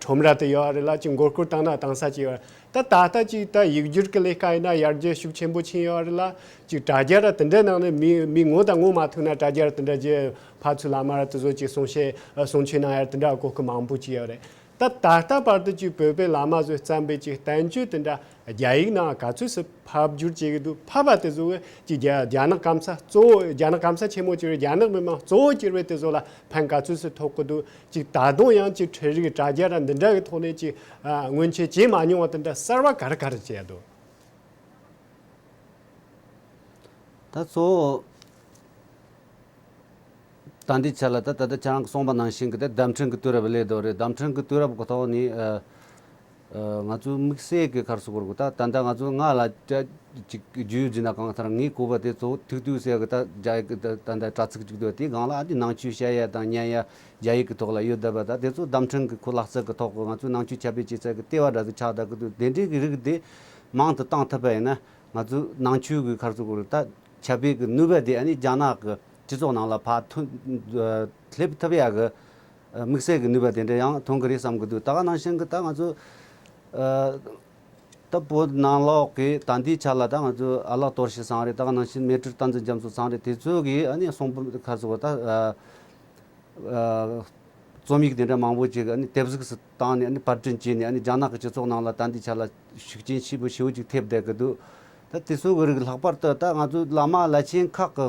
ཁྲོམ་ར་དེ་ཡོད་རེད་ལ། ཅིག་མགོ་སྐོར་བཏང་ན་བཏང་ས་ཅིག་ཡོད་རེད། ད་ད་ལྟ་ཅིག་ད་ཡིག་སྒྱུར་གི་ལས་ཀ་ཡིན་ན་ཡར་རྒྱས་ཤུགས་ཆེན་པོ་ཕྱིན་ཡོད་རེད་ལ། ཅིག་དྲ་རྒྱ་ར་དེ་འདྲའི་ནང་ནས་མི་མི་ངོ་དང་ངོ་མ་ཐུག་ན་དྲ་རྒྱ་ར་དེ་འདྲ་རྗེས་ཕར་ཚུར་བླ་མ་ར་དེ་ཚོ་ཅིག་གསུང་བཤད་གསུང་ཆོས་གནང་ཡ་དེ་འདྲ་གོ་སྐབས་མང་པོ་ཅིག་ཡོད་རེད། ད་ད་ལྟ་བར་དུ་ཅིག་བོད་པའི་བླ་མ་ཚོས་བརྩམས་པའི་ཅིག་བསྟན་བཅོས་དེ་འདྲ་རྒྱ་ཡིག་ནང་ག་ཚོད་སུ་ཕབ་བསྒྱུར་བྱེད་ཀྱི་འདུག་ཕབ་པ་དེ་ཚོ་གི་ཅིག་རྒྱ་རྒྱ་ནག་སྐམ་ས་གཙོ་བོ་རྒྱ་ནག་སྐམ་ས་ཆེན་མོ་གཅིག་རེད། རྒྱ་ནག་མི་མང་གཙོ་བོ་གྱུར་བའི་དེ་ཚོ་ལ་ཕན་ག་ཚོད་སུ་ཐོགས་ཀྱི་འདུག་ཅིག་ད་དུང་ཡང་ཅིག་འཕྲུལ་རིག་དྲ་རྒྱ་ར་འདི་འདྲ་གི་ཐོག་ནས་ཅིག་ཨ་སྔོན་ཆད་བྱས་མ་མྱོང་བ་དེ་འདྲ་གསར་བ་ག་རེ་ག་རེ་བྱས་འདུག་ད་གཙོ་བོ་ད་འདི་ཆ་ལ་ད་ད་ལྟ་ཁྱེད་རང་གིས་གསུངས་པ་ནང་བཞིན་གྱི་ད་བརྡ་འཕྲིན་གྱི་དུས་རབས་སླེབས་འདུག་རེད། བརྡ་འཕྲིན་གྱི་དུས་རབས་ཀྱི་ཐོག་ནས་ཨ། ཨ། ང་ཚོའི་དམིགས་བསལ་གྱི་ཁར་སོ་གོར་གི་ད་ད་ལྟ་ང་ཚོ་ང་ལ་ཅ་ཅིག་རྒྱུས་ཡོད་ཟིན་ན་གང་ལྟར་ངའི་གོ་བ་དེ་གཙོ་བོ་ཐུག་དུས་ཟེར་གི་ད་རྒྱ་ཡིག་གི་ད་ད་ལྟ་དྲ་ཚིགས་ཅིག་འདུག་དེའི་སྒང་ལ་ཨ་ནི་ནང་ཆོས་བཤད་ཡ་དང་ཉན་ཡ་རྒྱ་ཡིག་གི་ཐོག་ལ་ཡོད་བསྡད་པ། ད་དེ་ཚོ་བརྡ་འཕྲིན་གྱི་ཁོ་ལག་རྩལ་གྱི་ཐོག་གི་ང་ཚོའི་ནང་ཆོས་ཁྱབ་སྤེལ་བྱེད་ཚད་ཀྱི་ལྟེ་བ་འདྲ་ཟིག་ཆགས་བསྡད་གི་འདུག་དེ་འདྲའི་གི་རིགས་དེ་མང་དུ་བཏང་ཐུབ་པ་ཡིན་ན། ང་ཚོའི་ནང་ཆོས་ཀྱི་ཁར་ཚུགས་སྐོར་ད་ཁྱབ་སྤེལ་གྱི་ནུས་པ་དེ་ཨ་ནི་རྒྱ་ནག་གི་སྤྱི་ཚོགས་ནང་ལ་ཕར་ཐོན་སླེབས་ཐུབ་ཡ་གི་དམིགས་བསལ་གྱི་ནུས་པ་དེ་འདྲ་ཡང་ཐོན་གི་རེད་བསམ་གི་འདུག་ད་ག་ནང་བཞིན་གྱི་ད་ང་ཚོ་ད་བོད་ནང་ལོགས་ཀྱི་ད་འདིའི་ཆ་ལ་ད་ང་ཚོ་ཨ་ལགས་དོར་ཞི་ཚང་རེད། ད་ག་ནང་བཞིན་མེ་སྤྲེལ་བསྟན་འཛིན་རྒྱ་མཚོ་ཚང་རེད། དེ་ཚོ་གིས་ཨ་ནི་གསུངས་པ་ཁར་ཚུགས་ད། རྩོམ་ཡིག་དེ་འདྲ་མང་པོ་ཅིག་ཨ་ནི་དེབ་གཟུགས་སུ་བཏང་ནས་ཨ་ནི་པར་སྐྲུན་བྱས་ནས་ཨ་ནི་རྒྱ་ནག་གི་སྤྱི་ཚོགས་ནང་ལ་ད་འདི་ཆ་ལ་ཤུགས་རྐྱེན་ཆེན་པོ་ཞེ་པོ་ཅིག་ཐེབས་བསྡད་ཀྱི་འདུག་ད་དེ་ཚོ་གི་རིགས་ལྷག་པར་དུ་ད་ང་ཚོ་བླ་མ་བླ་ཆེན་ཁག་གི་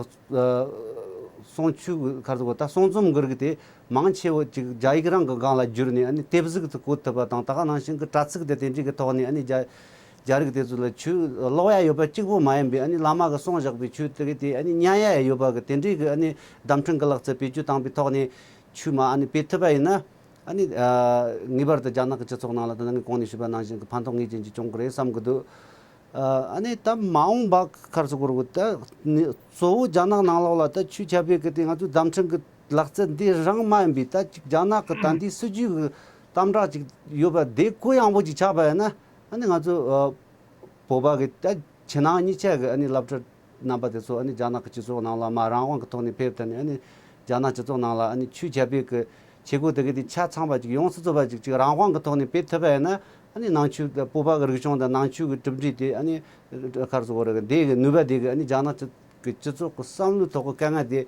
གསུང་ཆོས་གི་ཁར་ཚུགས་ད་གསུང་རྩོམ་གི་རིགས་དེ་མང་ཆེ་བོ་ཅིག་རྒྱ་ཡིག་རང་གི་སྒང་ལ་བསྒྱུར་ནས་ཨ་ནི་དེབ་གཟུགས་སུ་བཀོད་ཐུབ་པ་དང་། ད་ག་ནང་བཞིན་གི་དྲ་ཚིགས་དེ་དེ་འདྲའི་གི་ཐོག་ནས་ཨ་ནི་རྒྱ་རྒྱ་རིགས་དེ་ཚོ་ལ་ཆོས་ཀློག་ཡ་ཡོད་པ་གཅིག་པོ་མ་ཡིན་པའི་ཨ་ནི་བླ་མ་གི་གསུང་བཞག་པའི་ཆོས་དེ་གི་དེ་ཨ་ནི་ཉན་ཡ་ཡོད་པ་གི་དེ་འདྲའི་གི་ཨ་ནི་བརྡ་འཕྲིན་གི་ལག་རྩལ་བེད་སྤྱོད་བཏང་པའི་ཐོག་ནས་ཆོས་མ་ཨ་ནི་སྤེལ་ཐུབ་པ་ཡིན་ན། ཨ་ནི་ངེས་པར་དུ་རྒྱ་ནག་གི་སྤྱི་ཚོགས་ནང་ལ་ད་ནང་གི་གོང་ནས་ཞུས་པ་ནང་བཞིན་གི་ཕན་ཐོགས་ངེས་ཅན་ཅིག་བྱུང་གི་རེད་བསམ་གི་འདུག་ཨ་ནི་ད་མ་འོངས་པ་ཁར་ཚུགས་སྐོར་གི་ད་ནི་གཙོ་བོ་རྒྱ་ནག་ནང་ལོགས་ལ་ད་ཆོས་ཁྱབ་སྤེལ་གི་དེ་ང་ཚོའི་བརྡ་འཕྲིན་གི་ལག་རྩལ་འདི་རང་མ་ཡིན་པའི་ད་ཅིག་རྒྱ་ནག་གི་ད་འདི་སྲིད་ཇུས་གི་དམ་དྲག་ཅིག་ཡོད་པ་དེ་གུ་ཡངས་པོ་ཅིག་ཆགས་པ་ཡིན་ན། ཨ་ནི་ང་ཚོ་ཨ་བོད་པ་གི་ད་ཕྱི་ནང་གཉིས་ཆ་གི་ཨ་ནི་སློབ་གྲྭ་རྣམ་པ་དེ་ཚོ་ཨ་ནི་རྒྱ་ནག་གི་སྤྱི་ཚོགས་ནང་ལ་མ་རང་དབང་གི་ཐོག་ནས་ཕེབས་ཐུབ་ནས། ཨ་ནི་རྒྱ་ནག་སྤྱི་ཚོགས་ནང་ལ་ཨ་ནི་ཆོས་ཁྱབ་སྤེལ་གི་བྱེད་སྒོ་དེ་གི་དེ་ཆ་ཚང་པ་ཅིག་ཡོངས་སུ་རྫོགས་པ་ཅིག་ཅིག་རང་དབང་གི་ཐོག་ནས་སྤེལ་ཐུབ་པ་ཡིན་ན། ཨ་ནི་ནང་ཆོས་བོད་པ་གི་རིག་གཞུང་དང་ནང་ཆོས་གི་གྲུབ་འབྲས་དེ་ཨ་ནི་ཁར་སོ་གོ་ར་གི་དེ་གི་ནུས་པ་དེ་གི་ཨ་ནི་རྒྱ་ནག་གི་སྤྱི་ཚོགས་གི་བསམ་བློའི་ཐོག་གི་དཀའ་ངལ་དེ་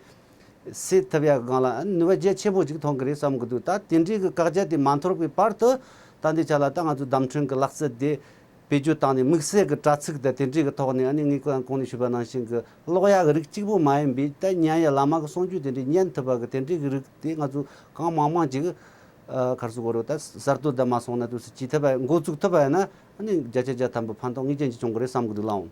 སེལ་ཐུབ་ཡ་གི་སྒང་ལ་ཨ་ནི་ནུས་པ་རྒྱ་ཆེན་པོ་ཅིག་ཐོན་གི་རེད་བསམ་གི་འདུག་ད་དེ་འདྲའི་གི་བཀག་རྒྱ་དེ་མ་འཐོར་བའི་བར་དུ་ད་འདི་ཆ་ལ་ད་ང་ཚོ་བརྡ་འཕྲིན་གི་ལག་རྩལ་དེ་བེད་སྤྱོད་བཏང་ནས་དམིགས་བསལ་གི་དྲ་ཚིགས་དང་དེ་འདྲའི་གི་ཐོག་ནས་ཨ་ནི་ངས་གོང་ནས་ཞུས་པ་ནང་བཞིན་གི་ཀློག་ཡ་གི་རིགས་གཅིག་པོ་མ་ཡིན་པའི་ད་ཉན་ཡ་བླ་མ་གི་གསུང་ཆོས་དེ་འདྲའི་ཉན་ཐུབ་པ་གི་དེ་འདྲའི་གི་རིགས་དེ་ང་ཚོ་གང་མང་མང་ཅིག་ཨ་ཁར་སོ་གོ་རོ་ད་གསར་གཏོད་ད་མ་སོང་ན་དུས་སུ་བྱེད་ཐུབ་པ་འགོ་བཙུགས་ཐུབ་པ་ཡིན་ན། ཨ་ནི་བརྒྱ་ཆ་བརྒྱ་ཐམ་པ་ཕན་ཐོགས་ངེས་ཅན་ཅིག་བྱུང་གི་རེད་བསམ་གི་འདུག་ལགས།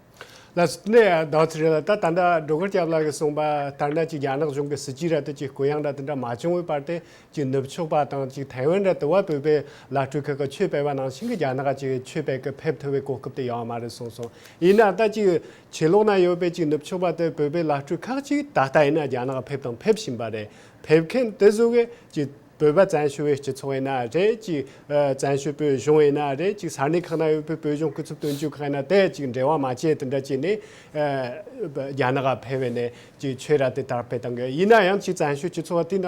ལགས་སོ། དེ་ནས་ཟླ་ཚེ་རིང་ལགས། ད་ད་ལྟ་སྒྲོལ་དཀར་སྐྱབས་ལགས་ཀྱིས་གསུངས་པ་ལྟར་ན་ཅིག་རྒྱ་ནག་གཞུང་གི་སྲིད་ཇུས་ར་དེ་ཅིག་གུ་ཡངས་ར་དེ་འདྲ་མ་བྱུང་བའི་བར་དེ་ཅིག་ནུབ་ཕྱོགས་པ་དང་ཅིག་ཐའེ་ཝན་ར་དུ་བ་བོད་པའི་བླ་སྤྲུལ་ཁག་གི་ཆོས་སྤེལ་བ་ནང་བཞིན་གྱི་རྒྱ་ནག་ཅིག་ཆོས་སྤེལ་གི་ཕེབས་ཐུབ་པའི་གོ་སྐབས་དེ་ཡོད་མ་རེད་གསུངས་སོང་། ཡིན་ན་ད་ཅིག་ཕྱི་ལོགས་ན་ཡོད་པའི་ཅིག་ནུབ་ཕྱོགས་པ་དེ་བོད་པའི་བླ་སྤྲུལ་ཁག་ཅིག་ད་ལྟ་ཡིན་ན་རྒྱ་ནག་ཕེབས་དང་ཕེབས་བཞིན་པ་རེད། ཕེབས་མཁན་དེ་ཚོ་གི་ཅིག་བོད་པ་བཙན་བྱོལ་བའི་སྤྱི་ཚོགས་ཡིན་ན་རེད། ཅིག་ཨ་བཙན་བྱོལ་བོད་གཞུང་ཡིན་ན་རེད། ཅིག་ས་གནས་ཁག་ན་ཡོད་པའི་བོད་གཞུང་སྐུ་ཚབ་དོན་གཅོད་ཁག་ཡིན་ན་དེ་ཅིག་འབྲེལ་བ་མ་བྱས་དེ་འདྲ་བྱས་ནས་ཨ་རྒྱ་ནག་ཕེབས་པས་ནས་ཅིག་ཆོས་ར་དེ་དར་སྤེལ་བཏང་གི། ཡིན་ན་ཡང་ཅིག་བཙན་བྱོལ་སྤྱི་ཚོགས་དེ་ན་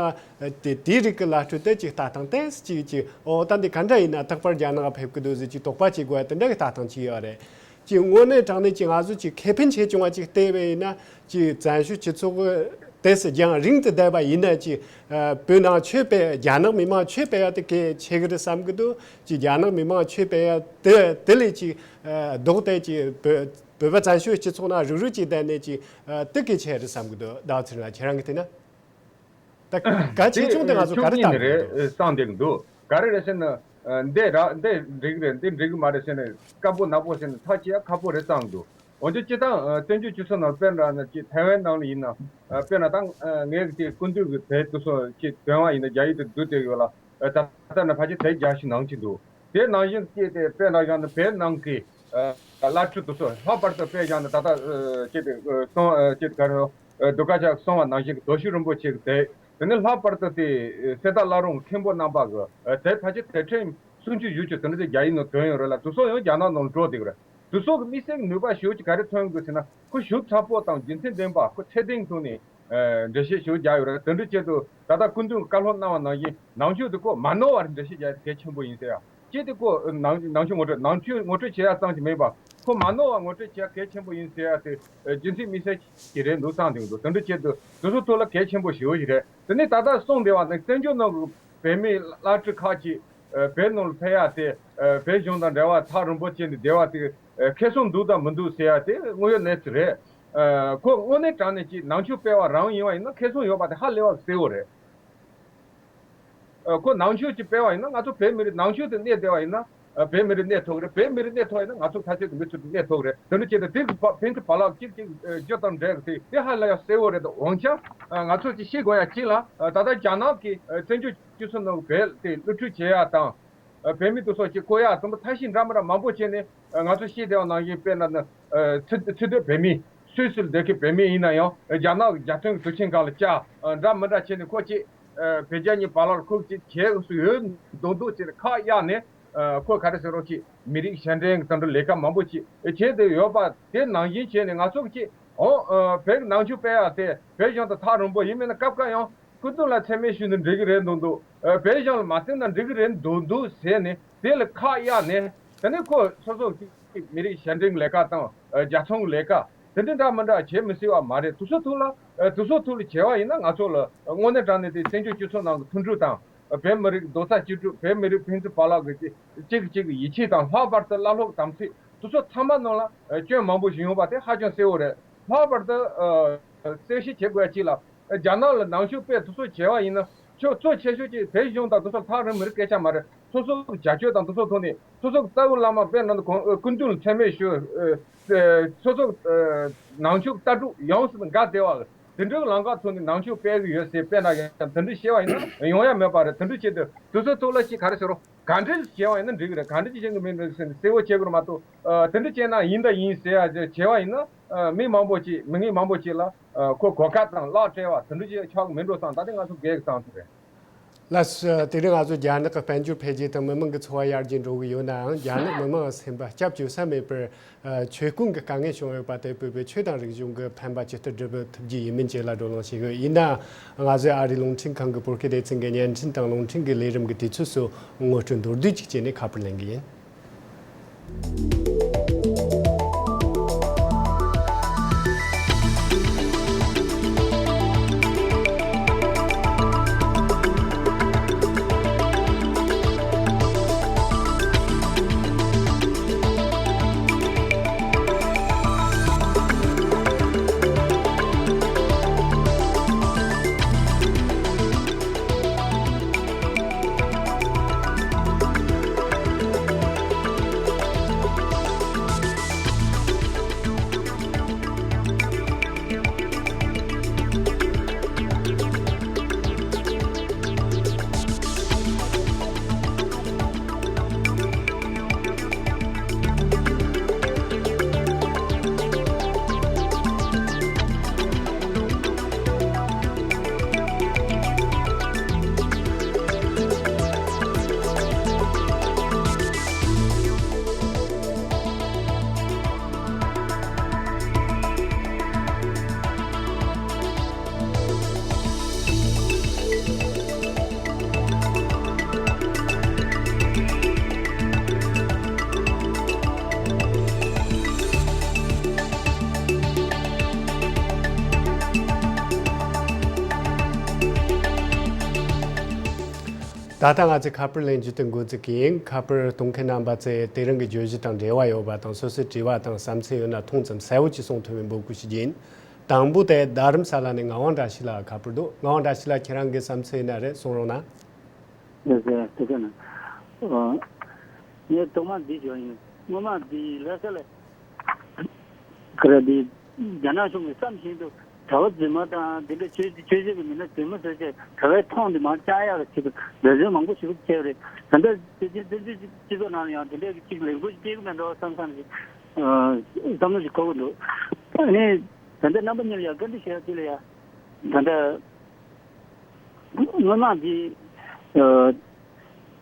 དེ་དེའི་རིགས་ཀྱི་བླ་སྤྲུལ་དེ་ཅིག་ལྟ་སྟངས་དེ་ཅིག་ཅིག་ཨོ་ད་འདི་ག་འདྲ་ཡིན་ན་རྟག་པར་རྒྱ་ནག་ཕེབས་ཀྱི་འདུག་ཟེར་ཅིག་དོགས་པ་བྱེད་དགོས་པ་དེ་འདྲ་གི་ལྟ་སྟངས་ཅིག་ཡོད་རེད། ཅིག་དངོས་གནས་དྲང་གནས་ཅིག་ང་ཚོ་ཅིག་ཁེ་ཕན་ཆེ་ཆུང་བ་ཅིག་བལྟས་པ་ཡིན་ན། ཅིག་བཙན་བྱོལ་སྤྱི་ཚོགས་ཀྱི་དེ་སུ་རྒྱང་རིང་དུ་བསྡད་པ་ཡིན་ན་ཅིག་ཨ་བོད་ནང་ཆོས་སྤེལ་རྒྱ་ནག་མི་མང་ཆོས་སྤེལ་ཡ་དེ་གལ་ཆེ་གི་རེད་བསམ་གི་འདུག་ཅིག་རྒྱ་ནག་མི་མང་ཆོས་སྤེལ་ཡ་དེ་དེ་ལས་ཅིག་ཨ་ལྡོག་སྟེ་ཅིག་བོད་བོད་པ་བཙན་བྱོལ་སྤྱི་ཚོགས་ནང་རུག་རུག་ཅིག་བསྡད་ནས་ཅིག་ཨ་དེ་གལ་ཆེ་རེད་བསམ་གི་འདུག་ཟླ་བ་ཚེ་རིང་ལགས་ཁྱེད་རང་གིས་བལྟས་ན། ད་གལ་ཆེ་ཆུང་དེ་ང་ཚོ་ག་རེ་བལྟ་དགོས་འདུག་བསམ་བསྡད་ཀྱི་འདུག་ག་རེ་རེད་ཟེར་ན། ཨ་འདི་ར་འདི་འགྲིག་རེད། འདི་འགྲིག་གི་མ་རེད་ཟེར་ནས་དཀའ་པོ་ནག་པོ་ཟེར་ནས་ཐག་བཅད་ཡ་ཁག་པོ་རེད་བསམ་འདུག་འོན་ཀྱང་སྤྱིར་བཏང་ཨ་བཙན་བྱོལ་སྤྱི་ཚོགས་ནང་དཔེར་ན་ཅིག་ཐའེ་ཝན་ནང་ལ་ཡིན་ན། ཨ་དཔེར་ན་ད་ཨ་ངས་ཀྱི་སྐུ་མདུན་གྱི་དེབ་དེ་ཚོ་ཅིག་འདོན་པ་ཡིན་ན་རྒྱ་ཡིག་ཏུ་བསྡུས་བསྡད་ཡོད་ལ། ཨ་ད་ལྟ་ནས་ཕལ་ཆེར་དེབ་བརྒྱ་ཞིག་ནང་ཅིག་འདུག་དེ་ནང་བཞིན་ཅིག་དེ་དཔེར་ན་བཞག་ན་བོད་ནང་གི་ཨ་བླ་སྤྲུལ་དེ་ཚོ་ལྷག་པར་དུ་དཔེ་བཞག་ན་ད་ལྟ་ཨ་ཅིག་དེ་ཨ་གསུང་ཨ་ཅིག་ག་རེ་ཨ་གདུལ་དཀའ་ཆག་གསུང་བ་ནང་བཞིན་གྱི་རྡོ་རྗེ་རིན་པོ་ཆེ་གི་དེབ། དེ་ནས་ལྷག་པར་དུ་དེ་གསེར་རྟ་བླ་རུང་མཁན་པོ་རྣམ་པ་གི་དེབ་ཕལ་ཆེར་དེབ་ཕྲེང་ མཐུན་འགྱུར་ཞུ་ཆོག་དེ་འདྲ་ཅིག་རྒྱག་ཡིན་ནོ་དོན་ཡོད་རེད་ལ། དེ་ཚོ་ཡང་རྒྱ་ནག་ནང་འགྲོ་བསྡད་ཀྱི་རེད། དེ་ཚོ་གི་དམིགས་བསལ་གྱི་ནུས་པ་ཞེ་པོ་ཅིག་ག་རེ་ཐོན་ཡོང་གི་ཟེར་ན། ཁོ་ཞིབ་ཚགས་པོ་དང་རྒྱུ་མཚན་ལྡན་པ། ཁོ་ཚད་ལྡན་ཐོག་ནས་ཨ་འགྲེལ་བཤད་ཞེ་པོ་རྒྱག་ཡོད་རེད། དེ་འདྲ་བྱས་དུས་ད་ལྟ་སྐུ་མདུན་གྱིས་བཀའ་སློབ་གནང་བ་ནང་བཞིན་ནང་ཆོས་དེ་ཁོ་མ་ནོར་བར་འགྲེལ་བཤད་རྒྱག་ཡ་དེ་གལ་ཆེན་པོ་ཡིན་ཟེར་ཡ། གཅིག་དེ་ཁོ་ནང་ནང་ཆོས་ངོ་སྤྲོད་ནང་ཆོས་ངོ་སྤྲོད་བྱེད་ཡ་ཙམ་གྱིས་མིན་པ། ཁོ་མ་ནོར་བ་ངོ་སྤྲོད་བྱེད་ཡ་གལ་ཆེན་པོ་ཡིན་ཟེར་ཡ་དེ་རྒྱུ་མཚན་དམིགས་བསལ་ཅིག་རེད་འདུག་བསམ་བསྡད་ཀྱི་འདུག་དེ་འདྲ་བྱས་དུས་དེ་ཚོ་ཐོག་ལ་གལ་ཆེན་པོ་ཞེ་པོ་ཞིག་རེད། དེ་ནས་ད་ལྟ་གསུངས་བསྡད་པ་ནི་བཙན་བྱོལ་ནང་གི་བོད་མི་བླ་སྤྲུལ་ཁག་ཅིག་ཨ་བོད་ནང་ལ་ཕེབས་ཡ་དེ་ཨ་བོད་གཞུང་དང་འབྲེལ་བ་ཐག་རིང་པོ་བྱས་ནས་བསྡད་པ་དེ་ཨ་ཁེ་བཟང་འདུག་དང་མི་འདུག་ཟེར་ཡ་དེ་དངོས་ཡོད་གནས་ཚུལ་རེད། ཨ་ཁོ་དངོས་གནས་དྲང་གནས་ཀྱི་ནང་ཆོས་སྤེལ་བ་རང་ཡིན་པ་ཡིན་ན་ཁེ་བཟང་ཡོད་པ་དེ་ཧ་ལས་པ་གསལ་པོ་རེད། ཨ་ཁོ་ནང་ཆོས་ཀྱི་སྤེལ་བ་ཡིན་ན་ང་ཚོ་བོད་མི་རིགས་ནང་ཆོས་དེ་གནས་བསྡད་པ་ཡིན་ན་ཨ་བོད་མི་རིགས་གནས་ཐུབ་ཀྱི་རེད། བོད་མི་རིགས་གནས་ཐུབ་ཡིན་ན་ང་ཚོ་ཐ་ཆད་དུ་མི་ཚུད་དུ་གནས་ཐུབ་ཀྱི་རེད། དེ་འདྲ་བྱས་ཏེ་དེ་གི་བ་ཕན་ཚུན་བར་ལ་གཅིག་གཅིག་ཨ་རྒྱུ་དང་འབྲས་ཀྱི་དེ་དེ་ཧ་ལས་ཡ་གསལ་པོ་རེད། དང་འོན་ཀྱང་ཨ་ང་ཚོ་ཅིག་ཤེས་དགོས་ཡ་གཅིག་ལ་ཨ་ད་ལྟ་རྒྱ་ནག་གི་ཨ་བཙན་བྱོལ་སྤྱི་ཚོགས་ནང་གི་བོད་དེ་བསླུ་བྲིད་བྱེད་ཡ་དང་ཨ་བོད་མི་དེ་ཚོ་ཅིག་བཀོལ་ཡ་དང་པོ་ཐབས་ཤེས་འདྲ་མི་འདྲ་མང་པོ་བྱས་ནས་ཨ་ང་ཚོ་ཤེས་བསྡད་པ་ནང་བཞིན་དཔེར་ན་ཨ་ཚུ་ཚུ་སྡོད་བོད་མི་སུད་སིར་སྡོད་མཁན་བོད་མི་ཡིན་ན་ཡང་རྒྱ་ནག་གི་རྒྱལ་དོན་གྱི་དུས་ཆེན་སྒང་ལ་བཅར་ཨ་འདྲ་མི་འདྲ་བྱས་ནས་ཁོ་ཅིག་ཨ་བོད་རྒྱ་གཉིས་བར་ལ་ཁུག་ཅིག་བྱེད་དགོས་སུ་ཡོད་མདོག་མདོག་ཅིག་ཁག་གཡར་ནས་ཨ་ཁོ་ག་རེ་ཟེར་རོགས་ཅིག་མི་རིགས་ཞབས་འདྲེན་གྱི་དང་འདྲ་ལས་ཀ་མང་པོ་ཅིག་བྱས་བསྡད་ཡོད་པ་དེ་ནང་བཞིན་བྱས་ནས་ང་ཚོ་གི་ཅིག་ཨོ་ཨ་བོད་ཀྱི་ནང་ཆོས་སྤེལ་ཡ་དེ་བོད་གཞུང་དང་ཐག་རིང་པོ་ཡིན་མིན་ན་སྐབས་འགའ་ཡང་སྐུ་མདུན་ལ་མཚན་སྨད་ཞུས་ན་འགྲིག་གི་རེད་མདོག་མདོག་ཨ་བོད་གཞུང་ལ་མ་བསྟེན་ན་འགྲིག་གི་རེད་མདོག་མདོག་ཟེར་ནས་དེ་ལ་ཁག་གཡར་ནས་དེ་ནས་ཁོ་སོ་སོ་གི་མི་རིགས་ཞབས་འདྲེན་གྱི་ལས་ཀ་དང་ཨ་རྒྱལ་ཚོང་གི་ལས་ཀ་དེ་འདྲ་འདྲ་མི་འདྲ་བྱེད་མི་སྲིད་པ་མ་རེད། དེ་ཚོ་ཐོག་ལ་ཨ་དེ་ཚོ་ཐོག་ལ་བྱས་པ་ཡིན་ན་ང་ཚོ་ལ་ཨ་དངོས་གནས་དྲང་གནས་དེ་བཙན་བྱོལ་སྤྱི་ཚོགས་ནང་གི་མཐུན་སྒྲིལ་དང་ཨ་བོད་མི་རིགས་རྡོག་རྩ་གཅིག་སྒྲིལ། བོད་མི་རིགས་ཕན་ཚུན་བར་ལ་གི་གཅིག་གཅིག་གི་ཡིད་ཆེས་དང་། ལྷག་པར་དུ་བླ་སློབ་དམ་ཚིག་དེ་ཚོ་ཚང་མ་ནང་ལ་ཨ་སྐྱོན་མང་པོ་ཞིག་ཡོང་བ་དེ་ཧ་ཅང་གསལ་པོ་རེད། ལྷག་པར་དུ་ཨ་གསལ་བཤད་བྱེད་དགོས་ཡ་གཅིག་ལ། རྒྱ་ནག་ལ་ནང་ཆོས་སྤེལ་དེ་ཚོ་བྱས་པ་ཡིན་ན་ཁྱོད་གཙོ་ཆེ་ཤོས་ཀྱི་བོད་གཞུང་དང་དེ་ཚོ་ཐག་རིང་མི་རིགས་སྐད་ཆ་མ་རེད། སོ་སོ་གི་བྱ་སྤྱོད་དང་དེ་ཚོ་ཐོག་ནས་སོ་སོ་གི་རྩ་བའི་བླ་མ་དཔེར་ན་ཁོང་ཨ་སྐུ་མདུན་ལ་མཚན་སྨད་ཞུ། ཨ་སོ་སོ་གི་ཨ་ནང་ཆོས་ཀྱི་ལྟ་གྲུབ་ཡོངས་སུ་འགལ་བསྡད་པ་དེ་འདྲའི་ལམ་ཁ་ཐོག་ནས་ནང་ཆོས་སྤེལ་གི་ཡོད་ཟེར་དཔེར་ན་ཡང་དེ་འདྲ་བཤད་པ་ཡིན་ན་ཡོང་ཡ་མེད་པ་རེད། དེ་འདྲ་བྱས་ཏེ་དེ་ཚོ་ཐོག་ལ་ཅིག་ག་རེ་ཟེར་རོ། ག་འདྲ་བྱས་པ་ཡིན་ན་འགྲིག་གི་རེད། ག་འདྲ་བྱས་ཀྱི་མིན་འགྲིག་ཟེར་ནས་གསལ་པོ་བྱེད་དགོས་མ་གཏོགས་ཨ་དེ་འདྲ་བྱས་ན་ཡིན་ད་ཡིན་ཟེར་ཡ་བྱས་པ་ཡིན་ན་ཨ་མི་མང་པོ་ཅིག་མི་ངན་མང་པོ་ཅིག་ལ་ཨ་ཁོ་གོ་སྐབས་དང་གླགས་སྤྲད་པ་དེ་འདྲ་ཅིག་ཆགས་ཀྱི་མིན་འགྲོ་བསམ། ད་དེ་ང་ཚོ་སྒེར་གྱི་བསམ་ཚུལ་རེད། ལགས་སོ། དེ་རིང་ང་ཚོ་རྒྱ་ནག་གི་དཔལ་འབྱོར་འཕེལ་རྒྱས་དང་མི་དམངས་ཀྱི་འཚོ་བ་ཡར་རྒྱས་འགྲོ་གི་ཡོད་ནའང་རྒྱ་ནག་མི་དམངས་སེམས་པ་སྐྱབས་བཅོལ་ས་མེད་པར་ཨ་ཆོས་ཁོངས་ཀྱི་དཀའ་ངལ་བྱུང་ཡོད་པ་དེ་བོད་པའི་ཆོས་དང་རིག་གཞུང་གི་ཕན་པ་ཇི་ལྟར་སྒྲུབ་ཐུབ་རྒྱུ་ཡིན་མིན་བཅས་ལ་བགྲོ་གླེང་བྱེད་དགོས། ཡིན་ནའང་ང་ཚོས་ཨ་རིའི་རླུང་འཕྲིན་ཁང་གི་བོད་སྐད་སྡེ་ཚན་གྱི་བརྙན་འཕྲིན་དང་རླུང་འཕྲིན་གྱི་ལས་རིམ་གྱི་དུས་ཚོད་སོགས་ངོ་སྤྲོད་མདོར་བསྡུས་ཅིག་བྱས་ནས་ཁ་པར་ལེན་གྱི་ཡིན། ད་ལྟ་ང་ཚོས་ཁ་པར་ལེན་རྒྱུ་དེ་འགོ་འཛུགས་ཀྱི་ཡིན། ཁ་པར་གཏོང་མཁན་རྣམ་པ་ཚོས་དེ་རིང་གི་བརྗོད་གཞི་དང་འབྲེལ་བ་ཡོད་པ་དང་སོ་སོའི་དྲི་བ་དང་བསམ་ཚུལ་ཡོད་ན་ཐུང་ཙམ་གསལ་བོ་ཅིག་གསུང་ཐུབ་པའི་འབོད་སྐུལ་ཞུ་རྒྱུ་ཡིན། དང་པོ་དེ་རྡ་རམ་ས་ལ་ནས་ངག་དབང་བཀྲ་ཤིས་ལགས་ཁ་པར་འདུག། ངག་དབང་བཀྲ་ཤིས་ལགས་ཁྱེད་རང་གི་བསམ་ཚུལ་ཡིན་ན་རེད་གསུང་རོགས་གནང་། ལགས་སོ། ལགས་སོ། ཨ། ངས་ཐོག་མར་འདི་ཞུ་ཡིན། སྔོན་མ་འདི་ལྷ་ས་ལ་ག་རེ་འདི་རྒྱ་ནག་གཞུང་གིས་བསམ་བཞིན་དུ་གྲྭ་པ་རྫུན་མ་དང་འདི་འདྲ་ཆོས་ཆོས་བྱེད་ཀྱི་མི་སྣ་རྫུན་མ་བཟོས་བྱས་གྲྭ་པའི་མཐོང་འདི་མར་བཅག་ཡག་གི་ཆེད་དུ་འབད་བརྩོན་མང་པོ་ཞིག་བྱས་པ་རེད། ད་ལྟ་སྤྱི་སྤྱི་སྤྱི་ཚོགས་ནང་ལ་ཡང་འདི་འདྲའི་གཅིག་ལེགས་པོ་ཞིག་སྐྱེ་གི་མེད་འགྲོ་བསམ་བསམ་ཞིག་ཨ་བསམ་བློ་ཞིག་འཁོར་གི་འདུག། ཨ་ནི་ད་ལྟ་རྣམ་པ་གཉིས་ལ་ཡང་བཀའ་འདྲི་ཞུ་ཡག་དེ་ལ་ཡང་ད་ལྟ། སྔོན་མ་འདི་ཨ་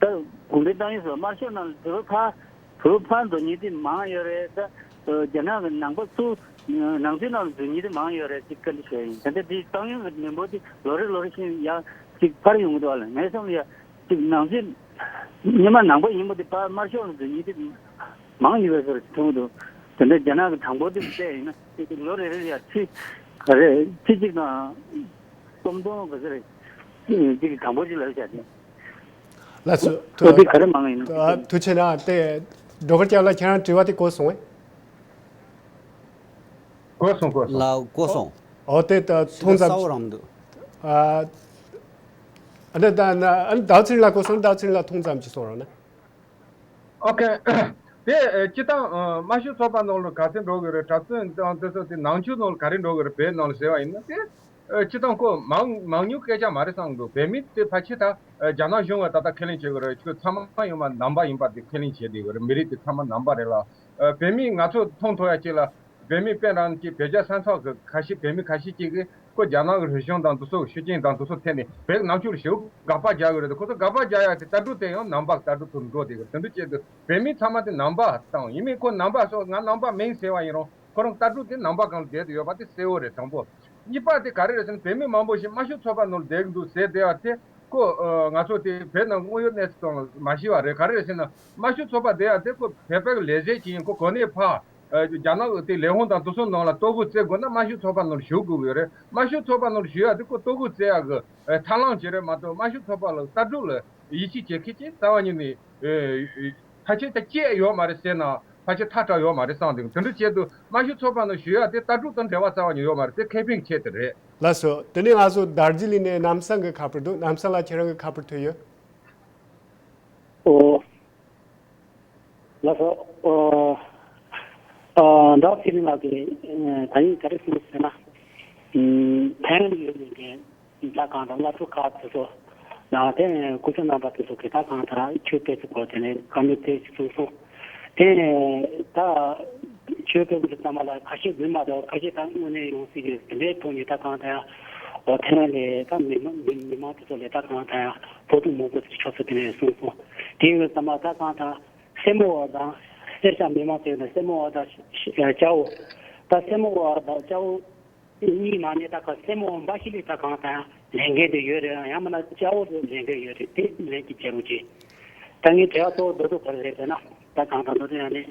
ད་གུང་ཁྲན་ཏང་ཡོན་སོགས་དམར་ཤོག་ནང་ལ་བོད་པ་ཕར་བོད་པ་ཕར་འགྲོ་མཁན་དེ་མང་ཡོད་རེད། ད་རྒྱ་ནག་གི་ནང་པ་ཚུར་ནང་ཆོས་ནང་ལ་འཛུལ་མཁན་དེ་མང་ཡོད་རེད་ཅེས་བཀའ་འདྲི་ཞུ་ཡ་ཡིན། ད་ལྟ་དེ་ཏང་ཡོན་གྱི་མི་འབོར་དེ་ལོ་རེ་ལོ་རེ་བཞིན་ཡར་ཅིག་འཕར་ཡོང་གི་འདུག་ཨ་ལ། ངའི་བསམ་ལ་ཡ་ཅིག་ནང་ཆོས་སྔོན་མ་ནང་པ་ཡིན་པ་དེ་ཕར་དམར་ཤོག་ལ་འཛུལ་མཁན་དེ་མང་ཡོད་པའི་བཟོ་འདྲ་མཐོང་གི་འདུག་དེ་འདྲ་རྒྱ་ནག་གི་གྲངས་འབོར་དེ་བལྟས་ཡིན་ན་ལོ་རེ་རེ་ཡར་ཁྲི་ག་རེ་ཁྲི་གཅིག་དང་སུམ་སྟོང་ག་ཚོད་རེད་ཅིག་གི་གྲངས་འབོར་ཅིག་ལ་བཞག་ནས། ལགས་སོ། ཨོ་དེ་ག་རེ་མང་ཡིན་ན། ཐུགས་རྗེ་གནང་། དེ་སྒྲོལ་དཀར་སྐྱབས་ལགས་ཁྱེད་རང་དྲི་བ་དེ་གོ་སོང་ངས། གོ་སོང་། གོ་སོང་། ལགས་གོ་སོང་། ཨོ་དེ་ད་ཐུང་ཙམ་ཞིག་ཨ་ནི་ད་ཨ་ནི་ཟླ་བ་ཚེ་རིང་ལགས་གོ་སོང་། ཟླ་བ་ཚེ་རིང་ལགས་ཐུང་ཙམ་ཞིག་གསུང་རོགས་གནང་། ཨོ་ཁེ། དེ་སྤྱིར་བཏང་དམར་ཤོག་ཚོགས་པ་ནང་ལ་ག་ཚོད་འགྲོ་གི་རེད། གྲྭ་བཙུན་དང་དེ་ཚོ་དེ་ནང་ཆོས་ནང་ལ་ག་རེ་འགྲོ་གི་རེད། བོད་ནང་ལ་ཟེར་བ་ཡིན་ན་དེ། ཨ། སྤྱིར་བཏང་ཁོ་མང་མང་ཉུང་སྐད་ཆ་མ་རེད་བསམ་འདུག་བོད་མི་དེ་ཕལ་ཆེར་ད་རྒྱ་ནག་གཞུང་ལ་ད་ལྟ་ཁས་ལེན་བྱེད་དགོས་རེད། ཁྱོད་ཚང་མ་ཡོང་བ་ནང་པ་ཡིན་པ་དེ་ཁས་ལེན་བྱེད་བསྡད་ཡོད་རེད། མི་རིགས་དེ་ཚང་མ་ནང་པ་རེད་ལ། ཨ། བོད་མི་ང་ཚོ་མཐོང་ཐུབ་ཡ་གཅིག་ལ་བོད་མི་དཔེ་རང་གི་བོད་རྒྱ་ས་མཚམས་ཀྱི་ཁ་ཤས་བོད་མི་ཁ་ཤས་གཅིག་གིས་ཁོ་རྒྱ་ནག་གི་རིག་གཞུང་དང་དེ་ཚོ་ཤུགས་རྐྱེན་དང་དེ་ཚོ་ཐད་ནས་བོད་ནང་ཆོས་ལ་ཞེ་པོ་དགག་པ་རྒྱག་གི་རེད། ཁོ་ཚོ་དགག་པ་རྒྱག་ཡ་དེ་ལྟ་གྲུབ་དེ་ཡང་ནང་པ་གི་ལྟ་གྲུབ་ཏུ་འགྲོ་བསྡད་ཡོད་རེད། དེ་འདྲ་བྱས་དུས་བོད་མི་ཚང་མ་དེ་ནང་པ་དང་ཡིན་མིན་ཁོ་ནང་པ་སོགས་ང་ནང་པ་མིན་ཟེར་བ་ཡིན་རུང་། ཁོ་རང་ལྟ་གྲུབ་དེ་ནང་པ་སྒང་ལ་བསྡད་དུ་ཡོད་པ་དེ་གསལ་བོ་རེད། དང་པོ། གཉིས་པ་དེ་ག་རེ་རེད་ཟེར་ན། བོད་མི་མང་པོ་ཞིག་དམར་ཤོག་ཚོགས་པ་ནང་ལ་བསྡད་ཀྱི་འདུག་ཟེར་བསྡད་པ་དེ་ཁོ། ཨ། ང་ཚོ་དེ་བོད་ནང་དངོས་ཡོད་གནས་ཚུལ་སྟེང་ལ་མ་ཤེས་པ་རེད། ག་རེ་རེད་ཟེར་ན། དམར་ཤོག་ཚོགས་པ་བསྡད་ཡ་དེ་ཁོ་བོད་པའི་ལས་བྱེད་ཅིག་ཡིན། ཁོ་གོ་གནས་ཕར། ཨ། རྒྱ་ནག་གི་དེ་ལས་ཁུངས་དང་དེ་ཚོ་ནང་ལ་ལྟོ་གོས་བཙལ་དགོས་ན་དམར་ཤོག་ཚོགས་པ་ནང་ལ་ཞུགས་དགོས་ཀྱི་ཡོད་རེད། དམར་ཤོག་ཚོགས་པ་ནང་ལ་ཞུགས་ཡ་དེ་ཁོ་ལྟོ་གོས་བཙལ་ཡ་གི། ཨ། ཐབས་ལམ་ཅིག་རེད་མ་གཏོགས། དམར་ཤོག་ཚོགས་པ་ལ་ལྟ་གྲུབ་ལ་ཡིད་ཆེས་བྱེད་མཁན་ཅིག་རྩ་བ་ཉིད་ནས། ཨ། ཕལ་ཆེར་ད་སྐྱེས་ཡོད་མ་རེད་ཟེར་ན་ཕལ་ཆེར་ཐལ་དྲགས་ཡོད་མ་རེད་བསམ་འདུག་དེ་འདྲ་བྱས་དུས་དམར་ཤོག་ཚོགས་པ་ནང་ཞུགས་ཡ་དེ་ལྟ་གྲུབ་དང་འབྲེལ་བ་རྩ་བ་ཉིད་ཡོད་མ་རེད། དེ་ཁེ་ཕན་གྱི་ཆེད་དུ་རེད། ལགས་སོ། དེ་ནས་ང་ཚོ་དར་ཇི་ལིང་ནས་རྣམ་གསལ་གྱིས་ཁ་པར་འདུག་རྣམ་གསལ་ལགས་ཁྱེད་རང་གིས་ཁ་པར་ཐོན་ཡོད། ཨོ། ལགས་སོ། ཨོ། ཨ། ཟླ་བ་ཚེ་རིང་ལགས་ཀྱིས་ད་རིང་ག་རེ་གསུངས་ཟེར་ན། ཨམ། ཕན་ཡོད་མཁན་ད་གང་ལྟར་སློབ་ཕྲུག་ཁག་དེ་ཚོ་ནང་དེ་སྐུ་ཞབས་རྣམ་པ་དེ་ཚོ་གིས་ད་གང་ལྟར་ཆོས་དཔེ་ཚོ་སྐོར་དེ་ནས་བཀའ་མོལ་དེ་ཞིག་གསུངས་སོང་། དེ་ནས་ད་ཆོས་དཔེ་ཚོ་ཚང་མ་ལ་ཁ་ཤས་རྫུན་མ་དང་ཁ་ཤས་ད་དངོས་གནས་ཡོང་སྲིད་ཀྱི་དེ་འདྲའི་ཐོག་ནས་ད་གང་ལྟར་ཡང་འོ་ཐེ་ཝན་ལས་ད་མི་མང་མི་མི་མང་དེ་ཚོ་ལས་ད་གང་ལྟར་ཡང་ཕོག་ཐུག་མང་པོ་ཞིག་ཆགས་སོང་། དེ་ནས་གསུངས་སོང་། དེ་ཡིན་ཙང་མ་ད་གང་ལྟར། སེར་མོ་བ་དང་། སེར་སྐྱ་མི་མང་ཟེར་ན་སེར་མོ་བ་དང་སྐྱ་བོ། ད་སེར་མོ་བ་དང་སྐྱ་བོ་གཉིས་མ་ནས་ད་ག་སེར་མོ་འབའ་ཞིག་ལས་ད་གང་ལྟར་ལས་འགན་དེ་ཡོད་རེད། ཡང་མིན་ན་སྐྱ་བོ་ལས་འགན་ཡོད་རེད། དེ་ལན་གཅིག་བྱེད་རོགས་གྱིས། ད་ངའི་དྲི་བ་གཙོ་བོ་མདོ་སྡུག་ག་རེ་རེད་ཟེར་ན། ད་གང་ལྟར་མདོ་སྡུག་ཡང་ནི།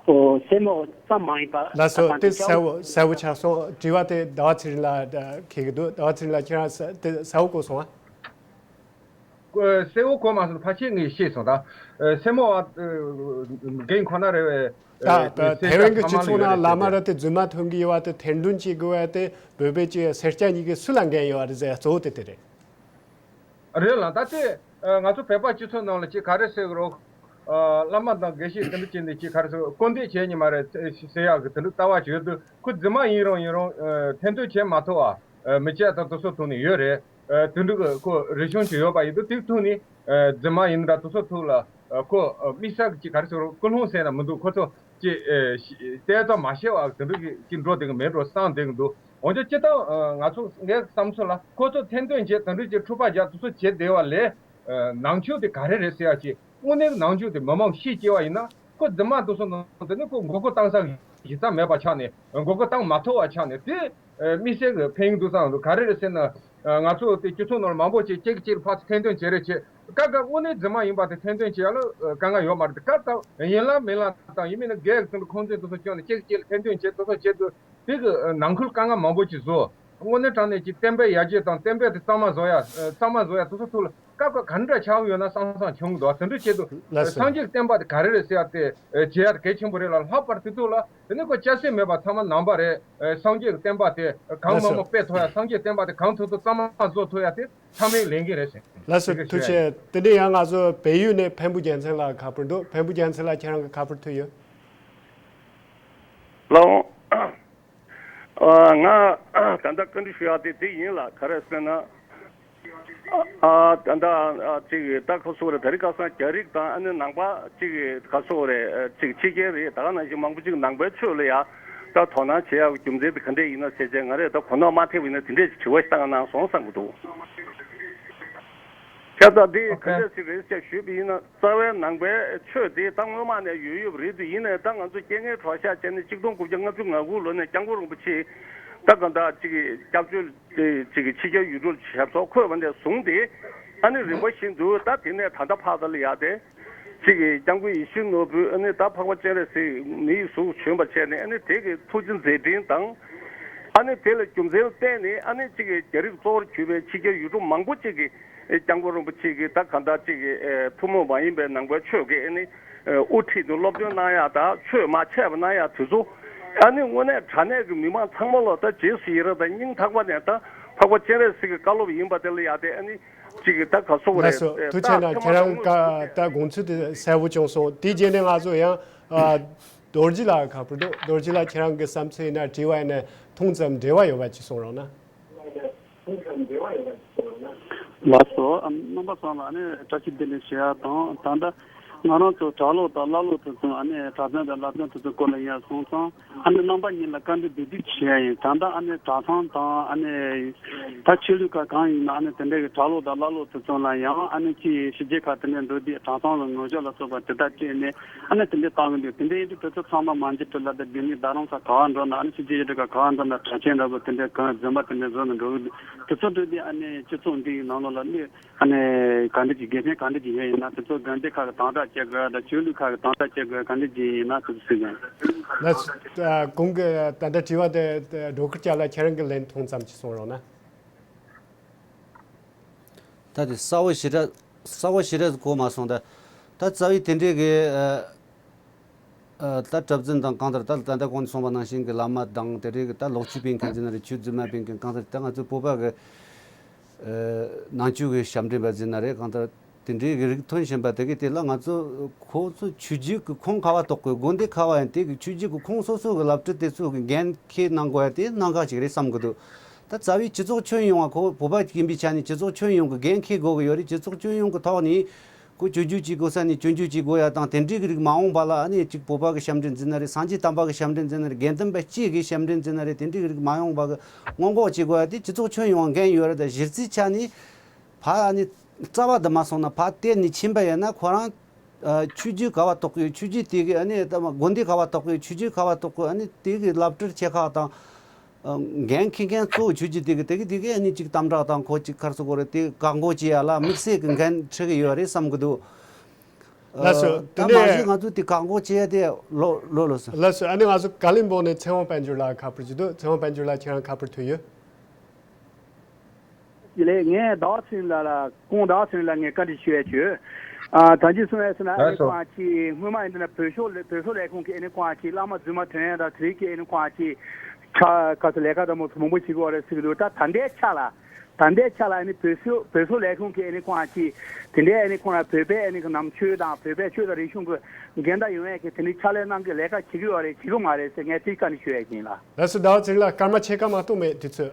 ཨོ་སེར་མོ་ཙམ་མ་ཡིན་པ། ལགས་སོ། ད་གང་དེ་ལྟར་སྐྱ་བོ། གསལ་པོ་ཆགས་སོང་། དྲི་བ་དེ་ཟླ་བ་ཚེ་རིང་ལགས་འཁྱེར་གྱི་འདུག་ཟླ་བ་ཚེ་རིང་ལགས་ཁྱེད་རང་དེ་གསལ་པོ་གོ་སོང་ཨ། ཨ། གསལ་པོ་གོ་མ་སོང་། ཕལ་ཆེར་ངས་ཤེས་སོང་། ད་ཨ་སེར་མོ་བ་ཨ་རྒན་ཁོ་ན་རེད་པས། ད་ཨ་ད་ཐེ་ཝན་གྱི་སྤྱི་ཚོགས་ནང་བླ་མ་ར་དེ་རྫུན་མ་ཐོན་གྱི་ཡོད་པ་དེ་ཐེར་འདོན་བྱེད་དགོས་པ་དེ་བོད་པའི་ཅིག་སེར་སྐྱ་གཉིས་ཀྱི་སུ་ལ་འགན་ཡོད་པ་རེད་ཟེར་གཙོ་བོ་དེ་དེ་རེད། རེད་ལ། ད་དེ་ཨ་ང་ཚོ་བོད་པ་སྤྱི་ཚོགས་ནང་ལ་ཅིག་ག་རེ་ཟེར་དགོས་རེད། ཨ་བླ་མ་དང་དགེ་བཤེས་དེ་འདྲ་བྱས་ནས་ཅིག་ག་རེ་ཟེར་དགོས། སྐུར་འདེབས་བྱས་ཉི་མ་རེད་ཟེར་ཡག་གི་དེ་འདྲ་ལྟ་བ་ཅིག་ཡོད་དུས། ཁོ་རྫུན་མ་ཡིན་རུང་ཡིན་རུང་ཨ་ཐེར་འདོན་བྱེད་མ་ཐུབ་པ། ཨ་མི་སྐྱ་དང་དེ་ཚོ་ཐོག་ནས་ཡོད་རེད། ཨ་དེ་འདྲ་གི་ཁོ་རིག་གཞུང་ཅིག་ཡོད་པ་ཡིན་དུས། དེ་ཐོག་ནས་ཨ་རྫུན་མ་ཡིན་འདྲ་དེ་ཚོ་ཐོག་ལ་ཨ་ཁོ་ཨ་དམིགས་བསལ་གྱི་ཅིག་ག་རེ་ཟེར་དགོས། ཀུན་སློང་ཟེར་ན་མི་འདུག་ཁོ་ཚོ་ཅིག་ཨ་ཤི་བལྟས་ཙམ་མ་ཤེས་པ་དེ་འདྲ་གི་ཅིག་འགྲོ་བསྡད་གི་མེད་འགྲོ་བསམ་བསྡད་གི་འདུག་འོན་ཀྱང་སྤྱིར་བཏང་ཨ་ང་ཚོ་ངའི་བསམ་ཚུལ་ལ་ཁོ་ཚོ་ཐེར་འདོན་བྱས་དེ་འདྲ་ཅིག་འཁྲུག་པ་རྒྱག་དེ་ཚོ་བྱེད་བསྡད་པ་ལས། ཨ་ནང་ཆོས་དེ་ག་རེ་རེད་ཟེར་ཡ་ཅིག་དངོས་གནས་ནང་ཆོས་དེ་མི་མང་ཤེས་ཀྱི་ཡོད་པ་ཡིན་ན། ཁོ་རྫུན་མ་དེ་ཚོ་ནང་དེ་ནི་ཁོ་མགོ་སྐོར་བཏང་ས་གཞི་རྩ་མེད་པ་ཆགས་ནས། མགོ་སྐོར་བཏང་མ་ཐུབ་པ་ཆགས་ནས། དེ་ཨ་དམིགས་བསལ་གྱི་ཕན་ཡོན་འདུག་བསམ་འདུག་ག་རེ་རེད་ཟེར་ན། ཨ་ང་ཚོ་དེ་སྤྱི་ཚོགས་ནང་ལ་མང་པོ་ཅིག་གཅིག་གིས་གཅིག་ལ་ཕར་ཐེར་འདོན་བྱེད་རེས་བྱེད། སྐབས་འགའ་དངོས་གནས་རྫུན་མ་ཡིན་པ་དེ་ཐེར་འདོན་བྱེད་ཡ་ལ་ཨ་དཀའ་ངལ་ཡོད་མ་རེད། དེ་སྐབས་དང་ཡིན་ལ་མིན་ལ་དང་ཡིན་མིན་ན་སྒེར་གྱི་ཁོང་ཚོས་དེ་ཚོ་སྐྱོན་ནས་གཅིག་གིས་གཅིག་ལ་ཐེར་འདོན་བྱེད། དེ་ཚོ་བྱེད་དུས། དེ་གི་ནང་ཁུལ་དཀའ་ངལ་མང་པོ་ཅིག་བཟོ། དངོས་གནས་དྲང་གནས་ཀྱི་བསྟན་པའི་ཡར་རྒྱས་དང་བསྟན་པའི་དེ་གཙང་མ་བཟོ་ཡ། ཨ་གཙང་མ་བཟོ་ཡ་དེ་ཚོ་ཐུག་ལ་སྐབས་འགའ་ག་འདྲ་ཆགས་ཡོད་ན་བསམ་བསམ་བྱུང་གི་འདུག་དེ་འདྲ་བྱེད་དུས། ལགས་སོ། སངས་རྒྱས་ཀྱི་བསྟན་པ་དེ་ག་རེ་རེད་ཟེར་ཡ་དེ་ཨ་བྱེད་ཡ་དེ་གལ་ཆེན་པོ་རེད་ལ། ལྷག་པར་དེ་ཚོ་ལ་དེ་ནི་ཁོ་སྐྱ་སེར་མེད་པ་ཚང་མ་ནང་པ་རེད། ཨ་སངས་རྒྱས་ཀྱི་བསྟན་པ་དེ་གང་མང་མང་སྤེལ་ཐུབ་ཡ། སངས་རྒྱས་བསྟན་པ་དེ་གང་ཐུབ་ཐུབ་གཙང་མ་བཟོ་ཐུབ་ཡ་དེ་ཚང་མའི་ལས་འགན་རེད་ཟེར། ལགས་སོ། དེ་ཐུགས་རྒྱ་ཆེ། དེ་འདྲ་ཡང་ང་ཚོ་བལ་ཡུལ་ནས་འཕན་པོ་རྒྱལ་མཚན་ལགས་ཁ་པར་འདུག་འཕན་པོ་རྒྱལ་མཚན་ལགས་ཁྱེད་རང་གི་ཁ་པར་ཐོན་ཡོད། ལགས་འོང་། ཨ་ང་ད་ལྟ་བཀའ་འདྲི་ཞུ་ཡག་དེ་དེ་ཡིན་ལ། ག་རེ་ཟེར་ན། ཨ་ད་ལྟ་ཨ་ཅིག་ད་ག་སོ་རེད། ད་རེས་ཁ་སང་རྒྱ་རིགས་དང་ཨ་ནི་ནང་པ་ཅིག་ག་སོ་རེད། ཅིག་ཕྱི་རྒྱལ་རེད། ད་ག་ནང་བཞིན་མང་པོ་ཅིག་ནང་པའི་ཆོས་ལ་ཡ་ད་དོ་སྣང་བྱེད་ཡག་གི་རྒྱུ་མཚན་དེ་ག་འདྲས་ཡིན་ན་ཟེར་བྱས། ང་རས་ད་གོ་ནོར་མ་ཐེབས་པ་ཡིན་ན་དེ་འདྲས་ཅིག་དྲི་བ་ཞིག་བཏང་གནང་སོང་བསམ་གི་འདུག་ཁྱབ་བསྒྲགས་འདི་ག་འདྲ་ཞིག་རེད་ཅེས་ཞུས་པ་ཡིན་ན། རྩ་བའི་ནང་པའི་ཆོས་འདི་ད་སྔོན་མ་ནས་ཡོད་ཡོད་རེད་འདུག་ཡིན་ནའི་ད་ང་ཚོ་རྐྱེན་ངན་གྲོགས་ཤག་བྱས་ནས་ཆིག་སྟོང་དགུ་བརྒྱ་ལྔ་བཅུ་ང་དགུ་ལོ་ནས་སྐྱབས་མགོན་རིན་པོ་ཆེ་ད་གང་ལྟར་ཅིག་སྐྱབས་བཅོལ་དེ་ཅིག་ཕྱི་རྒྱལ་ཡུལ་གྲུར་ཞབས་སོར་འཁོད་པ་ནས་བཟུང་སྟེ། ཨ་ནི་རིམ་པ་བཞིན་དུ་ད་དེ་ནས་ད་ལྟ་བར་དུ་ལ་ཡ་དེ་ཅིག་སྐྱབས་མགོན་ཡིད་བཞིན་ནོར་བུས་ཨ་ནི་ད་འཕགས་པ་སྤྱན་རས་གཟིགས་མིའི་གཟུགས་བྱོན་པ་བྱས་ནས། ཨ་ནི་དེ་གི་ཐུགས་རྗེ་མཛད་འཕྲིན་དང་། ཨ་ནི་དེ་ལ་རྒྱུ་མཚན་བརྟེན་ནས་ཨ་ནི་ཅིག་རྒྱ་རིགས་གཙོ་བོར་གྱུར་པའི་ཕྱི་རྒྱལ་ཡུལ་གྲུ་མང་པོ་ཅིག་གི་སྐྱབས་མགོན་རིན་པོ་ཆེ་གིས་ད་གང་ལྟར་ཅིག་གི་ཐུན་མོང་མ་ཡིན་པའི་ནང་པའི་ཆོས་ཀྱི་ཨ་ནི་དབུ་ཁྲིད་དུ་སློབ་སྟོན་གནང་ཡག་དང་ཆོས་མ་འཆད་པ་གནང་ཡག་དེ་ཚོ། ཨ་ནི་དངོས་གནས་དྲང་གནས་ཀྱི་མི་མང་ཚང་མ་ལ་ད་རྗེས་སུ་ཡི་རང་དང་སྙིང་ཐག་པ་ནས་ད་འཕགས་པ་སྤྱན་རས་གཟིགས་ཀྱི་བཀའ་སློབ་ཡིན་པ་དེ་ལ་ཡ་དེ་ཨ་ནི་ཅིག་གི་ད་ག་སོགས་ལགས་རེད། སོ། ཐུགས་རྗེ་གནང་། ཁྱེད་རང་ཀ་ད་དགོངས་ཚུལ་དེ་གསལ་པོ་བྱུང་སོང་། དེ་རྗེས་ནས་ང་ཚོ་ཡང་ཨ་རྡོ་རྗེ་ལགས་ཁ་པར་འདུག་རྡོ་རྗེ་ལགས་ཁྱེད་རང་གི་བསམ་ཚུལ་ཡིན་ན་དྲི་བ་ཡིན་ན་ཐུང་ཙམ་འབྲེལ་བ་ཡོད་པ་ཅིག་གསུང་རོགས་གནང་། ལགས་སོ། ཨ་རྣམ་པ་ཚང་ལ་ཨ་ནི་བཀྲ་ཤིས་བདེ་ལེགས་ཞུ་ཡ་དང་། ད་ལྟ་ང་རང་ཚོ་གྲྭ་ལོག་དང་བླ་ལོག་དེ་ཚོ་ཨ་ནི་གྲྭ་བཙུན་དང་བླ་བཙུན་དེ་ཚོ་སྐོར་ལ་ཡར་སོང་ཙང་། ཨ་ནི་རྣམ་པ་གཉིས་ལ་བཀའ་འདྲི་བདེ་སྡུག་ཞུ་ཡ་ཡིན། ད་ལྟ་ཨ་ནི་གྲྭ་ཚང་དང་ཨ་ནི་ད་ཆོས་ལུགས་ཁག་གང་ཡིན་ན་ཨ་ནི་དེ་འདྲའི་གི་གྲྭ་ལོག་དང་བླ་ལོག་དེ་ཚོ་ལ་ཡང་ཨ་ནི་ཅིག་ཕྱི་རྒྱལ་ཁག་དེ་འདྲ་འགྲོ་དུས་གྲྭ་ཚང་ལ་ངོ་ཤེས་ལ་སོགས་པ་དེ་དག་སྤྲད་ནས་ཨ་ནི་དེ་འདྲ་བཏང་གི་འདུག་དེ་འདྲ་ཡིན་དུས་དེ་ཚོ་ཚང་མ་མ་འཇིགས་ཐུབ་ལ། ད་ལྡི་ལི་རྡ་རམ་ས་ག་བ་འགྲོ་ན་ཨ་ནི་ཕྱི་རྒྱལ་ཡུལ་གྲུ་ཁག་ག་བ་འགྲོ་ན་གྲྭ་ཆེན་འདྲ་པོ་དེ་འདྲ་གང་འཛོམས་པ་དེ་འདྲ་བཟོ་ནས་འགྲོ་གི་འདུག་དེ་ཚོ་འགྲོ་དུས་ཨ་ནི་སྤྱི་ཚོགས་འདིའི་ནང་ལོགས་ལ་ཨ་ནི་ཨ་ནི་ག་འདྲ་ཅིག་དགེ་མཚན་ག་འདྲ་ཅིག་ཡོད་ཡིན་ན། དེ་ཚོ་དགོན་སྡེ་ཁག་གི་དམ་དྲག་བྱེད་དགོས་དང་ཆོས་ལུགས་ཁག་གི་དམ་དྲག་བྱེད་དགོས་ག་འདྲ་ཅིག་ཡིན་ན་དེ་ཚོ་ཟེར་ནས། ལགས་སོ། ཨ་གོང་གི་ད་ལྟ་དྲི་བ་དེ་སྒྲོལ་དཀར་སྐྱབས་ལགས་ཁྱེད་རང་གི་ལན་ཐུང་ཙམ་ཅིག་གསུང་རོགས་གནང་། ད་དེ་གསལ་བོ་ཞེ་དྲག་གསལ་བོ་ཞེ་དྲག་གོ་མ་སོང་། ད་ད་རྩ་བའི་དེ་འདྲའི་གི་ཨ། ཨ་ད་གྲྭ་བཙུན་དང་གང་ལྟར་ད་ད་ལྟ་གོང་དུ་གསུངས་པ་ནང་བཞིན་གྱི་བླ་མ་དང་དེ་རིགས་ཀྱི་ད་ལོག་སྤྱོད་སྤེལ་མཁན་ཟེར་ན་རེད། ཆོས་རྫུན་མ་སྤེལ་མཁན་གང་ལྟར་ད་ང་ཚོ་བོད་པ་གི་ཨ་ནང་ཆོས་ཀྱི་ཞབས་འདྲེན་པ་ཟེར་ན་རེད། གང་ལྟར་དེ་འདྲའི་གི་རིགས་ཐོན་བཞིན་པ་དེ་གི་དེ་ལ་ང་ཚོ་ཁོ་ཚོ་ཆོས་བརྒྱུད་ཀྱི་ཁོངས་ག་བ་གཏོགས་དགོས། དགོན་སྡེ་ག་བ་ཡིན་དེ་གི་ཆོས་བརྒྱུད་ཀྱི་ཁོངས་སོ་སོ་གི་བླ་སྤྲུལ་དེ་ཚོ་གི་འགན་འཁྱེར་གནང་དགོས་ཡ་དེ་གནད་འགག་ཅིག་རེད་བསམ་གི་འདུག་ད་རྩ་བའི་སྤྱི་ཚོགས་ཁྱོན་ཡོངས་ཁོ་བོད་པ་ཡིན་པའི་ཆ་ནས་སྤྱི་ཚོགས་ཁྱོན་ཡོངས་ཀྱི་འགན་འཁྱེར་དགོས་ཀྱི་ཡོད་རེད། སྤྱི་ཚོགས་ཁྱོན་ཡོངས་ཀྱི་ཐོག་ནས་ཁོ་སྐྱོན་བརྗོད་བྱེད་དགོས་ས་ནས་སྐྱོན་བརྗོད་བྱེད་དགོས་ཡ་དང་། དེ་འདྲའི་གི་རིགས་མ་འོངས་པ་ལ་ཨ་ནི་གཅིག་བོད་པ་གི་ཞབས་འདྲེན་ཟེར་ན་རེད། སངས་རྒྱས་བསྟན་པ་གི་ཞབས་འདྲེན་ཟེར་ན་རེད། དགེ་འདུན་པ་སྤྱི་གི་ཞབས་འདྲེན་ཟེར་ན་རེད། དེ་འདྲའི་གི་རིགས་མ་འོངས་པ་གི་སྔོན་འགོག་བྱེད་དགོས་ཡ་དེ་སྤྱི་ཚོགས་ཁྱོན་ཡོངས་འགན་ཡོད་རེད། ད་གཞི་རྩའི་ཆ་ནས་ཕ་ཨ་ནི་རྩ་བ་དུ་མ་སོང་ན་ཕ་དེ་ནས་ཕྱིན་པ་ཡིན་ན་ཁོ་རང་ཨ་ཆོས་བརྒྱུད་ག་བ་གཏོགས་ཀྱི་ཆོས་བརྒྱུད་དེ་གི་ཨ་ནི་ད་མ་དགོན་སྡེ་ག་བ་གཏོགས་ཀྱི་ཆོས་བརྒྱུད་ག་བ་གཏོགས་ཀྱི་ཨ་ནི་དེ་གི་བླ་སྤྲུལ་ཆེ་ཁག་དང་ཨ་འགན་འཁྱེར་མཁན་གཙོ་བོ་ཆོས་བརྒྱུད་དེ་གི་དེ་གི་དེ་གི་ཨ་ནི་ཅིག་དམ་དྲག་དང་ཁོ་ཅིག་ག་རེ་ཟེར་དགོས་རེད། དེ་བཀག་འགོག་བྱེད་ཡ་ལ་དམིགས་བསལ་གི་འགན་འཁྲི་གི་ཡོད་རེད་བསམ་གི་འདུག་ལགས་སོ། ཨ་དེ་ད་མ་ནས་གཞི་ང་ཚོས་དེ་བཀག་འགོག་བྱེད་ཡ་དེ་ལོ་ལོ་ལོ་སོ། ལགས་སོ། ཨ་ནི་ང་ཚོ་ཀ་ལིམ་པོང་ནས་ཚེ་དབང་དཔལ་འབྱོར་ལགས་ཁ་པར་ཅིག་འདུག་ཚེ་དབང་དཔལ་འབྱོར་ལགས་ཁྱེད་རང་ཁ་པར་ཐོན་ཡོད། ཡིན་ལས་ངས་ཟླ་བ་ཚེ་རིང་ལགས་ལ་ཁོང་ཟླ་བ་ཚེ་རིང་ལགས་ངས་བཀའ་འདྲི་ཞུ་ཡས་བྱོས། ཨ་ད་ཅི་གསུང་ཡས་ཟེར་ན་ཨ་ནི་ལགས་སོ། ཁོང་ཅིག་སྔོན་མ་ཡིན་ན་བོད་ཤོག་བོད་སོག་ལས་ཁུངས་ཀྱི་ཨ་ནི་ཁོང་ཅིག་བླ་མ་རྫུན་མ་ཐོན་ཡས་དང་དེ་རིགས་ཀྱི་ཨ་ནི་ཁོང་ཅིག་ཕྱག་ག་ཚོད་ལས་ཀ་དང་མང་པོ་བྱེད་ཀྱི་ཡོད་རེད་ཟེར་གྱི་འདུག་ད་ད་ལྟའི་ཆ་ལ་ད་ལྟའི་ཆ་ལ་ཨ་ནི་བོད་སོག་བོད་སོག་ལས་ཁུངས་ཀྱི་ཨ་ནི་ཁོང་ཅིག་དེ་འདྲའི་ཨ་ནི་ཁོང་ལ་བོད་པའི་ཨ་ནི་ནང་ཆོས་དང་བོད་པའི་ཆོས་དང་རིག་གཞུང་གི་འགལ་ཟླ་ཡོང་ཡས་ཀྱི་དེ་འདྲའི་ཕྱག་ལས་གནང་གི་ལས་ཀ་བྱེད་ཀྱི་ཡོད་རེད་བྱེད་ཀྱི་མ་རེད་ཟེར་ངས་དེ་བཀའ་འདྲི་ཞུ་ཡས་ཡིན་ལགས། ལགས་སོ། ཟླ་བ་ཚེ་རིང་ལགས་སྐར་མ་ཕྱེད་ཀ་མ་གཏོགས་མེད་དུས་ཚོད།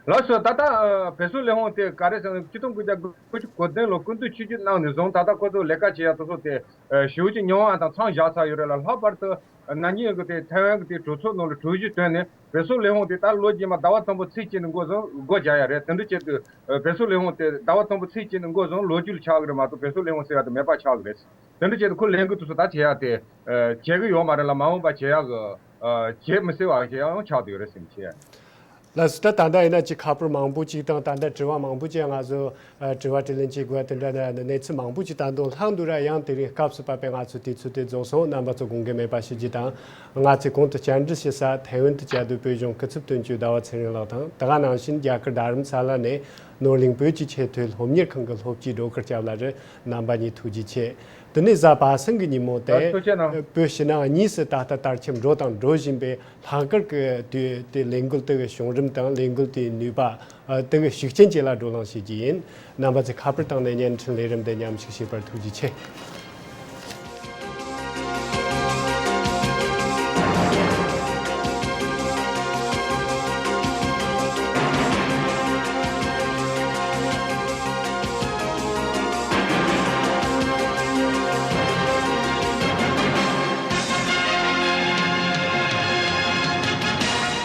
ལགས་སོ། ད་ལྟ་ཨ་བོད་སོག་ལས་ཁུངས་དེ་ག་རེ་ཟེར་ན་ཆིག་སྟོང་དགུ་བརྒྱ་དགུ་བཅུ་གོ་བདུན་ལོ་སྐུ་མདུན་ཆིབས་བསྒྱུར་གནང་ནས་བཟུང་ད་ལྟ་ཁོ་ཚོ་ལས་ཀ་བྱེད་ཡ་དེ་ཚོ་དེ་ཨ་ཞེ་པོ་ཅིག་ཉུང་བ་དང་མཚམས་བཞག་ཚར་ཡོད་རེད་ལ། ལྷག་པར་དུ་ན་ནིང་གི་དེ་ཐའེ་ཝན་གི་དེ་གྲོས་ཚོགས་ནང་ལ་གྲོས་གཞི་བཏོན་ནས་བོད་སོག་ལས་ཁུངས་དེ་ད་ལོ་རྗེས་མ་ཟླ་བ་དང་པོ་ཚེས་གཅིག་ནས་འགོ་བཟུང་སྒོ་རྒྱག་ཡ་རེད། དེ་འདྲ་བྱས་དུས་ཨ་བོད་སོག་ལས་ཁུངས་དེ་ཟླ་བ་དང་པོ་ཚེས་གཅིག་ནས་འགོ་བཟུང་ལོ་རྒྱུས་ལ་ཆགས་གི་རེད་མ་གཏོགས་བོད་སོག་ལས་ཁུངས་ཟེར་ཡ་དེ་མེད་པ་ཆགས་གི་རེད། དེ་འདྲ་བྱས་ཏེ་ཁོ་ལས་འགུལ་དེ་ཚོ་ད་བྱེད་ཡ་དེ་ཨ་བྱེད་གི་ཡོད་མ་རེད་ལ། མ་འོངས་པ་བྱེད་ཡ་གི་ཨ་བྱེད་མི་སྲིད་པ་ཞིག་ཡང་ཆགས་བསྡད་ཡོད་རེད་ཟེར་ནས་བྱེད་ཡ། ལགས་སོ། ད་ད་ལྟ་ཡིན་ན་ཅིག་ཁ་པར་མང་པོ་ཅིག་དང་ད་ལྟ་དྲི་བ་མང་པོ་ཅིག་ང་ཚོ་ཨ་དྲི་བ་དྲིས་ལན་བྱེད་དགོས་པ་དེ་འདྲ་གནས་ཚུལ་མང་པོ་ཅིག་ད་དུང་ལྷག་འདུག་ར། ཡང་དེ་རིང་སྐབས་སུ་བབས་པའི་ང་ཚོ་དུས་ཚོད་དེ་རྫོགས་སོང་། རྣམ་པ་ཚོ་དགོངས་འགལ་མེད་པ་ཞུ་རྒྱུ་དང་། ང་ཚོས་གོང་དུ་བཅར་འདྲི་ཞུ་ས་ཐའེ་ཝན་དུ་བཅའ་སྡོད་བོད་གཞུང་སྐུ་ཚབ་དོན་གཅོད་ཟླ་བ་ཚེ་རིང་ལགས་དང་། དེ་ག་ནང་བཞིན་རྒྱ་གར་རྡ་རམ་ས་ལ་ནས་ནོར་གླིང་བོད་ཀྱི་ཆེས་མཐོའི་སློབ་གཉེར་ཁང་གི་སློབ་སྤྱི་སྒྲོལ་དཀར་སྐྱབས་ལགས་རེད། རྣམ་པ་གཉིས་ཐུགས་རྗེ་ཆེ། དེ་ནས་གཟའ་པ་སངས་ཀྱི་ཉིན་མོ་དེ་ཐུགས་རྗེ་གནང་། བོད་ཕྱི་ནང་གཉིས་སུ་ད་ལྟ་དར་ཁྱབ་འགྲོ་དང་འགྲོ་བཞིན་པའི་ལྷག་དཀར་གྱི་དུས་དེ་ལས་འགུལ་དེ་གི་བྱུང་རིམ་དང་ལས་འགུལ་དེའི་ནུས་པ་དེ་གི་ཤུགས་རྐྱེན་བཅས་ལ་བགྲོ་གླེང་བྱེད་རྒྱུ་ཡིན། རྣམ་པ་ཚོས་ཁ་པར་བཏང་ནས་བརྙན་འཕྲིན་ལས་རིམ་འདི་མཉམ་ཞུགས་བྱས་པར་ཐུགས་རྗེ་ཆེ།